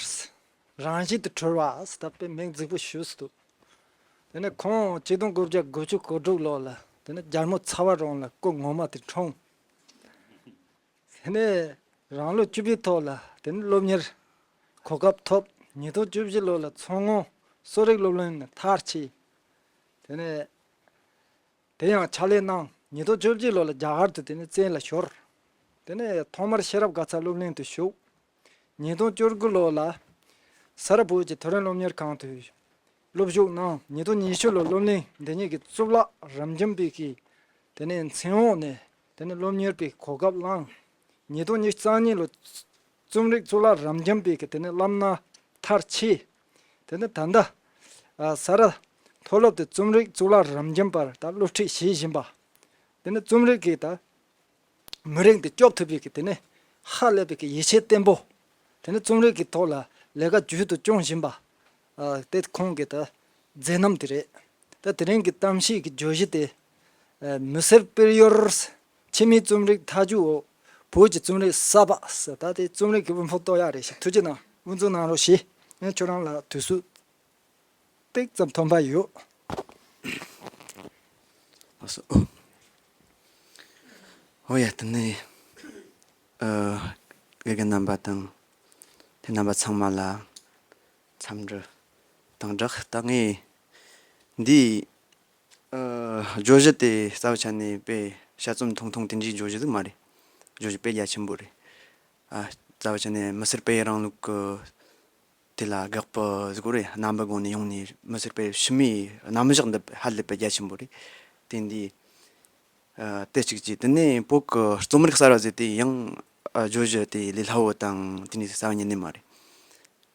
རང་བཞིན་དུ་གྲོལ་བ་ཟེར་ད་དཔེ་མིང་རྫིག་པོ་ཞུས་སུ་འདུག་དེ་ནས་ཁོང་ཆིག་སྟོང་དགུ་བརྒྱ་དགུ་བཅུ་གོ་དྲུག་ལོ་ལ་དེ་ནས་རྒྱལ་མོ་ཚ་བ་རོང་ལ་སྐུ་ངོ་མ་དེ་འཁྲུངས། དེ་ནས་རང་ལོ་བཅུ་པའི་ཐོག་ལ་དེ་ནས་སློབ་གཉེར་གོ་སྐབས་ཐོབ། ཉིས་སྟོང་བཅུ་བཞི་ལོ་ལ་མཚོ་སྔོན་གསོ་རིག་སློབ་གླིང་ནས་མཐར་ཕྱིན། དེ་ནས་དེ་ཡང་ཕྱག་ལས་གནང་། ཉིས་སྟོང་བཅོ་བརྒྱད་ལོ་ལ་རྒྱ་གར་དུ་དེ་ནས་བཙན་ལ་ཤོར། དེ་ནས་ཐོག་མར་ཤེས་རབ་དགའ་ཚལ་སློབ་གླིང་དུ་ཞུགས། ཉིས་སྟོང་བཅུ་དགུ་ལོ་ལ་ས་རཱ་བོད་ཀྱི་མཐོ་རིམ་སློབ་གཉེར་ཁང་དུ་སློབ་ཞུགས་གནང་། ཉིས་སྟོང་ཉི་ཤུ་ལོ་སློབ་གླིང་འདི་ཉིད་ཀྱི་གཙུག་ལག་རབ་འབྱམས་པའི་གི་དེ་ནས་མཚན་འོག་ནས་དེ་ནས་སློབ་གཉེར་པའི་གོ་སྐབས་བླངས། ཉིས་སྟོང་ཉི་ཤུ་རྩ་གཉིས་ལོ་རྩོམ་རིག་གཙུག་ལག་རབ་འབྱམས་པའི་གི་དེ་ནས་བླ་ན་མཐར་ཕྱིན། དེ་ནས་ད་ལྟ་ཨ་ས་རཱ་མཐོ་སློབ་ཏུ་རྩོམ་རིག་གཙུག་ལག་རབ་འབྱམས་པར་ད་སློབ་ཁྲིད་བྱེད་བཞིན་པ། དེ་ནས་རྩོམ་རིག་གི་ད་མི་རིགས་འདི་སྐྱོབ་ཐུབ་པའི་གི་དེ་ནས་ཧ་ལས་པའི་གི་ཡིད་ཆེས་བརྟན་པོ། དེ་ནས་རྩོམ་རིག་གི་ཐོག་ལ་ལས་ཀ་ཇུས་གཏོགས་སྐྱོང་བཞིན་པ། ཨ་དེ་ཁོང་གི་ད་མཛད་རྣམ་དེ་རེད། ད་དེ་རིང་གི་གཏམ་བཤད་ཀྱི་བརྗོད་གཞི་དེ་ཨ་མི་སེར་སྤེལ་ཡུལ་ཕྱི་མིའི་རྩོམ་རིག་ཐ་ཇུས་འོག་བོད་ཀྱི་རྩོམ་རིག་གསར་པ་ཟེར། ད་དེ་རྩོམ་རིག་གི་དབུ་འཕང་གཏོང་ཡག་རེད་ཤག་ཐུགས་རྗེ་གནང་། དབུ་འཛུགས་གནང་རོགས་ཞེས། ངས་ཁྱོད་རང་ལ་དུས་ཚོད་ཏོག་ཙམ་ཐོན་པ་ཡོད། ཨ་སོ། ཨོ་ཡ། དེ་ནས་ཨ་དགེ་རྒན་རྣམ་པ་དང་དེ་རྣམ་པ་ཚང་མ་ལ་འཚམས་འདྲི་དང་སྦྲགས། ད་ངས་འདི་ ཨ། བརྗོད་གཞི་དེ་རྩ་བའི་ཆ་ནས་དཔེ་དཔྱད་རྩོམ་ཐུང་ཐུང་དེ་འདྲའི་བརྗོད་གཞི་ཟིག་མ་རེད། བརྗོད་གཞི་དཔེ་རྒྱ་ཆེན་པོ་རེད། ཨ། རྩ་བའི་ཆ་ནས་མི་སེར་སྤེལ་རིང་ལུགས་ཀྱི་དེ་ལ་དགག་པ་ཟིག་རེད། རྣམ་པ་སྒོ་ནས་ཡོང་ནས་མི་སེར་སྤེལ་ཕྱི་མའི་རྣམ་གཞག་འདི་ཧ་ལས་པའི་རྒྱ་ཆེན་པོ་རེད། དེ་འདི། ཨ། དེ་གཅིག་བྱས། དེ་ནས་བོད་ཀྱི་རྩོམ་རིག་གསར་བ་ཟེར་དེ་ཡང་། ཨ། བརྗོད་གཞི་དེ་ལས་སླ་བོ་དང་དེ་ནས་གསར་བ་ཉིད་ནས་མ་རེད།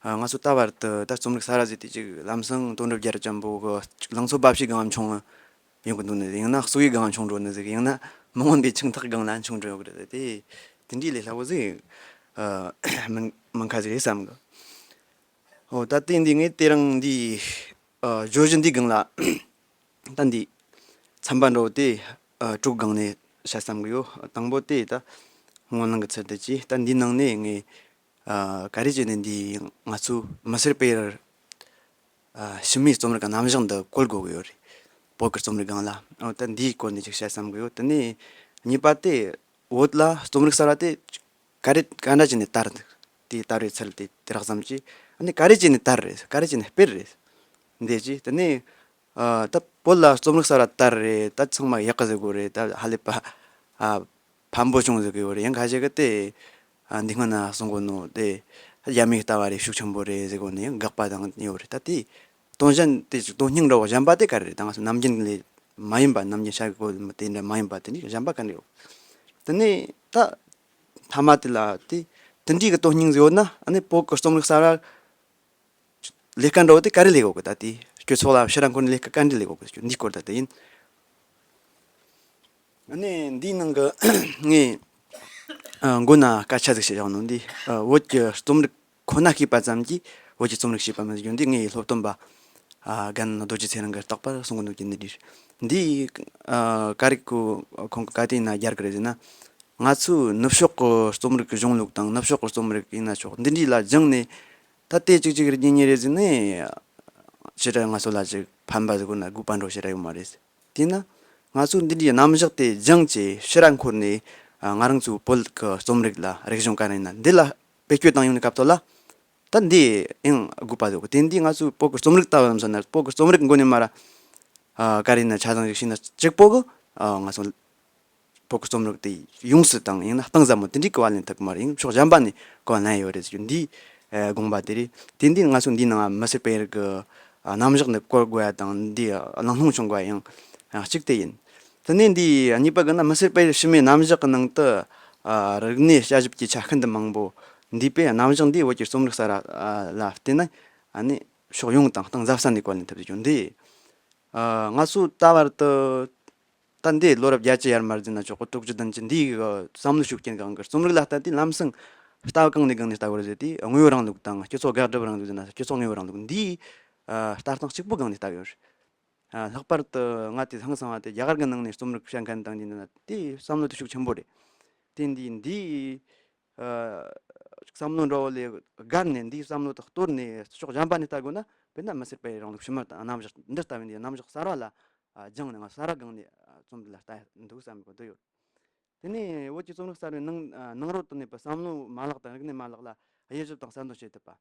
ཨ། ང་ཚོ་ད་བར་དུ་ད་རྩོམ་རིག་གསར་བ་ཟེར་དེ་ཅིག་ལམ་སང་དོན་གྲུབ་རྒྱལ་རབས་ཅན་པོ་གི་ལང་ཚོ་འབའ་ཞིག་གང་བྱུང་ཡོང་གི་འདུག་ནི། ཡང་ན་སུ་ཡི་སྒང་བྱུང་འགྲོ་ནི་ཟིག་ཡང་ན་མི་མངོན་པའི་ཆིངས་ཐག་སྒང་ལ་བྱུང་འགྲོ་ཡོད་གི་རེད་དེ། དེ་འདྲའི་ལས་སླ་བོ་ཟིག་ཨ། མིན་མིན་ཁ་ཟིག་རེད་བསམ་གི། ཨོ། ད་དེ་འདི་ངས་དེ་རིང་འདི། ཨ། བརྗོད་གཞི་འདི་སྒང་ལ། ད་འདི་ཚན་པ་འདྲ་བོ་དེ། ཨ། དྲུག་སྒང་ནས་བཤད་བསམ་གི་ཡོད། དང་པོ་དེ་ད་སྔོན་གླེང་གི་ཚུལ་དུ་བྱས། ད་འདིའི་ནང་ནས་ངས། ཨ། ག་རེ་བྱས་ནས་འདི་ང་ཚོ་མི་སེར་སྤེལ་རེད། ཨ། ཕྱི་མིའི་རྩོམ་རིག་གི་རྣམ་གཞག་འདི་བཀོད་དགོས་ཀྱི་ཡོད་རེད། བོད་ཀྱི་རྩོམ་རིག་སྒང་ལ། ཨོ། ད་འདིའི་སྐོར་ནས་ཅིག་བཤད་བསམ་གི་ཡོད། དེ་ནས་གཉིས་པ་དེ། བོད་ལ་རྩོམ་རིག་གསར་བ་དེ་ག་རེ་ག་འདྲ་བྱས་ནས་དར་འདུག་དེ་དར་བའི་ཚུལ་དེ་དེ་རགས་ཙམ་གྱིས། ཨ་ནི་ག་རེ་བྱས་ནས་དར་རེད། ག་རེ་བྱས་ནས་སྤེལ་རེད། འདི་གྱིས། དེ་ནས། ཨ། ད་བོད་ལ་རྩོམ་རིག་གསར་བ་དར་རེད། ད་ཚང་མ་ཡག་གི་ཟེར་གོ་རེད། ད་ཧ་ལས་པ། ཨ། ཕན་པོ་བྱུང་ཟེར་གི་ཡོད་རེད། ཡང་ཁ་ཤས་ཀྱིས་དེ། ཨ། འདི་སྔོན་ན་གསུང་གོ་ནོ་དེ། ཡ་མའི་ལྟ་བ་རེད། ཤུགས་ཆེན་པོ་རེད་ཟེར་གོ་ནས་ཡང་དགག་པ་དང་ཡོད་རེད། ད་དེ་དོན་གཞན་དེ་ཅིག་དོན་སྙིང་འདྲ་བོ་གཞན་པ་དེ་ག་རེ་རེད། ད་ང་ཚོ་ནམ་རྒྱུན་ལས་མ་ཡིན་པ། ནམ་རྒྱུན་བྱ་དགོས་དེ་འདྲ་མ་ཡིན་པ་དེ་འདྲའི་གཞན་པ་ག་འདྲ་ཡོད། དེ་ནས་ད་མཐའ་མ་དེ་ལ་དེ་དེ་འདྲའི་གི་དོན་སྙིང་ཟིག་ཡོད་ན། ཨ་ནི་བོད་ཀྱི་རྩོམ་རིག་གསར་བ་ལས་ཀ་འདྲ་བོ་དེ་ག་རེ་ལས་དགོས་གི། ད་དེ་སྤྱི་ཚོགས་ལ་ཕྱིར་ར་འཁོར་ནས་ལས་ཀ་ག་འདྲ་ལས་དགོས་གི། འདིའི་སྐོར་ད་དེ་ཡིན། ཨ་ནི་འདིའི་ནང་གི་ངས། ཨ། མགོ་ན་སྐད་ཆ་ཟིག་བཤད་བཞག་ནོ་འདི། ཨ། བོད་ཀྱི་རྩོམ་རིག་ཁོ་ན་ཤེས་པ་ཙམ་གྱིས་བོད་ཀྱི་རྩོམ་རིག་ཤེས་པ་མི་ཟིག་ཡོད། འདི་ངའི་སློབ་སྟོན་པ། ཨ། རྒན་རྡོ་རྗེ་ཚེ་རིང་གིས་རྟག་པར་གསུང་གི་འདུག་རྒྱུ་འདི་རེད། འདི། ཨ། ག་རེ་ཁོ་ཁོང་གིས་ག་དུས་ཡིན་ན་སྦྱར་གི་རེད་ཟེར་ན། ང་ཚོའི་ནུབ་ཕྱོགས་ཀྱི་རྩོམ་རིག་གི་གཞུང་ལུགས་དང་། ནུབ་ཕྱོགས་ཀྱི་རྩོམ་རིག་ཡིན་ན་ཆོག་འདི་འདྲའི་ལ་སྦྱངས་ནས། ད་དེ་གཅིག་གཅིག་རེད་གཉིས་གཉིས་རེད་ཟེར་ནས། ཞེ་དྲག་ང་ཚོ་ལ་ཅིག་ཕན་པ་ཟིག་དགོས་ན་དགོས་པ་འདྲ་བོ་ཞེ་དྲག་ཡོད་མ་རེད། དེས་ན་ང་ཚོས་འདི་འདྲའི་རྣམ་གཞག་དེ་སྦྱངས་བྱས་ཕྱིར་ར་འཁོར་ནས། ཨ། ང་རང་ཚོའི་བོད་ཀྱི་རྩོམ་རིག་ལ། རིག་གཞུང་ག་རེ་ཡིན་ན་འདི་ལ་བེད་སྤྱོད་བཏང་ཡོང་དུས་སྐབས་ཐོག་ལ། ད་འདི་ཡང་དགོས་པ་ཟིག་དགོས། དེ་འདི་ང་ཚོའི་བོད་ཀྱི་རྩོམ་རིག་ལྟ་བུ་ལ་མཚོན་ན། བོད་ཀྱི་རྩོམ་རིག་མགོ་ནས་མར། ཨ། ག་རེ་ཡིན་ན་ཆ་ཚང་ཞིག་བྱས་ན་གཅིག་པོ་གི། ཨ། ང་ཚོ་བོད་ཀྱི་རྩོམ་རིག་དེ་ཡོངས་སུ་དང་། ཡང་ན་གཏིང་ཟབ་མོ་དེ་འདྲའི་གི་བར་ལེན་ཐུབ་ཀྱི་མ་རེད། ཡང་ཕྱོགས་གཞན་པ་ནས་གོ་བ་ལེན་ཡོད་རེད་ཟེར་རྒྱུ་འདི། ཨ། དགོངས་པ་དེ་རེད། དེ་འདི་ང་ཚོ་འདིའི་ནང་མི་སེར་སྤེལ་རེས་ཀྱི། ཨ། རྣམ་གཞག་འདི་བཀོད་དགོས་ཡ་དང་འདི་གླེང་སློང་བྱུང་དགོས་ཡ་ཡང་གཅིག་དེ་ཡིན། དེ་ནས་འདི་གཉིས་པ་གི་ན། མི་སེར་སྤེལ་རེས་ཕྱི་མའི་རྣམ་གཞག་གི་ནང་དུ། ཨ། རིག་གནས་དཔྱད་ཞིབ་ཀྱི་ཆ་ཤིན་ཏུ་མང་པོ་འདུས་པའི་རྣམ་གཞག་འདི་བོད་ཀྱི་རྩོམ་རིག་གསར་བ་ལ་བརྟེན་ན། ཨ་ནི་ཕྱོགས་ཡོངས་དང་གཏིང་ཟབ་ས་ནས་གོ་བ་ལེན་ཐུབ་ཟེར་རྒྱུ་འདི། ཨ། ང་ཚོ་ད་བར་དུ། ད་འདི་ལོ་རབས་བརྒྱད་ཅུ་ཡར་མར་ཟེར་ན་ཆོག་གི། དྲུག་ཅུ་བདུན་ཅུ་འདིའི་གི་བསམ་བློ་ཤུགས་རྐྱེན་སྒང་གི་རྩོམ་རིག་ལ་ལྟ་དུས། ལམ་སང་ལྟ་བ་གང་ནས་གང་ནས་ལྟ་དགོས་རེད་ཟེར་དུས། དངོས་ཡོད་རིང་ལུགས་དང་། སྤྱི་ཚོགས་དགག་སྒྲུབ་རིང་ལུགས་ཟེར་ན་སྤྱི་ཚོགས་དངོས་ཡོད་རིང་ལུགས་འདིའི། ཨ། ལྟ་སྟངས་གཅིག་པུ་སྒང་ནས་ལྟ་གི་ཡོད་རེད། ཨ། ལྷག་པར་དུ་ང་དེ་ཧང་སང་བ་དེ་རྒྱ་གར་གི་ནང་ནས་རྩོམ་རིག་བཤད་མཁན་དང་ཡིན་ན་དེ་བསམ་བློ་དེ་ཤུགས་ཆེན་པོ་རེད། དེ་འདི་འདི། ཨ། བསམ་བློ་འདྲ་བོ་ལས་བརྒལ་ནས། འདིའི་བསམ་བློ་དེ་གཏོར་ནས་ཕྱོགས་གཞན་པ་ནས་ལྟ་དགོས་ན། དཔེར་ན་མི་སེར་སྤེལ་རེས་རིང་ལུགས་ཕྱི་མ་དང་། རྣམ་གཞག་འདི་ལྟ་བུའི་འདི་རྣམ་གཞག་གསར་བ་ལ། ཨ། སྦྱངས་ནས་ང་གསར་བ་སྒང་ནས། ཨ། རྩོམ་འདི་ལ་ལྟ་འདུག་བསམ་གི་འདུག་ཡོད། དེ་ནས་བོད་ཀྱི་རྩོམ་རིག་གསར་བའི་ནང་། ཨ། ནང་རོལ་དུ་གནས་པའི་བསམ་བློའི་མ་ལག་དང་རིག་གནས་མ་ལག་ལ་དབྱེ་ཞིབ་དང་གསལ་འདོན་བྱེད་ཐུབ་པ།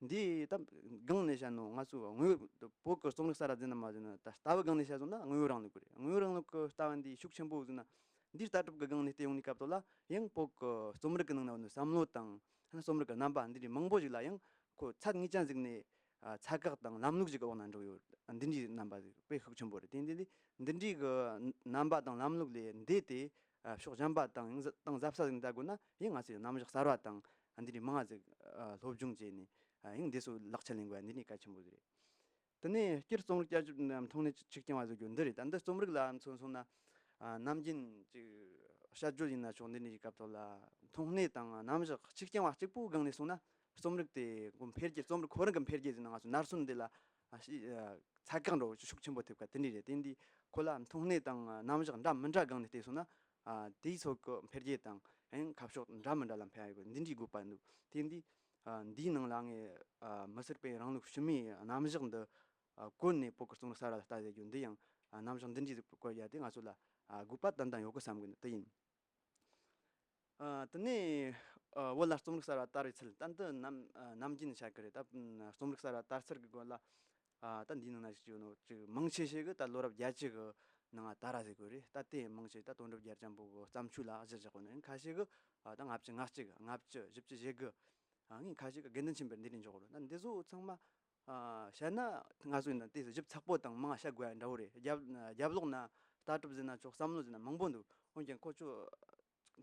འདི་ད་སྒང་ནས་བཤད་ནོ། ང་ཚོ་དངོས་ཡོད་བོད་ཀྱི་རྩོམ་རིག་གསར་བ་ཟེར་ན་མ་ཟེར་ན། ད་ལྟ་བའི་སྒང་ནས་བཤད་སོང་ན་དངོས་ཡོད་རིང་ལུགས་རེད། དངོས་ཡོད་རིང་ལུགས་ཀྱི་ལྟ་བ་འདི་ཤུགས་ཆེན་པོ་ཟེར་ན། འདིའི་ལྟ་གྲུབ་ཀྱི་སྒང་ནས་བལྟས་ཡོང་དུས་སྐབས་ཐོག་ལ། ཡང་བོད་ཀྱི་རྩོམ་རིག་གི་ནང་ན་ཡོད་ནོ་བསམ་བློ་དང་། རྩོམ་རིག་གི་རྣམ་པ་འདི་འདྲའི་མང་པོ་ཞིག་ལ་ཡང་ཁོ་ཚད་ངེས་ཅན་ཟིག་ནས། ཨ། ཚད་བཀག་དང་ལམ་ལུགས་ཤིག་གི་འོག་ན་འགྲོ་ཡོད། འདི་འདྲའི་རྣམ་པ་ཟིག་དཔེ་ཤུགས་ཆེན་པོ་རེད། དེ་འདི་འདི་འདི་འདྲའི་གི་རྣམ་པ་དང་ལམ་ལུགས་ལས་འདས་ཏེ། ཨ། ཕྱོགས་གཞན་པ་དང་ཡང་གཏིང་ཟབ་ས་ཟིག་ལྟ་དགོས་ན། ཡང་ང་ཚོས་རྣམ་གཞག་གསར་བ་དང་འདི་འདྲའི་མང་ང་ཟིག་ཨ། སློབ་སྦྱོང་བྱས་ནས། ཨ། ཡང་འདི་ཚོ་ལག་ཆ་ལེན་དགོས་པ་འདི་ནི་གལ་ཆེན་པོ་ཟིག་རེད། དེ་ནས་སྤྱིར་རྩོམ་རིག་བསྐྱར་ཞིབ་མཐོང་སྣེ་ཆིག་རྐྱང་བ་བཟོ་རྒྱུ་འདི་རེད། ད་འདི་རྩོམ་རིག་ལ་མཚོན་སོང་ན། ཨ། ནམ་རྒྱུན་ཅིག་བཤད་བརྗོད་ཡིན་ན་ཆོག་འདི་འདྲའི་སྐབས་ཐོག་ལ། མཐོང་སྣེ་དང་རྣམ་གཞག་ཆིག་རྐྱང་བ་གཅིག་པུའི་སྒང་ནས་སོང་ན། རྩོམ་རིག་དེ་ཁོ་འཕེལ་རྒྱས། རྩོམ་རིག་ཁོ་རང་གི་འཕེལ་རྒྱས་ཟེར་ན། ང་ཚོ་ནར་སོན་འདི་ལ། ཨ། ཤི། ཨ། ཚད་བཀག་འདྲ་བོ་ཤུགས་ཆེན་པོ་ཐེབས་ཀ་དེ་འདྲ་རེད། དེ་འདི་ཁོ་ལ་མཐོང་སྣེ་དང་རྣམ་གཞག་འདྲ་མི་འདྲ་སྒང་ནས་བལྟས་སོང་ན། ཨ། དེའི་ཚོད་ཀྱི་འཕེལ་རྒྱས་དང་ཡང་ཁ་ཕྱོགས་འདྲ་མི་འདྲ་ལ་འཕེལ་ཡ་ཡོད་གི། འདི་འདྲའི་དགོས་པ་འདུག་དེ་འདི། ཨ། འདིའི་ནང་ལ་ངས། ཨ། མི་སེར་སྤེལ་རིང་ལུགས་ཕྱི་མའི་རྣམ་གཞག་འདི། ཨ། བཀོལ་ནས་བོད་ཀྱི་རྩོམ་རིག་གསར་བ་ལ་ལྟ་ཟེར་རྒྱུ་འདི་ཡང་། ཨ། རྣམ་གཞག་འདི་འདྲའི་ཟིག་བཀོད་ཡ་དེ་ང་ཚོ་ལ། ཨ། དགོས་པ་ཏན་ཏན་ཡོད་གི་བསམ་གི་འདུག་དེ་ཡིན། ཨ། དེ་ནས། ཨ། བོད་ལ་རྩོམ་རིག་གསར་བ་དར་བའི་ཚུལ། ད་འདི་ནམ། ཨ། ནམ་རྒྱུན་བཤད་གི་རེད། ད་རྩོམ་རིག་གསར་བ་དར་ཚུལ་གི་སྐོར་ལ། ཨ་ད་འདིའི་ནང་ན་ཞིག་ཡོད་ནོ་ཅིག་མང་ཆེ་ཤོས་གི་ད་ལོ་རབས་བརྒྱད་ཅུ་གི་ནང་ང་དར་ར་ཟེར་དགོས་རེད། ད་དེ་མང་ཆེ་ད་དོན་གྲུབ་རྒྱལ་རྒྱལ་པོ་གི་བརྩམས་ཆོས་ལ་གཞི་བཞག་གོ་ནི་ཁ་ཤས་གི་ཨ་ད་ལྔ་བཅུ་ང་གཅིག་ལྔ་བཅུ་བཞི་བཅུ་ཞེ་དགུ། ཨ་ངས་ཁ་ཤས་གི་དགེ་འདུན་ཆོས་འཕེལ་འདི་རིགས་འཇོག་རོགས། ད་འདི་ཚོ་ཚང་མ་ཨ་བཤད་ན་ང་ཚོ་ཡིན་ན་དེ་ཞིབ་ཚགས་པོ་དང་མང་བཤད་དགོས་ཡ་འདྲ་བོ་རེད། རྒྱབ་རྒྱབ་ལོགས་ན་ལྟ་གྲུབ་ཟེར་ན་ཆོག་བསམ་བློ་ཟེར་ན་མང་པོ་འདུག་འོན་ཀྱང་ཁོ་ཚོ་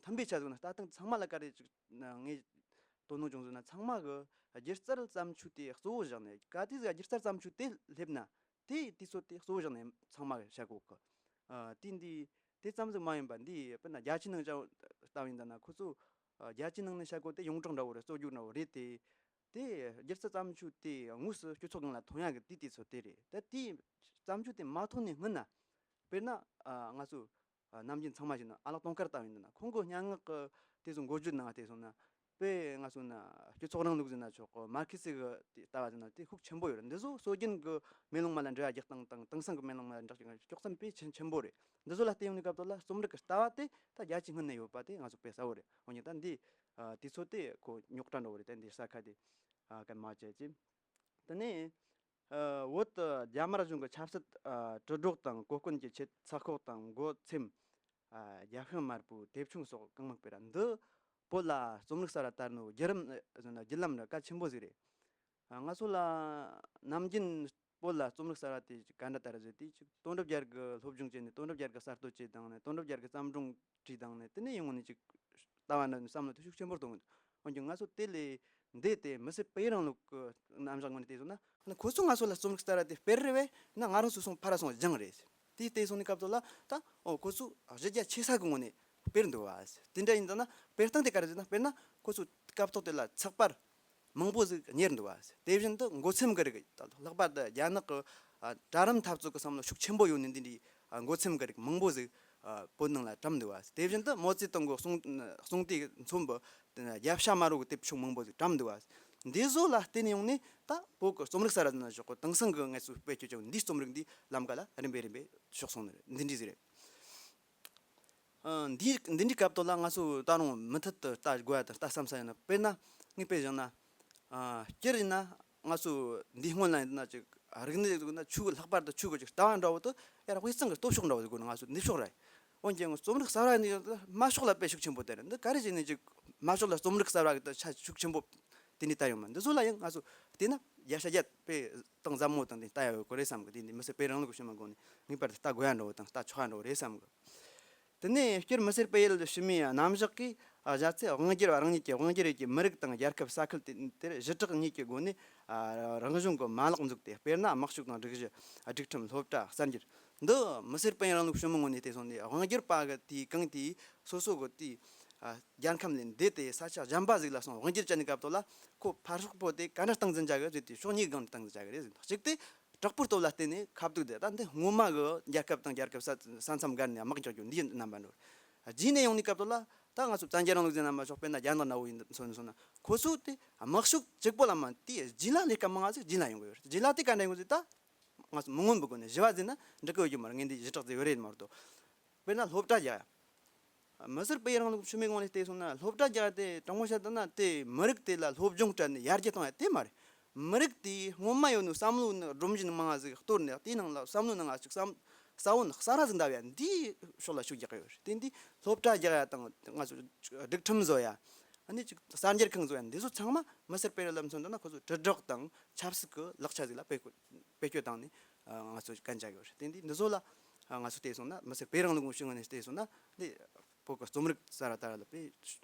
མཐུན་པའི་ཆ་ཟིག་ན་ལྟ་སྟངས་ཚང་མ་ལ་ག་རེ་ཅིག་ངས་དོ་སྣང་བྱུང་ཟིག་ན་ཚང་མ་གི་སྒྱུ་རྩལ་བརྩམས་ཆོས་དེ་གཙོ་བོ་བཞག་ནས་ག་དུས་ཟིག་སྒྱུ་རྩལ་བརྩམས་ཆོས་དེ་སླེབས་ན་དེ་དུས་ཚོད་དེ་གཙོ་བོ་བཞག་ནས་ཚང་མ་གི་བཤད་གོ་གི། ཨ་དེ་འདི་དེ་ཙམ་ཟིག་མ་ཡིན་པ་འདི་དཔེར་ན་རྒྱལ་སྤྱིའི་ནང་ཅང་ལྟ་བ་ཡིན་ད་ན་ཁོ་ཚོ་ཨ་རྒྱལ་སྤྱིའི་ནང་ནས་བཤད་གོ་དེ་ཡོངས་གྲགས་འདྲ་བོ་རེད། རྩོད་རྒྱུགས་འདྲ་བོ་རེད་དེ། དེ་སྒྱུ་རྩལ་བརྩམས་ཆོས་དེ་དངོས་སུ་སྤྱི་ཚོགས་སྒང་ལ་ཐོན་ཡག་གི་དེ་དུས་ཚོད་དེ་རེད། ད་དེ་བརྩམས་ཆོས་དེ་མ་ཐོན་ནས་སྔོན་ན་དཔེར་ན་ཨ་ང་ཚོ་ཨ་ནམ་རྒྱུན་ཚང་མ་ཞིག་ན་ཨ་ལགས་དུང་དཀར་ལྟ་བ་ཡིན་ན་ཁོང་གི་སྙན་ངག་གི་དེ་ཚོ་འགོ་བརྗོད་ནང་དེ་སོང་ན་དཔེ་ང་ཚོ་ན་སྤྱི་ཚོགས་རིང་ལུགས་ཟེར་ན་ཆོག་གི། མར་ཁེ་སི་གི་དེ་ལྟ་བ་ཟེར་ན་དེ་ཤུགས་ཆེན་པོ་ཡོད་རེད། འདི་ཚོ་སྲོལ་རྒྱུན་གི་མེ་ལོང་མ་ལ་འགྲེལ་བ་རྒྱག་སྟངས་དང་དེང་སང་གི་མེ་ལོང་མ་ལ་འགྲེལ་བ་རྒྱག་སྟངས་དཀྱོག་མཚམས་དཔེ་ཆེན་ཆེན་པོ་རེད། འདི་ཚོ་ལ་བལྟས་ཡོང་ནས་སྐབས་ཐོག་ལ་རྩོམ་རིག་གི་ལྟ་བ་དེ་ད་རྒྱལ་སྤྱིའི་སྔོན་ནས་ཡོད་པ་དེ་ང་ཚོ་དཔེ་གསལ་བོ་རེད། འོན་ཀྱང་ད་འདི་ཨ་དུས་ཚོད་དེ་ཁོ་རྙོག་དྲ་འདྲ་བོ་རེད། ད་འདི་ས་ཁ་དེ་ཨ་གན་མ་བྱེད་ཀྱི། དེ་ནས་ཨ་བོད་དུ་རྒྱ་དམར་གཞུང་གི་ཆབ་སྲིད་ཨ་དྲིལ་སྒྲོག་དང་གོ་སྐོན་གྱི་ཆེད་ཚགས་ཤོག་དང་འགོ་ཚེམ། ཨ་རྒྱ་ཤང་དམར་པོའི་དེབ་ཆུང་སོགས་གང་མང་སྤེལ་ར། འདི་བོད་ལ་རྩོམ་རིག་གསར་བ་དར་ནོ་བརྒྱུད་རིམ་ཨ་བརྒྱུད་ལམ་ར་གལ་ཆེན་པོ་ཟིག་རེད། ཨ་ང་ཚོ་ལ་ནམ་རྒྱུན་བོད་ལ་རྩོམ་རིག་གསར་བ་དེ་ཅིག་ག་འདྲ་ལྟར་བཟོས་ཏེ་ཅིག་དོན་གྲུབ་རྒྱལ་གི་སློབ་སྦྱོང་བྱས་ནས་དོན་གྲུབ་རྒྱལ་གི་གསར་གཏོད་བྱས་དང་ནས་དོན་གྲུབ་རྒྱལ་གི་བརྩམས་སྒྲུང་བྲིས་དང་ནས་དེ་ནས་ཡོང་ནས་ཅིག་ལྟ་བ་འདྲ་བསམ་བློ་དེ་ཤུགས་ཆེན་པོ་གཏོང་གི་འདུག་འོན་ཀྱང་ང་ཚོ་དེ་ལས་འདས་ཏེ་མི་སེར་སྤེལ་རིང་ལུགས་ཀྱི་རྣམ་གཞག་ངོས་ནས་བལྟས་སོང་ན་ཁོ་ཚོ་ང་ཚོ་ལ་རྩོམ་རིག་གསར་བ་དེ་སྤེལ་རེ་བས་ན་ང་རང་ཚོ་སོང་ཕར་སོང་སྦྱངས་རེད། དེ་བལྟས་སོང་ནས་སྐབས་ཐོག་ལ་ད་ཨོ་ཁོ་ཚོ་གཞི་རྒྱ་ཆེ་ས་གི་ངོས་ནས་སྤེལ་འདུག་བ། དེ་འདྲ་ཡིན་ད་ན་སྤེལ་སྟངས་དེ་ག་རེ་ཟེར་ན་དཔེར་ན་ཁོ་ཚོ་སྐབས་ཐོག་དེ་ལ་ཚགས་པར་མང་པོ་ཟིག་གཉེར་འདུག་བ། དེ་བཞིན་དུ་མགོ་ཚེམ་གི་རིགས་ལྷག་པར་དུ་རྒྱ་ནག་གི་ཨ་གྲལ་རིམ་འཐབ་རྩོད་ཀྱི་བསམ་བློ་ཤུགས་ཆེན་པོ་ཡོད་ནི་འདི་འདྲའི་ཨ་མགོ་ཚེམ་གི་རིགས་མང་པོ་ཟིག་ཨ་བོད་ནང་ལ་བཀྲམ་འདུག་བ། དེ་བཞིན་དུ་མའོ་ཙེ་ཏུང་གི་གསུང་གསུང་དེབ་མཚོན་པའི་རྒྱབ་ཤ་དམར་པོ་གི་དེབ་ཆུང་མང་པོ་ཟིག་བཀྲམ་འདུག་བ། འདི་ཚོ་ལ་བརྟེན་ནས་ཡོང་ནས་ད་བོད་ཀྱི་རྩོམ་རིག་གསར་བ་ཟེར་ན་ཆོག་གི། དེང་སང་གི་ངལ་གསོ་སྤེལ་སྤྱོད་ཀྱང་འདིའི་རྩོམ་རིག་འདི་ལམ་ཀ་ལ་རིམ་པས་རིམ་པས་ཕྱོགས་སོང་ནི་འདི་འདྲ་ཟིག་རེད། ཨ་འདི་འདི་འདྲའི་སྐབས་ཐོག་ལ་ང་ཚོ་ད་རུང་མུ་མཐུད་དུ་ལྟ་དགོས་ཡ་དང་ལྟ་བསམ་ས་ཡིན་ན། དཔེར་ན་ངས་དཔེ་བཞག་ན་ཨ་སྤྱིར་ཡིན་ན་ང་ཚོ་འདི་སྔོན་ལ་ཡིན་ན་ཅིག་རིག་གནས་ཟེར་ན་ཆོས་གི་ལྷག་པར་དུ་ཆོས་གི་ཅིག་ལྟ་བ་འདྲ་བོ་དུ་ཡར་དབུས་གཙང་གི་སྟོབས་ཤུགས་འདྲ་བོ་ཟེར་དགོས་ན་ང་ཚོ་འདི་ཕྱོགས་རེད། འོན་ཀྱང་རྩོམ་རིག་གསར་བ་ནི་དམའ་ཕྱོགས་ལ་དཔེ་ཤུགས་ཆེན་པོ་སྟེར་འདི་ག་རེ་བྱས་ནས་ཅིག་དམའ་ཕྱོགས་ལ་རྩོམ་རིག་གསར་བ་གི་ཆ་ཤུགས་ཆེན་པོ་དེ་ནས་ལྟ་ཡོང་མ། འདི་ཚོ་ལ་ཡང་ང་ཚོ་བལྟས་ན་རྒྱ་ཤ་རྒྱ་དཔེ་གཏིང་ཟབ་མོ་དང་དེ་ལྟ་ཡ་ཡོད་གོ་རེད་བསམ་གི། དེ་འདི་མི་སེར་སྤེལ་རིང་ལུགས་ཕྱི་མ་སྒོ་ནས་ངེས་པར་དུ་ལྟ་དགོས་ཡ་འགྲོ་བོ་དང་ལྟ་ཆོག་ཡ་འགྲོ་བོ་རེད་བསམ་གི། དེ་ནས་སྤྱིར་མི་སེར་སྤེལ་ཡུལ་ཕྱི་མའི་རྣམ་གཞག་གིས་ཨ་བཞག་ཚེ་དབང་སྒྱུར་བ་རང་ཉིད་ཀྱིས་དབང་སྒྱུར་ཡུལ་གྱི་མི་རིགས་དང་རྒྱལ་ཁབ་ས་ཁུལ་དེ་དེར་གཞི་གྲགས་གཉིས་ཀྱི་སྒོ་ནས་ཨ་རང་གཞུང་གི་མ་ལག་འཛུགས་ཏེ། དཔེར་ན་དམག་ཤུགས་དང་སྒྲིག་གཞི། སྒྲིག་ཁྲིམས། སློབ་གྲྭ། གསར་འགྱུར། འདི་མི་སེར་སྤེལ་རིང་ལུགས་ཕྱི་མའི་ངོས་ནས་བལྟས་སོང་ནས་དབང་སྒྱུར་པ་གི་དེའི་གང་དེའི་སོ་སོ་གི་དེའི་ཨ་རྒྱལ་ཁམས་ལས་འདས་ཏེ་ས་ཆ་གཞན་པ་ཟིག་ལ་སོང་དབང་སྒྱུར་བྱས་ནས་སྐབས་ཐོག་ལ་ཁོ་ཕར་ཕྱོགས་པོ་དེ་ག་འདྲ་སྟངས་འཛིན་བྱ་གི་ཟེར་ཏེ་ཕྱོགས་གཉིས་སྒང་ནས་སྟངས་འཛིན་བྱ་གི་རེད་ཟེར། གཅིག་དེ་དྲག་པོའི་སྟོབས་ལ་བརྟེན་ནས་ཁ་ཐུག་དེ་ད་འདི་སྔོན་མ་གི་རྒྱལ་ཁབ་དང་རྒྱལ་ཁབ་ས་ས་མཚམས་བརྒལ་ནས་དམག་རྒྱག་རྒྱུ་འདིའི་རྣམ་པ་འགྲོ། རྗེས་ནས་ཡོང་ནས་སྐབས་ཐོག་ལ་ད་ང་ཚོ་བཙན་རྒྱལ་རིང་ལུགས་ཟེར་ན་མ་ཆོག་དཔེར་ན་རྒྱ་ནག་ནག་པོ་ཡིན་མཚོན་སོང་ན་ཁོ་ཚོ་དེ་དམག་ཤུགས་གཅིག་པོ་ལ་མ་དེའི་རྗེས་ལ་ལས་ཀ་མང་ང་ཟིག་རྗེས་ལ་ཡོང་གི་ཡོད་རེད། རྗེས་ལ་དེ་ག་འདྲ་ཡོང་གི་ཟིག་ད་ང་ཚོ་མི་མངོན་པའི་སྒོ་ནས་ཞི་བ་ཟེར་ན་འགྲིག་གི་ཡོད་རྒྱུ་མ་རེད། ངས་འདི་ཞེ་དྲག་ཟིག་ཡོད་རེད་མ་གཏོགས། དཔེར་ན་སློབ་གྲྭ་རྒྱག་ཡ། མི་སེར་སྤེལ་རིང་ལུགས་ཕྱི་མའི་ངོས་ནས་བལྟས་སོང་ན་སློབ་གྲྭ་རྒྱག་ཡ་དེ་དྲང་མོ་བཤད་ན་ན་དེ་མི་རིགས་དེ་ལ་སློབ་སྦྱོང་སྤྲད་ནས་ཡར་རྒྱས་གཏོང་ཡ་དེ་མ་རེད། མི་རིགས་དེའི་སྔོན་མ་ཡོད་ནོ་བསམ་བློ་ནི་སྒྲོམ་གཞི་ནི་མང་ང་ཟིག་གཏོར་ནས་དེའི་ནང་ལ་བསམ་བློ་ནང་ང་ཅིག་བསམ་ས་བོན་གསར་བ་ཟིག་འདབ་ཡ་འདིའི་ཕྱོགས་ལ་ཤུགས་རྒྱག་གི་ཡོད་རེད། དེ་འདི་སློབ་གྲྭ་རྒྱག་ཡ་དང་ང་ཚོ་སྒྲིག་ཁྲིམས་བཟོ་ཡ། ཨ་ནི་ཅིག་གསར་འགྱུར་ཁང་བཟོ་ཡ་འདི་ཚོ་ཚང་མ་མི་སེར་སྤེལ་རེས་ལ་མཚོན་ད་ན་ཁོ་ཚོ་དྲིལ་བསྒྲགས་དང་ཆབ་སྲིད་ཀྱི་ལག་ཆ་ཟིག་ལ་བེད་སྤྱོད་བེད་སྤྱོད་བཏང་ནས་ང་ཚོ་གན་བྱ་གི་ཡོད་རེད། དེ་འདི་འདི་ཚོ་ལ་ང་ཚོ་བལྟས་སོང་ན་མི་སེར་སྤེལ་རིང་ལུགས་ཀྱི་ངོས་ནས་བལྟས་སོང་ན་འདི་བོད་ཀྱི་རྩོམ་རིག་གསར་བ་དར་ལ་དཔེ་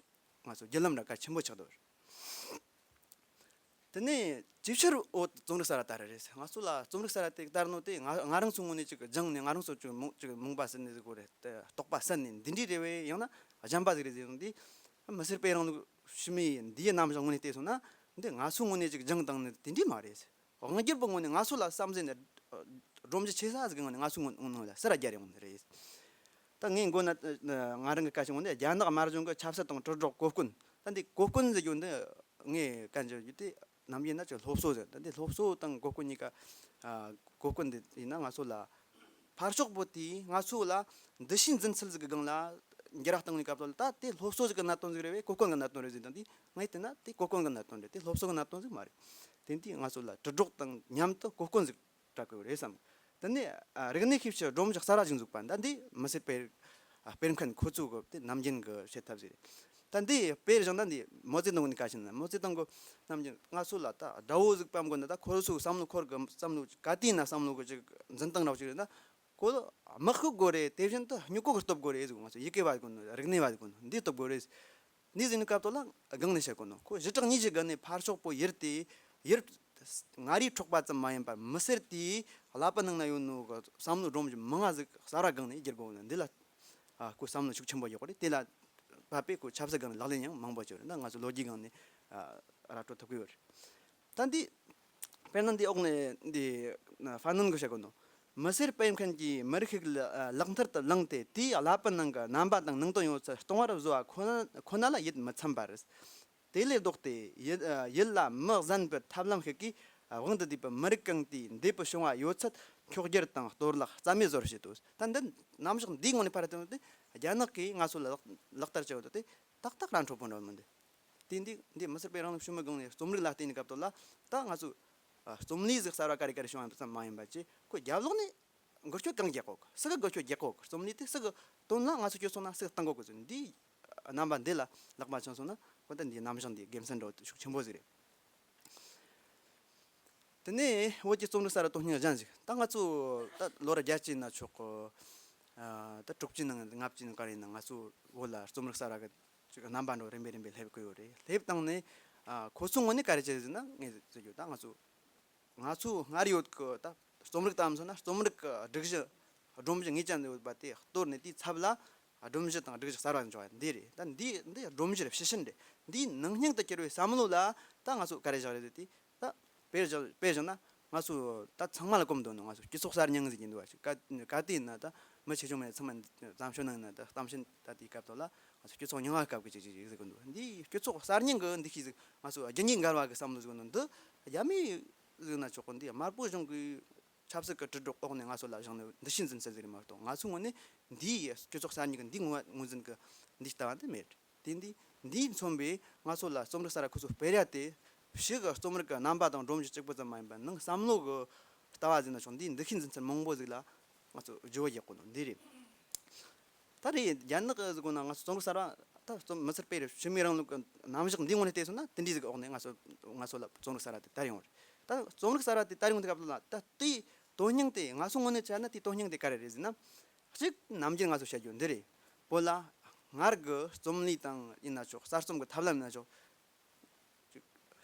ང་ཚོ་བརྒྱུད་ལམ་ར་གལ་ཆེན་པོ་ཆགས་འདུག་དེ་ནས་ཅིའི་ཕྱིར་འོ་རྩོམ་རིག་གསར་བ་དར་རེད། ང་ཚོ་ལ་རྩོམ་རིག་གསར་བ་དེ་དར་ནོ་དེ་ང་ང་རང་ཚོའི་ངོས་ནས་ཅིག་སྦྱངས་ནས་ང་རང་ཚོ་ཅིག་རྨོངས་ཅིག་རྨོངས་པ་སེལ་ནས་ཟེར་དགོས་རེད། རྟོག་པ་སད་ནས་འདི་འདྲའི་རེད་བས། ཡང་ན་གཞན་པ་ཟིག་རེད་ཟེར་ནོ་འདི་མི་སེར་སྤེལ་རིང་ལུགས་ཕྱི་མའི་འདིའི་རྣམ་གཞག་ངོས་ནས་བལྟས་སོང་ན་འདི་ང་ཚོའི་ངོས་ནས་ཅིག་སྦྱངས་བཏང་ནི་དེ་འདྲའི་མ་རེད། དབང་སྒྱུར་པའི་ངོས་ནས་ང་ཚོ་ལ་བསམ་གཟས་ནས་སྒྲོམ་གཞི་ཆེ་ས་ཟིག་གི་ངོས་ནས་ང་ཚོའི་ངོས་ནས་ལ་ཟུར་ར་རྒྱག་ཡོང་ནི་རེད། ད་ངས་མགོ་ན་ང་རང་གི་བཀའ་ཆེན་འོང་ནས་རྒྱ་ནག་དམར་གཞུང་གི་ཆབ་སྲིད་དང་དྲིལ་སྒྲོག་གོ་སྐོན། ད་འདི་གོ་སྐོན་ཟེར་རྒྱུ་འདི་ངས་གན་བྱ་རྒྱུ་དེ་ནམ་ཡིན་ན་ཅིག་སློབ་གསོ་ཟེར། ད་འདི་སློབ་གསོ་དང་གོ་སྐོན་གཉིས་ཀ་ཨ་གོ་སྐོན་འདི་ཡིན་ན་ང་ཚོ་ལ་ཕར་ཕྱོགས་པོ་དེས་ང་ཚོ་ལ་འདུ་ཤེས་འཛིན་ཚུལ་ཟིག་གི་སྒང་ལ་འགྱུར་བ་གཏོང་ནས་སྐབས་ཐོག་ལ་ད་དེ་སློབ་གསོ་ཟིག་གི་གནད་དོན་ཟིག་རེད་བས། གོ་སྐོན་གི་གནད་དོན་རེད་ཟེར། ད་འདི་ངས་བལྟས་ན་དེ་གོ་སྐོན་གི་གནད་དོན་རེད། དེ་སློབ་གསོ་གི་གནད་དོན་ཟིག་མ་རེད། དེ་འདི་ང་ཚོ་ལ་དྲིལ་སྒྲོག་དང་མཉམ་དུ་གོ་སྐོན་ཟིག་ སྤྲད་དགོས་རེད་བསམ། དེ་ནས་ཨ་རིག་གནས་ཤེས་བྱའི་སྒྲོམ་གཞི་གསར་བ་ཞིག་འཛུགས་པ། ད་འདི་མི་སེར་སྤེལ་ཨ་སྤེལ་མཁན་ཁོ་ཚོ་གི་དེ་ནམ་རྒྱུན་གི་བྱེད་ཐབས་ཟིག་རེད། ད་འདི་དཔེར་བཞག་ན་འདི་མའོ་ཙེ་ཏུང་གི་ནས་བཀའ་བྱིན་ན། མའོ་ཙེ་ཏུང་གི་ནམ་རྒྱུན་ང་ཚོ་ལ་ད་དགྲ་བོ་ཟིག་སྤམ་དགོས་ན། ད་ཁོ་ཚོའི་བསམ་བློ་ཁོར་གི་བསམ་བློ་ག་དུས་ན་བསམ་བློ་གི་ཅིག་འཛིན་སྟངས་རོགས་ཅིག་རེད་ན། ཁོ་ལ་དམག་ཤུགས་དགོས་རེད། དེ་བཞིན་དུ་སྨྱུ་གུ་གི་སྟོབས་དགོས་རེད་ཟེར། ང་ཚོ་ཡི་གེ་བ་དགོས་ནོ། རིག་གནས་བ་དགོས་ནོ། འདི་སྟོབས་དགོས་རེད། འདི་ཟེར་ནི་སྐབས་ཐོག་ལ་སྒང་ནས་བཤད་དགོས་ནོ། ཁོ་ཞི་དྲག་གཉིས་ཀྱི་སྒང་ནས་ཕར་ཕྱོགས་པོ་ཡུལ་དེ་ཡུལ་མངའ་རིས་འཕྲོག་པ་ཙམ་མ་ཡིན་པར་མི་སེར་དེའི་ཀླད་པ་ནང་ན་ཡོད་ནོ་གི་བསམ་བློ་སྒྲོམ་གཞི་མང་ང་ཟིག་གསར་བ་སྒང་ནས་བསྒྱུར་དགོས་ནོ། འདི་ལ་ཨ་ཁོ་བསམ་བློ་ཤུགས་ཆེན་པོ་རྒྱག་དགོས་རེད། དེ་ལ་བབ་པས་ཁོ་ཆབ་སྲིད་སྒང་ནས་ལག་ལེན་ཡང་མང་པོ་བྱས་རེད། ད་ང་ཚོ་ལོ་རྒྱུས་སྒང་ནས་ཨ་ར་སྤྲོད་ཐུབ་ཀྱི་ཡོད་རེད། ད་འདི་དཔེར་ན་འདི་འོག་ནས་འདི་ཧྥ་ནན་གྱིས་བཤད་གོ་ནོ། མི་སེར་སྤེལ་མཁན་གྱིས་མི་རིགས་ཤིག་ལ་ལག་མཐིལ་དུ་བླངས་ཏེ། དེའི་ཀླད་པའི་ནང་གི་རྣམ་པ་དང་ནང་དོན་ཡོད་ཚད་སྟོང་བར་བཟོ་བ་ཁོ་ན་ཁོ་ན་ལ་ཡིད་མི་ཚིམ་པ་རེད། དེ་ལས་ལྡོག་སྟེ་ཡུལ་ཡུལ་ལ་མི་གཟན་པའི་ཐབས་ལམ་ཞིག་གིས་དབང་དུ་བསྡུས་པའི་མི་རིགས་གང་དེའི་འདས་པའི་བྱུང་བ་ཡོད་ཚད་འཁྱོག་བསྒྱུར་དང་གཏོར་བརླག་རྩ་མེད་བཟོ་བར་བྱེད་དོ། ད་འདི་རྣམ་གཞག་འདིའི་ངོས་ནས་ཕར་བལྟས་ཏེ་རྒྱ་ནག་གིས་ང་ཚོ་ལ་ལག་ལག་བསྟར་བྱས་ཡོད་དེ་ཏག་ཏག་ར་འཕྲོད་པོ་འགྲོ་མི་འདུག་དེ་འདི་འདི་མི་སེར་སྤེལ་རིང་ལུགས་ཕྱི་མི་སྒང་ནས་རྩོམ་རིག་ལ་བརྟེན་ནས་སྐབས་ཐོག་ལ་ད་ང་ཚོ་ཨ་རྩོམ་ལུས་ཟིག་གསར་བ་ག་རེ་ག་རེ་བྱུང་ཡོད་ཙམ་མ་ཡིན་པ་ཅིག་ཁོ་རྒྱབ་ལོགས་ནས་འགུལ་སྐྱོད་གང་རྒྱག་གོ། སུ་གི་འགུལ་སྐྱོད་རྒྱག་གོ། རྩོམ་ལུས་དེ་སུ་གི་དོན་ལ་ང་ཚོ་སྤྱོད་སོང་ན་སུ་གི་བཏང་གོ་གི་ཚུལ། འདི་རྣམ་པ་འདི་ལ་ལག་པ་འཆང་སོང་ན་ཁོ་ད་འདི་རྣམ་གཞག་འདི་དགེ་མཚན་འདྲ་བོ་ཤུགས་ཆེན་པོ་ཟིག་རེད། དེ་ནས་བོད་ཀྱི་རྩོམ་རིག་གསར་བ་དོན་སྙིང་ཅན་ཞིག་ད་ང་ཚོ་ད་ལོ་ར་བརྒྱད་ཅུ་ཡིན་ན་ཆོག་གི། ཨ་ད་དྲུག་ཅུ་ནང་ལྔ་བཅུ་ནང་ག་རེ་ཡིན་ན་ང་ཚོ་བོད་ལ་རྩོམ་རིག་གསར་བ་གི་ཅིག་རྣམ་པ་འདྲ་བོ་རིམ་པས་རིམ་པས་སླེབས་ཀྱི་ཡོད་རེད། སླེབས་བཏང་ནས་ཨ་ཁོ་ཚོའི་ངོས་ནས་ག་རེ་བྱས་ཟེར་ན། ངས་ཟེར་རྒྱུ་ད་ང་ཚོ་ང་ཚོ་སྔར་ཡོད་ཀྱི་ད་རྩོམ་རིག་ལྟ་བུ་མཚོན་ན་རྩོམ་རིག་གི་སྒྲིག་གཞི་སྒྲོམ་གཞི་ངེས་ཅན་ཡོད་པ་དེ་གཏོར་ནས་དེའི་ཚབ་ལ་སྒྲོམ་གཞི་དང་སྒྲིག་གཞི་གསར་བ་འཇོག་པ་འདི་རེད། ད་འདི་འདི་སྒྲོམ་གཞི་རེད། ཕྱི་ཤུན་རེད། འདིའི་ནང་སྙིང་དུ་གྱུར་བའི་བསམ་བློ་ལ་ད་ང་ཚོ་ག་རེ་བཞག་རེད་ཟེར་དུས། ད་དཔེར་བཞག་དཔེར་བཞག་ན་ང་ཚོ་ད་ཚང་མ་ལ་གོམས་འདུག་ནོ། ང་ཚོ་སྤྱི་ཚོགས་གསར་རྙིང་ཟེར་གྱི་འདུག་བ་ཞིག་ག་ག་དུས་ཡིན་ན་ད་མི་ཆེ་ཆུང་མེད་ཚང་མ་བརྩམས་ཆོས་ནང་ཡིན་ན། ད་གཏམ་བཤད་ད་དེའི་སྐབས་ཐོག་ལ་ང་ཚོ་སྤྱི་ཚོགས་རྙིང་བ་སྐབས་ཀྱི་ཅིག་ཅིག་ཅིག་ཟེར་གི་འདུག་འདིའི་སྤྱི་ཚོགས་གསར་རྙིང་གི་འདུ་ཤེས་ཟིག་ང་ཚོ་རྒྱུན་གྱི་འགལ་བ་གི་བསམ་བློ་ཟིག་ནོ། འདི་རྒྱ་མི་ཟིག་ན་ཆོག་གི། འདི་དམར་པོ་གཞུང་གི་ཆབ་སྲིད་ཀྱི་དྲིལ་སྒྲོག་འོག་ནས་ང་ཚོ་ལ་བཞག་ནས་འདུ་ཤེས་འཛིན་ས་ཟིག་རེད་མ་གཏོགས། ང་ཚོའི་ངོས་ནས་འདིའི་སྤྱི་ཚོགས་གསར་རྙིང་གི་འདི་ངོས་ངོས་འཛིན་གི་འདི་ལྟ་བ་འདི་མེད། དེ་འདི་འདིས་མཚོན་པའི་ང་ཚོ་ལ་རྩོམ་རིག་གསར་བ་ཁོ་ཚོ་སྤེལ་ཡ་དེ་ཕྱི་གི་རྩོམ་རིག་གི་རྣམ་པ་དང་སྒྲོམ་གཞི་གཅིག་པུ་ཙམ་མ་ཡིན་པར་ནང་བསམ་བློ་གི་ལྟ་བ་ཟིན་ན་ཆོག་འདིའི་འདུ་ཤེས་འཛིན་ཚུལ་མང་པོ་ཟིག་ལ་ང་ཚོ་བརྗོད་པ་རྒྱག་དགོས་ནོ་འདི་རེད། ད་རེས་རྒྱ་ནག་གི་ཟེར་གོ་ན་ང་ཚོ་རྩོམ་རིག་གསར་བ་ད་རྩོམ་མི་སེར་སྤེལ་རེས་ཕྱི་མི་རིང་ལུགས་ཀྱི་རྣམ་གཞག་འདིའི་ངོས་ནས་བལྟས་སོང་ན་དེ་འདྲའི་ཟིག་གི་འོག་ནས་ང་ཚོ་ང་ཚོ་ལ་རྩོམ་རིག་གསར་བ་དེ་དར་ཡོང་བ་རེད། ད་རྩོམ་རིག་གསར་བ་དེ་དར་ཡོང་དུས་སྐབས་ལ་ད་དེའི་དོན་སྙིང་དེ་ང་ཚོ་ངོས་ནས་བྱས་ན་དེའི་དོན་སྙིང་དེ་ག་རེ་རེད་ཟེར་ན། གཅིག་ནམ་རྒྱུན་ང་ཚོ་བཤད་རྒྱུ་འདི་རེད། བོད་ལ་སྔར་གྱི་རྩོམ་ལུས་དང་ཡིན་ན་ཆོག་གསར་རྩོམ་གྱི་ཐབས་ལམ་ཡིན་ན་ཆོག་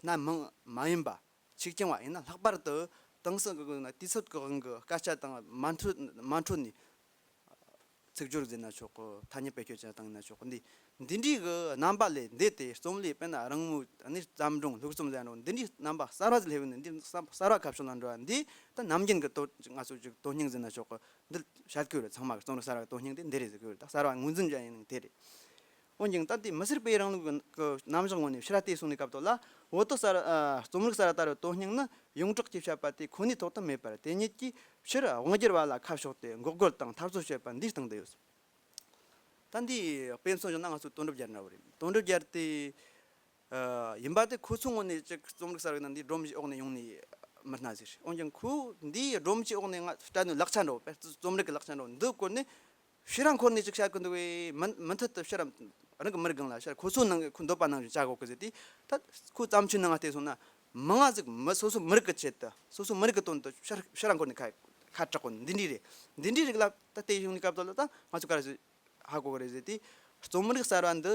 སྣ་མང་མ་ཡིན་པ། ཆིག་རྐྱང་བ་ཡིན་ན་ལྷག་པར་དུ་དེང་སང་གི་དུས་ཚོད་ཀྱི་དབང་གིས་སྐད་ཆ་དང་མ་འཕྲོད་མ་འཕྲོད་ནས། ཚིག་སྦྱོར་ཟེར་ན་ཆོག་གི། ཐ་སྙད་བེད་སྤྱོད་བྱ་སྟངས་ཡིན་ན་ཆོག་གི། འདི་འདི་འདྲའི་གི་རྣམ་པ་ལས་འདས་ཏེ་རྩོམ་ལུས་དཔེར་ན་རིང་མོ་ནི་བརྩམས་སྒྲུང་ལྷུག་རྩོམ་ཟེར་རུང་འདི་འདྲའི་རྣམ་པ་གསར་བ་ཟིག་སླེབས་ནས་འདི་གསར་བ་ཁ་ཕྱོགས་ལ་འགྲོ་བ་འདི་ད་ནམ་རྒྱུན་གི་དོ་ང་ཚོ་ཅིག་དོན་སྙིང་ཟེར་ན་ཆོག་གི། འདི་བཤད་དགོས་རེད། ཚང་མ་གི་རྩོམ་རིག་གསར་བ་གི་དོན་སྙིང་དེ་འདི་རེད་ཟེར་དགོས་རེད། ད་གསར་བ་ངོས་འཛིན་བྱ་ཡིན་ནང་དེ་རེད། འོན་ཀྱང་ད་ལྟའི་མི་སེར་སྤེལ་རིང་ལུགས་ཀྱི་རྣམ་གཞག་ངོས་ནས་ཕྱིར་བལྟས་སོང་ནས་སྐབས་ཐོག་ལ། བོད་དུ་གསར་ཨ་རྩོམ་རིག་གསར་བ་དར་བའི་དོན་སྙིང་ནི་ཡོངས་གྲགས་ཀྱིས་བཤད་པ་དེ་ཁོ་ནའི་ཐོག་ཏུ་མེད་པར། དེ་ཉིད་ཀྱིས་ཕྱིར་དབང་བསྒྱུར་བ་ལ་ཁ་ཕྱོགས་ཏེ་འགོག་རྒོལ་དང་འཐབ་རྩོད་བྱེད་པ་འདིའི་སྟེང་དུ་ཡོད། ད་འདི་དཔེ་མཚོན་བཞག་ན་ང་ཚོའི་དོན་གྲུབ་རྒྱལ་འདྲ་བོ་རེད། དོན་གྲུབ་རྒྱལ་དེ་ཨ་ཡིན་པ་དེ་ཁོ་ཚོའི་ངོས་ནས་ཅིག་རྩོམ་རིག་གསར་བའི་ནང་འདི་སྒྲོམ་གཞི་འོག་ནས་ཡོང་ནི་མི་སྣ་ཟིག་རེད། འོན་ཀྱང་ཁོ་འདིའི་སྒྲོམ་གཞི་འོག་ནས་ང་སྤྲད་ནོ་ལག་ཆ་འདྲ་བོ། དཔེ་རྩོམ་རིག་གི་ལག་ཆ་འདྲ་བོ་འདི་བཀོལ་ནས། ཕྱིར་ར་འཁོར་ནས་ཅིག་བཤད་གི་འདུག་བས། མུ་མུ་མཐུད་དུ་ཕྱིར་ར་རང་གི་མི་རིགས་སྒང་ལ་ཕྱིར་ཁོ་ཚོའི་ནང་གི་ཁོའི་འདོད་པ་ནང་བཞིན་བྱ་དགོས་གི་ཟེར་དུས། ད་ཁོའི་བརྩམས་ཆོས་ནང་ང་བལྟས་སོང་ན་མང་ང་ཟིག་མི་སོ་སོའི་མི་རིགས་ཀྱི་ཆེད་དུ་སོ་སོའི་མི་རིགས་ཀྱི་དོན་དུ་ཕྱིར་ཕྱིར་ར་འཁོར་ནས་ཁ་ཁ་གྲག་གོ་འདི་འདྲའི་རེད། འདི་འདྲའི་རིགས་ལ་ད་བལྟས་ཡོང་ནས་སྐབས་དོ་ལ་ད་ང་ཚོ་ག་རེ་ཟེར་ཧ་གོ་གི་རེད་ཟེར་དུས། རྩོམ་རིག་གསར་བ་འདི་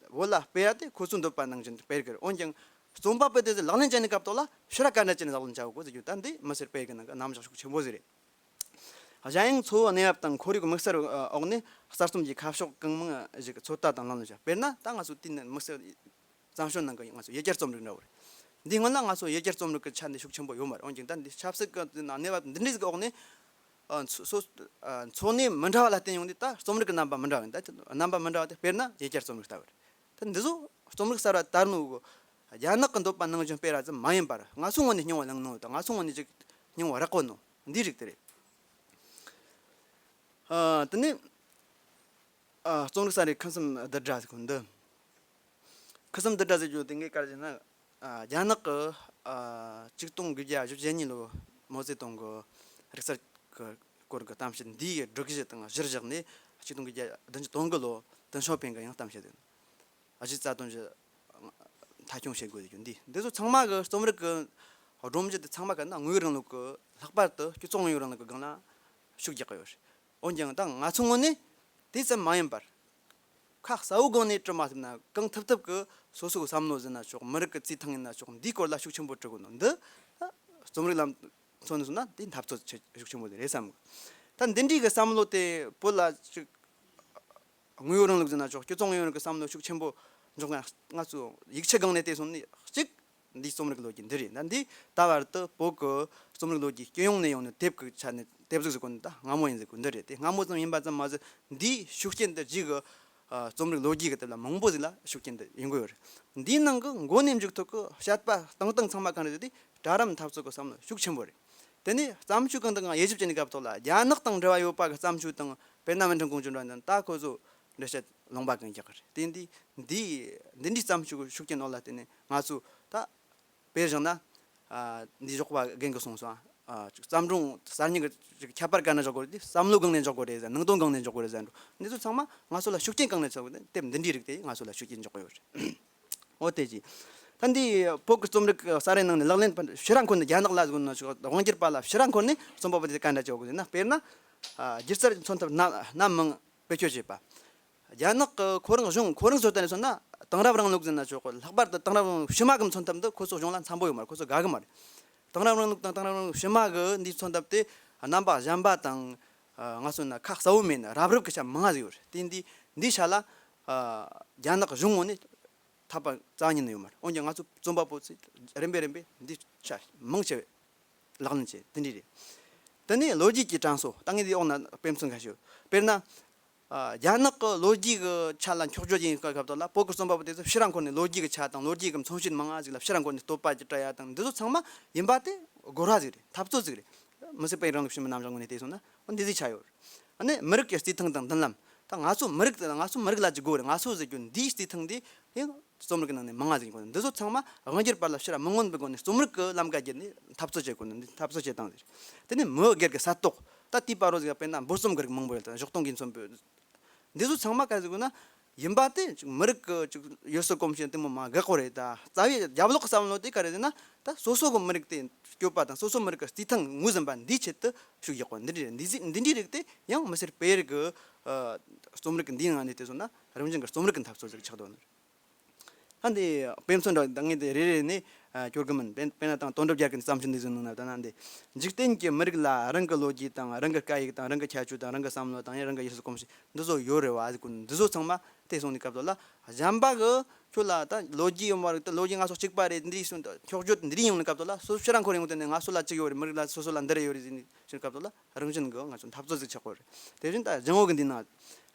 བོད་ལ་སྤེལ་ཡ་དེ་ཁོ་ཚོའི་འདོད་པ་ནང་བཞིན་སྤེལ་གི་རེད། འོན་ཀྱང་རྩོམ་པ་པོ་དེ་ཚོས་ལག་ལེན་བྱས་ནས་སྐབས་དོ་ལ་ཕྱིར་ར་ག་འདྲ་བྱས་ནས་ལག་ལེན་བྱ་དགོས་ཟེར་རྒྱུ་ད་འདི་མི་སེར་སྤེལ་གི་ནང་གི་རྣམ་གཞག་ཤུགས་ཆེན་པོ་ཟིག་རེད། གཞན་ཡང་འཚོ་བའི་གནས་བབ་དང་ཁོར་ཡུག་དམིགས་བསལ་འོག་ནས་གསར་རྩོམ་གྱི་ཁ་ཕྱོགས་གང་མང་ཞིག་གི་ཚོད་ལྟ་དང་ལམ་ལྷོང་བྱ། དཔེར་ན་ད་ང་ཚོ་དུས་ནས་དམིགས་བསལ་བརྩམས་ཆོས་ནང་གི་ང་ཚོ་ཡུལ་གྱར་རྩོམ་རིག་འདྲ་བོ་རེད། འདིའི་སྔོན་ལ་ང་ཚོ་ཡུལ་གྱར་རྩོམ་རིག་གི་ཆ་ནས་ཤུགས་ཆེན་པོ་ཡོད་མ་རེད། འོན་ཀྱང་ད་འདི་ཆབ་སྲིད་ཀྱི་གནས་བབ་འདི་འདྲ་ཞིག་གི་འོག་ནས་ཨ་འཚོ་སོ་ཨ་འཚོ་གནས་མི་འདྲ་བ་ལ་བརྟེན་ཡོང་དུས་ད་རྩོམ་རིག་གི་རྣམ་པ་མི་འདྲ་བ་ཡིན། ད་རྣམ་པ་མི་འདྲ་བ་དེ་དཔེར་ན་ཡུལ་གྱར་རྩོམ་རིག་ལྟ་བུ་རེད། ད་འདི་ཚོ་རྩོམ་རིག་གསར་བ་དར་ནོ་གི་རྒྱ་ནག་གི་འདོད་པ་ནང་བཞིན་སྤེལ་ར་ཙམ་མ་ཡིན་པར་ང་ཚོའི་ངོས་ནས་སྙིང་བོ་བླངས་ནོ་དང་ང་ཚོའི་ངོས་ནས་ཅིག་སྙིང་བོ་རག་གོ་ནོ་འདིའི་རིགས་དེ་རེད། ཨ་དེ་ནས་ཨ་རྩོམ་རིག་གསར་བའི་ཁམས་གསུམ་བསྡུར་སྒྲ་ཟེར་གོ་འདི། ཁམས་གསུམ་བསྡུར་སྒྲ་ཟེར་རྒྱུ་དེ་ངས་ག་རེ་ཟེར་ན། ཨ་རྒྱ་ནག་གི་ཨ་ཆིག་སྟོང་དགུ་བརྒྱ་བཞི་བཅུ་ཞེ་གཉིས་ལོ་ མའོ་ཙེ་ཏུང་གི་རིག་གསར་གྱི་སྐོར་གྱི་གཏམ་བཤད་འདིའི་སྒྲིག་གཞི་དང་གཞིར་བཞག་ནས་ཆིག་སྟོང་དགུ་བརྒྱ་བདུན་ཅུ་དོན་དགུ་ལོ་ཏེང་ཞའོ་ཕིང་གིས་ཡང་གཏམ་བཤད་དེ་གཞི་རྩ་དོན་གྱི་མཐའ་འཁྱོངས་བྱེད་དགོས་ཀྱི་འདི་འདི་ཚོ་ཚང་མ་གི་རྩོམ་རིག་གི་སྒྲོམ་གཞི་དེ་ཚང་མ་ག་ན་དངོས་ཡོད་རིང་ལུགས་ཀྱི་ལྷག་པར་དུ་སྤྱི་ཚོགས་དངོས་ཡོད་རིང་ལུགས་ཀྱི་སྒང་ལ་ཤུགས་རྒྱག་གི་ཡོད་རེད། འོན་ཀྱང་ད་ང་ཚོའི་ངོས་ནས་དེ་ཙམ་མ་ཡིན་པར། ཁ་གསལ་བོ་སྒང་ནས་བྲི་མ་ཐུབ་ན་གང་ཐུབ་ཐུབ་ཀྱི་སོ་སོའི་བསམ་བློ་ཟིན་ན་ཆོག་མི་རིགས་ཀྱི་རྩིས་ཐང་ཡིན་ན་ཆོག་འདིའི་སྐོར་ལ་ཤུགས་ཆེན་པོ་བྲི་དགོས་ནོ་འདི་རྩོམ་རིག་ལམ་མཚོན་ནས་སོང་ན་དེ་འཐབ་རྩོད་ཆེ་ཤུགས་ཆེན་པོ་དེ་རེད་བསམ་གི། ད་འདི་འདྲའི་གི་བསམ་བློ་དེ་བོད་ལ་ཅིག་དངོས་ཡོད་རིང་ལུགས་ཟིན་ན་ཆོག་སྤྱི་ཚོགས་དངོས་ཡོད་རིང་ལུགས་ཀྱི་བསམ་བློ་ཤུགས་ཆེན་པོ་འཇོག་ན་ང་ཚོ་ཡིག་ཆ་སྒང་ནས་བལྟས་སོང་ནས་གཅིག་འདིའི་རྩོམ་རིག་ལོ་རྒྱུས་འདི་རེད། ད་འདི་ད་བར་དུ་བོད་ཀྱི་རྩོམ་རིག་ལོ་རྒྱུས་སྤྱི་ཡོངས་ནས་ཡོང་ནས་དེབ་ཀྱི་ཆ་ནས་དེབ་གཟུགས་ཟེར་གོ་ནི་ད་སྔ་མོ་ཡིན་ཟེར་གོ་འདི་རེད། དེ་སྔ་མོ་ཙམ་ཡིན་པ་ཙམ་མ་ཟད་འདིའི་ཤུགས་རྐྱེན་འདི་རྗེས་ཀྱི་ཨ་རྩོམ་རིག་ལོ་རྒྱུས་ཀྱི་དེབ་ལ་མང་པོ་ཟིག་ལ་ཤུགས་རྐྱེན་འདི་ཡོང་གི་ཡོད་རེད། འདིའི་ནང་གི་མགོ་ནས་མཇུག་ཐོག་གི་བཤད་པ་བཏང་སྟངས་ཚང་མ་གང་རེད་ཟེར་དུས་གྲལ་རིམ་འཐབ་རྩོད་ཀྱི་བསམ་བློ་ཤུགས་ཆེན་པོ་རེད། དེ་ནས་བརྩམས་ཆོས་གང་དང་གང་དབྱེ་ཞིབ་བྱེད་ནས་སྐབས་ཐོག་ལ་རྒྱ་ནག་དང་འབྲེལ་བ་ཡོད་པ་གི་བརྩམས་ཆོས་དང་དཔེར་ན་མི་ཁྲང་ཀོང་ཇོ་འདྲ་དང་ད་ཁོ་ཚོ་འགྲེལ་བཤད་ལུང་པ་གང་རྒྱག་གི་རེད། དེ་འདི་འདི་འདི་འདྲའི་བརྩམས་ཆོས་ཤུགས་རྐྱེན་འོག་ལ་བརྟེན་ནས་ང་ཚོ་ད་དཔེར་བཞག་ན་ཨ་འདི་ཞོགས་པ་རྒན་གྱིས་གསུངས་སོང་། ཨ་ཅིག་བརྩམས་སྒྲུང་གསར་རྙིང་གི་ཅིག་ཁྱད་པར་ག་ན་འཇོག་དགོས་རེད། དེ་བསམ་བློ་སྒང་ནས་འཇོག་དགོས་རེད་ཟེར། ནང་དོན་སྒང་ནས་འཇོག་དགོས་རེད་ཟེར་འགྲོ། འདི་ཚོ་ཚང་མ་ང་ཚོ་ལ་ཤུགས་རྐྱེན་གང་ནས་འཇོག་དགོས་དེབ་འདི་འདྲའི་རིགས་དེ་ང་ཚོ་ལ་ཤུགས་རྐྱེན་འཇོག་གི་ཡོད་རེད། འོ་དེ་ཅི། ད་འདི་བོད་ཀྱི་རྩོམ་རིག་གསར་བའི་ནང་ནས་ལག་ལེན་ཕྱིར་ར་འཁོར་ནས་རྒྱ་ནག་ལ་གོ་ན་ཆོག་དབང་སྒྱུར་པ་ལ་ཕྱིར་ར་འཁོར་ནས་རྩོམ་པ་པོ་དེ་ག་འདྲ་བྱེད་དགོས་ཟེར་ན། དཔེར་ན་སྒྱུ་རྩལ་མཚོན་ཐབས་སྣ་སྣ་མང་བེད་སྤྱོད་བྱེད་པ། རྒྱ་ནག་གི་ཁོ་རང་གཞུང་ཁོ་རང་ཚོ་ལྟ་ནས་སོང་ན་དེང་རབས་རིང་ལུགས་ཟེར་ན་ཆོག་གི། ལྷག་པར་དུ་དེང་རབས་རིང་ལུགས་ཕྱི་མ་གི་མཚོན་ཐབས་འདི་ཁོ་ཚོ་གཞུང་ལ་འཚམ་པོ་ཡོད་མ་རེད། ཁོ་ཚོ་དགའ་གི་མ་རེད། དེང་རབས་རིང་ལུགས་དང་དེང་རབས་རིང་ལུགས་ཕྱི་མ་གི་འདིའི་མཚོན་ཐབས་དེ་རྣམ་པ་གཞན་པ་དང་། ང་ཚོ་ན་ཁ་གསལ་བོ་མེད་ན་རབ་རིབ་གི་ཆ་མང་ང་ཟིག་ཡོད་རེད། དེ་འདི་འདི་ཆ་ལ་རྒྱ་ནག་གཞུང་ངོས་ནས་འཐབ་པ་རྩ་ཉིད་ནས་ཡོད་མ་རེད། འོན་ཀྱང་ང་ཚོ་རྩོམ་པ་པོ་ཚོས་རིམ་པས་རིམ་པས་འདི་ཆ་མང་ཆེ་བས་ལག་ལེན་བྱས། དེ་འདྲ་རེད། དེ་ནས་ལོ་རྒྱུས་ཀྱི་གྲངས་སོ་ད་ངས་འདི་འོག་ན་དཔེ་མཚོན་ཁ་ཤས་ཡོད། དཔེར་ན། ཨ། རྒྱ་ནག་གི་ལོ་རྒྱུས་ཀྱི་ཆ་ལ་འཁྱོག་བརྗོད་ཡིན་སྐབས་ཐོག་ལ་བོད་ཀྱི་རྩོམ་པ་པོ་དེ་ཚོ་ཕྱིར་ར་འཁོར་ནས་ལོ་རྒྱུས་ཀྱི་ཆ་དང་ལོ་རྒྱུས་ཀྱི་མཚོན་བྱེད་མང་ང་ཟིག་ལ་ཕྱིར་ར་འཁོར་ནས་བསྟོད་པ་ཅིག་བྲི་ཡ་དང་འདི་ཚོ་ཚང་མ་ཡིན་པ་དེ་དགོས་ར་ཟིག་རེད། འཐབ་རྩོད་ཟིག་རེད། མི་སེར་སྤེལ་རིང་ལུགས་ཕྱི་མི་ནམ་བཞག་ངོས་ནས་བལྟས་སོང་ན་འོ་འདི་ཟིག་ཆགས་ཡོད་རེད། ཨ་ནི་མི་རིགས་ཀྱི་རྩིས་ཐང་དང་མདུན་ལམ། ད་ང་ཚོ་མི་རིགས་དེ་ང་ཚོ་མི་རིགས་ལ་ཅིག་དགོས་རེད། ང་ཚོ་ཟེར་རྒྱུ་འདིའི་རྩིས་ཐང་འདི་ཡང་རྩོམ་རིག་གི་ནང་ནས་མང་ང་ཟིག་ཡིན་དགོས། འདི་ཚོ་ཚང་མ་དབང་སྒྱུར་པ་ལ་ཕྱིར་ར་མི་མངོན་པའི་སྒོ་ནས་རྩོམ་རིག་གི་ལམ་ཀ་བརྒྱུད་ནས་འཐབ་རྩོད་བྱེད་དགོས་ནི་འདི་འཐབ་རྩོད་བྱེད་སྟངས་ཟིག་རེད། དེ་ནས་མི་སྒེར་གྱི་གསར་རྟོགས། ད་དེའི་བར་རོ་ཟིག་དཔེར་ན་འབོར་རྩོམ་གྱི་རིགས་མང་པོ་ཡོད་དང་ཞོགས་དུང་གིས་མཚོན་པའི་འདི་ཚོ་ཚང་མ་ག་རེ་ཟེར་དགོས་ན། ཡིན་པ་དེ་ཅིག་མི་རིགས་ཀྱི་ཅིག་ཡུལ་སྲོལ་གོམས་གཤིས་དེ་མོ་མ་འགག་གོ་རེད། ད་རྩ་བའི་རྒྱབ་ལོགས་ཀྱི་བསམ་བློ་དེ་ག་རེ་ཟེར་ན། ད་སོ་སོ་གི་མི་རིགས་དེ་སྐྱོབ་པ་དང་སོ་སོ་མི་རིགས་ཀྱི་རྩིས་ཐང་ངོས་ཟིན་པ་འདིའི་ཆེད་དུ་ཤུགས་རྒྱག་གོ་འདི་འདྲའི་རེད། འདི་ཟིག་འདི་འདྲའི་རིགས་དེ་ཡང་མི་སེར་སྤེལ་རེས་ཀྱི་རྩོམ་རིག་གི་འདིའི་ནང་ནས་བལྟས་སོང་ན་རང་བཞིན་གྱི་རྩོམ་རིག་གི་འཐབ་རྩོད་ཟིག་ཆགས་འདུག་ནི། ད་འདི་དཔེ་མཚོན་འདྲ་ད་ངས་དེ་རེ་རེ་ནས་ཨ་སྐྱོར་གི་མིན། དཔེར་དཔེར་ན་དང་དོན་གྲུབ་རྒྱལ་གྱི་བརྩམས་ཆོས་འདི་ཚོའི་ནང་ན་ད་ན་འདི་འཇིག་རྟེན་གྱི་མི་རིགས་ལ་རང་གི་ལོ་རྒྱུས་དང་རང་གི་སྐད་ཡིག་དང་རང་གི་ཁྱད་ཆོས་དང་རང་གི་བསམ་བློ་དང་ཡང་རང་གི་ཡུལ་སྲོལ་གོམས་གཤིས་འདི་ཚོ་ཡོད་རེད་བ་ཟེར་གོ་ནི། འདི་ཚོ་ཚང་མ་དེ་སོང་ནས་སྐབས་ཐོག་ལ་གཞན་པ་གི་ཁྱོད་ལ་ད་ལོ་རྒྱུས་ཡོད་མ་རེད། ད་ལོ་རྒྱུས་ང་ཚོ་གཅིག་པ་རེད། འདི་སོང་ད་འཁྱོག་བརྗོད་འདི་རིགས་ཡོང་ནས་སྐབས་ཐོག་ལ་སོ་སོ་ཕྱིར་ར་འཁོར་ཡོང་དུས་ནས་ང་ཚོ་ལ་གཅིག་ཡོད་རེད། མི་རིགས་ལ་སོ་སོ་ལ་འདི་རེད་ཡོད་རེད་ཟེར་ནས་ཕྱིར་སྐབས་ཐོག་ལ་རང་བཞིན་གི་ང་ཚོ་འཐབ་རྩོད་ཅིག་ཆགས་གོ་རེད། དེ་བཞིན་ད་ལྗང་བུ་གི་འདི་ན་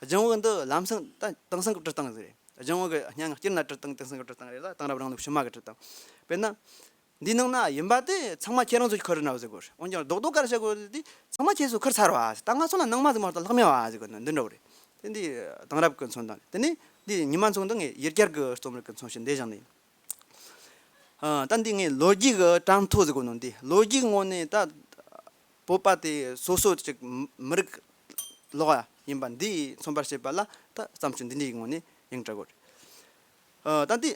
ལྗང་བུ་གི་འདི་ལམ་སང་ད་དེང་སང་གི་བྲི་སྟངས་ཟིག་རེད། ལྗང་བུ་གི་སྙན་ངག་སྤྱིར་ན་བྲི་སྟངས་དེང་སང་གི་བྲི་སྟངས་རེད་ལ། དེང་རབས་རིང་ལུགས་ཕྱི་མ་གི་བྲི་སྟངས། དཔེར་ན། འདིའི་ནང་ན་ཡིན་པ་དེ་ཚང་མ་ཁྱེད་རང་ཚོས་ཁུར་རེ་ན་བ་ཟེར་གོ་རེད། འོན་ཀྱང་རྡོག་རྡོག་ག་རེ་བྱ་དགོས་རེད་དེ་ཚང་མ་ཁྱེད་ཚོས་ཁུར་ཚར་བ་ཟེར། ད་ང་ཚོ་ལ་ནང་མ་ཟིག་མ་གཏོགས་ལྷག་མེད་བ་ཟེར་གོ་ནི་འདི་འདྲ་བོ་རེད། དེ་འདི་དེང་རབས་ཀྱི་མཚོན་སྟངས་རེད། དེ་ནས་འདི་ཉི་མ་མཚུངས་འདི་ངས་ཡུལ་གྱར་གྱི་རྩོམ་རིག་གི་མཚོན་བྱེད་འདི་བཞག་ནས་ཡིན། ཨ་ད་འདི་ངས་ལོ་རྒྱུས་ཀྱི་གྲངས་ཐོ་ཟེར་གོ་ནོ་འདི་ལོ་རྒྱུས་ངོས་ནས་ད་བོད་པ་དེ་སོ་སོ་ཅིག་མི་རིགས་ལོག་ཡིན་པ་འདི་མཚོན་པར་བྱེད་པ་ལ་ད་བརྩམས་ཆོས་འདི་འདྲའི་ངོས་ནས་ཡང་བྲི་དགོས་རེད། ཨ་ད་འདི་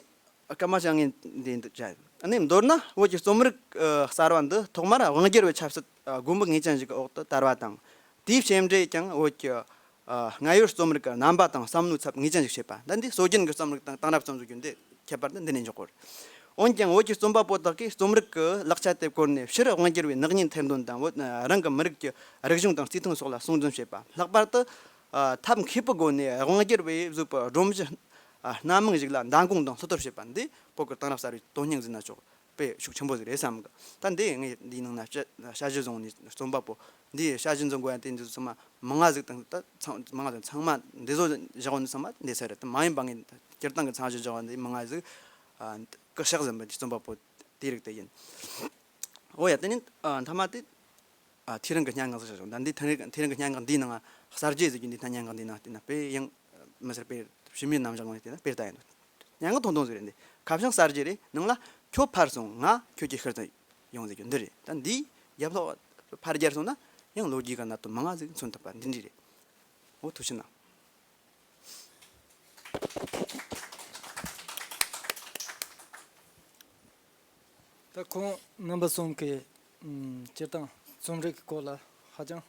སྐར་མ་བྱ་ངན་འདི་འདི་བྱ་ཡོད། ཨ་ནི་མདོར་ན་བོད་ཀྱི་རྩོམ་རིག་ཨ་གསར་བ་འདི་ཐོག་མར་དབང་སྒྱུར་བའི་ཆབ་སྲིད་ཨ་དགོན་པ་ངེས་ཅན་ཞིག་གི་འོག་ཏུ་དར་བ་དང་། དེའི་རྗེས་འབྲས་ཀྱང་བོད་ཀྱི་ཨ་སྔ་ཡོལ་རྩོམ་རིག་གི་རྣམ་པ་དང་བསམ་བློའི་ཚབ་ངེས་ཅན་ཞིག་བྱེད་པ། ད་འདི་སྲོལ་རྒྱུན་གྱི་རྩོམ་རིག་དང་དེང་རབས་རྩོམ་རིག་གི་འདི་ཁྱད་པར་འདི་འདི་ནས་འཇོག་གོ་རེད། འོན་ཀྱང་བོད་ཀྱི་རྩོམ་པ་པོ་དག་གིས་རྩོམ་རིག་གི་ལག་ཆ་དེ་བཀོལ་ནས་ཕྱིར་དབང་བསྒྱུར་བའི་ནག་ཉེས་ཐེར་འདོན་དང་བོད་རང་གི་མི་རིགས་ཀྱི་རིག་གཞུང་དང་རྩིས་ཐང་སོགས་ལ་སྲུང་འཛིན་བྱེད་པ། ལྷག་པར་དུ་ཨ་ཐབས་མཁས་པོའི་སྒོ་ནས་དབང་སྒྱུར་བས་བཟོས་པའི་སྒྲོམ་གཞི་ཨ་སྣ་མང་ཞིག་ལ་མདའ་དགོང་དང་སློབ་གཏོར་བྱེད་པ་འདི་བོད་ཀྱི་དེང་རབས་གསར་བའི་དོན་སྙིང་ཟེར་ན་ཆོག་དཔེ་ཤུགས་ཆེན་པོ་ཟིག་རེད་བསམ་གི། ད་འདི་ངས་འདིའི་ནང་ན་དཔྱད་དཔྱད་གཞི་བཟུང་ནས་རྩོམ་པ་པོ་འདིའི་དཔྱད་གཞི་འཛིན་དགོས་ཡ་དེ་འདི་ཚོ་ཚང་མ་མང་ང་ཟིག་དང་ད་ཚང་མང་ང་ཟིག་ཚང་མ་འདི་ཚོ་བཞག་ནས་ཚང་མ་འདི་ཚོ་རེད། ད་མ་ཡིན་པ་ངས་སྤྱིར་བཏང་གི་ཚང་གཞི་བཞག་འདི་མང་ང་ཟིག་ཨ་སྐུ་ཤག་ཟིན་པ་འདི་རྩོམ་པ་པོ་དེའི་རིགས་དེ་ཡིན། འོ་ཡ་དེ་ནི་ཨ་མཐའ་མ་དེ། ཨ་དེ་རིང་གི་སྙན་ངག་ཟེར་བྱུང་། ད་འདི་དེ་རིང་དེ་རིང་གི་སྙན་ངག་འདིའི་ནང་གསར་བརྗེ་ཟེར་རྒྱུ་འདི་ད་སྙན་ངག་འདིའི་ནང་བལྟས་ན་དཔེ་ཡང་མི་སེར་དཔེ་ཕྱི་མིའི་རྣམ་གཞག་ངོས་ནས་བལྟས་ན་དཔེ་ལྟ་ཡིན་འདུག། སྙན་ངག་ཐུང་ཐུང་ཟིག་རེད་འདི། ཁ་བྱང་གསར་བརྗེ་རེད། ནང་ལ་ཁྱོད་ཕར་སོང་ང་ཁྱོད་ཀྱི་ཤུལ་དུ་ཡོང་ཟེར་རྒྱུ་འདི་རེད། ད་འདིའི་ རྒྱབ་ལོགས་ཕར་རྒྱབ་སོང་ན་ཡང་ལོ་རྒྱུས་ཀྱི་ནང་དུ་མང་ང་ཟིག་མཚོན་ཐུབ་པ་འདི་འདྲ་རེད། འོ་ཐུགས་རྗེ་གནང་། ད་ཁོང་རྣམ་པ་གསུམ་གྱིས་ཨམ་སྤྱིར་བཏང་རྩོམ་རིག་གི་སྐོར་ལ་ཧ་ཅང་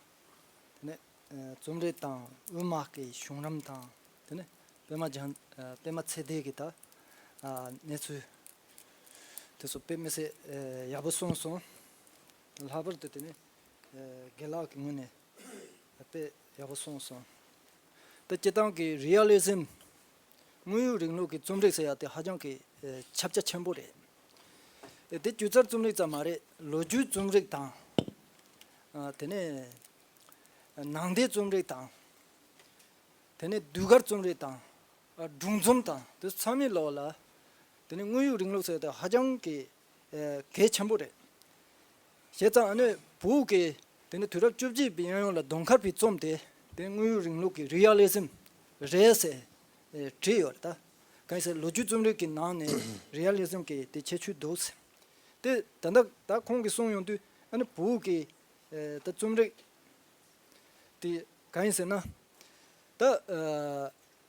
དེ་ནས་ཨ་རྩོམ་རིག་དང་དབུ་མ་གི་བྱུང་རིམ་དང་དེ་ནས་པད་མ་ལྗང་ཨ་པད་མ་ཚེ་བརྟན་གྱི་ད་ཨ་གནས་ཚུལ་དེ་ཚོ་དཔེ་མི་སྲིད་ཨ་ཡག་པོ་གསུངས་སོང་། ལྷག་པར་དུ་དེ་ནས་ཨ་རྒན་ལགས་ཀྱི་ངོས་ནས་དཔེ་ཡག་པོ་གསུངས་སོང་། ད་སྤྱིར་བཏང་གི་རི་ཨ་ལི་ཟམ་དངོས་ཡོད་རིང་ལུགས་ཀྱི་རྩོམ་རིག་ཟེར་ཡ་དེ་ཧ་ཅང་གི་ཨ་ཁྱབ་རྒྱ་ཆེན་པོ་རེད། ཨ་དེ་སྒྱུ་རྩལ་རྩོམ་རིག་ཙམ་མ་རེད། ལོ་རྒྱུས་རྩོམ་རིག་དང་། ཨ་དེ་ནས་ནང་བསྟན་རྩོམ་རིག་དང་། དེ་ནས་ཟློས་གར་རྩོམ་རིག་དང་། ཨ་སྒྲུང་རྩོམ་དང་དེ་ཚང་མའི་ལོགས་ལ། དེ་ནས་དངོས་ཡོད་རིང་ལུགས་ཟེར་ཡ་དེ་ཧ་ཅང་གི་ཨ་གལ་ཆེན་པོ་རེད། བྱས་ཙང་ཨ་ནི་བོད་ཀྱི་དེ་ནི་དུས་རབས་བཅོ་བརྒྱད་པའི་གཡས་གཡོན་ལ་གདོང་དཀར་པོས་རྩོམ་དེ་དེ་དངོས་ཡོད་རིང་ལུགས་ཀྱི་རི་ཨ་ལི་ཟམ་རེད་ཟེར་ཨེ་བྲིས་ཡོད་རེད་ད། གང་ཡིན་ཟེར་ལོ་རྒྱུས་རྩོམ་རིག་གི་ནང་ནས་རི་ཨ་ལི་ཟམ་གྱི་དེ་ཁྱད་ཆོས་འདུག་ཟེར། དེ་ད་ལྟ་ད་ཁོང་གིས་གསུངས་ཡོང་དུས་ཨ་ནི་བོད་ཀྱི་ཨེ་ད་རྩོམ་རིག་དེ་གང་ཡིན་ཟེར་ན། ད་ཨ་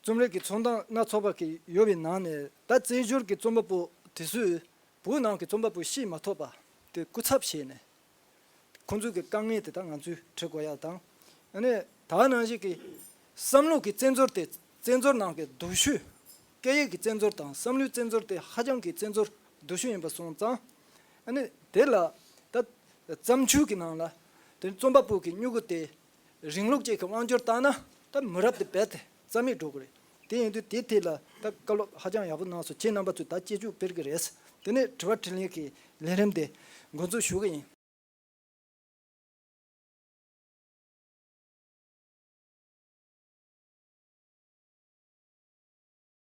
རྩོམ་རིག་གི་ཚོགས་སྡེ་སྣ་ཚོགས་པ་གི་ཡོད་པའི་ནང་ནས་ད་བཙན་བྱོལ་གྱི་རྩོམ་པ་པོ་དེ་ཚོས་བོད་ནང་གི་རྩོམ་པ་པོ་ཤེས་མ་ཐུབ་པ་དེ་སྐུ་ཚབ་བྱས་ནས་ཁོང་ཚོའི་གི་དཀའ་ངལ་དེ་དག་ང་ཚོས་འཕྲི་དགོས་ཡ་དང་། ཨ་ནི་ད་ནང་བཞིན་གྱི་བསམ་བློ་གི་བཙན་འཛུལ་དེ་བཙན་འཛུལ་ནང་གི་སྡུག་ཤོས། སྐད་ཡིག་གི་བཙན་འཛུལ་དང་བསམ་བློའི་བཙན་འཛུལ་དེ་ཧ་ཅང་གི་བཙན་འཛུལ་སྡུག་ཤོས་ཡིན་པ་སོང་ཙང་། ཨ་ནི་དེ་ལ་ད་བརྩམས་ཆོས་ཀྱི་ནང་ལ་དེ་རྩོམ་པ་པོ་གི་སྨྱུ་གུ་དེ་རིང་ལུགས་ཅིག་གི་དབང་སྒྱུར་བཏང་ན་ད་མི་རབས་དེ་རྦད་དེ་རྩ་མེད་འགྲོ་གི་རེད། དེ་ཡིན་དུས་དེའི་ཐད་ལ་ད་བཀའ་སློབ་ཧ་ཅང་ཡག་པོ་གནང་སོང་། ཁྱེད་རྣམ་པ་ཚོས་ད་དཔྱད་འཇུག་སྤེལ་གི་རེད། དེ་ནས་དྲི་བ་དྲིས་ལན་གྱི་ལས་རིམ་དེ་འགོ་འཛུགས་ཞུ་གི་ཡིན།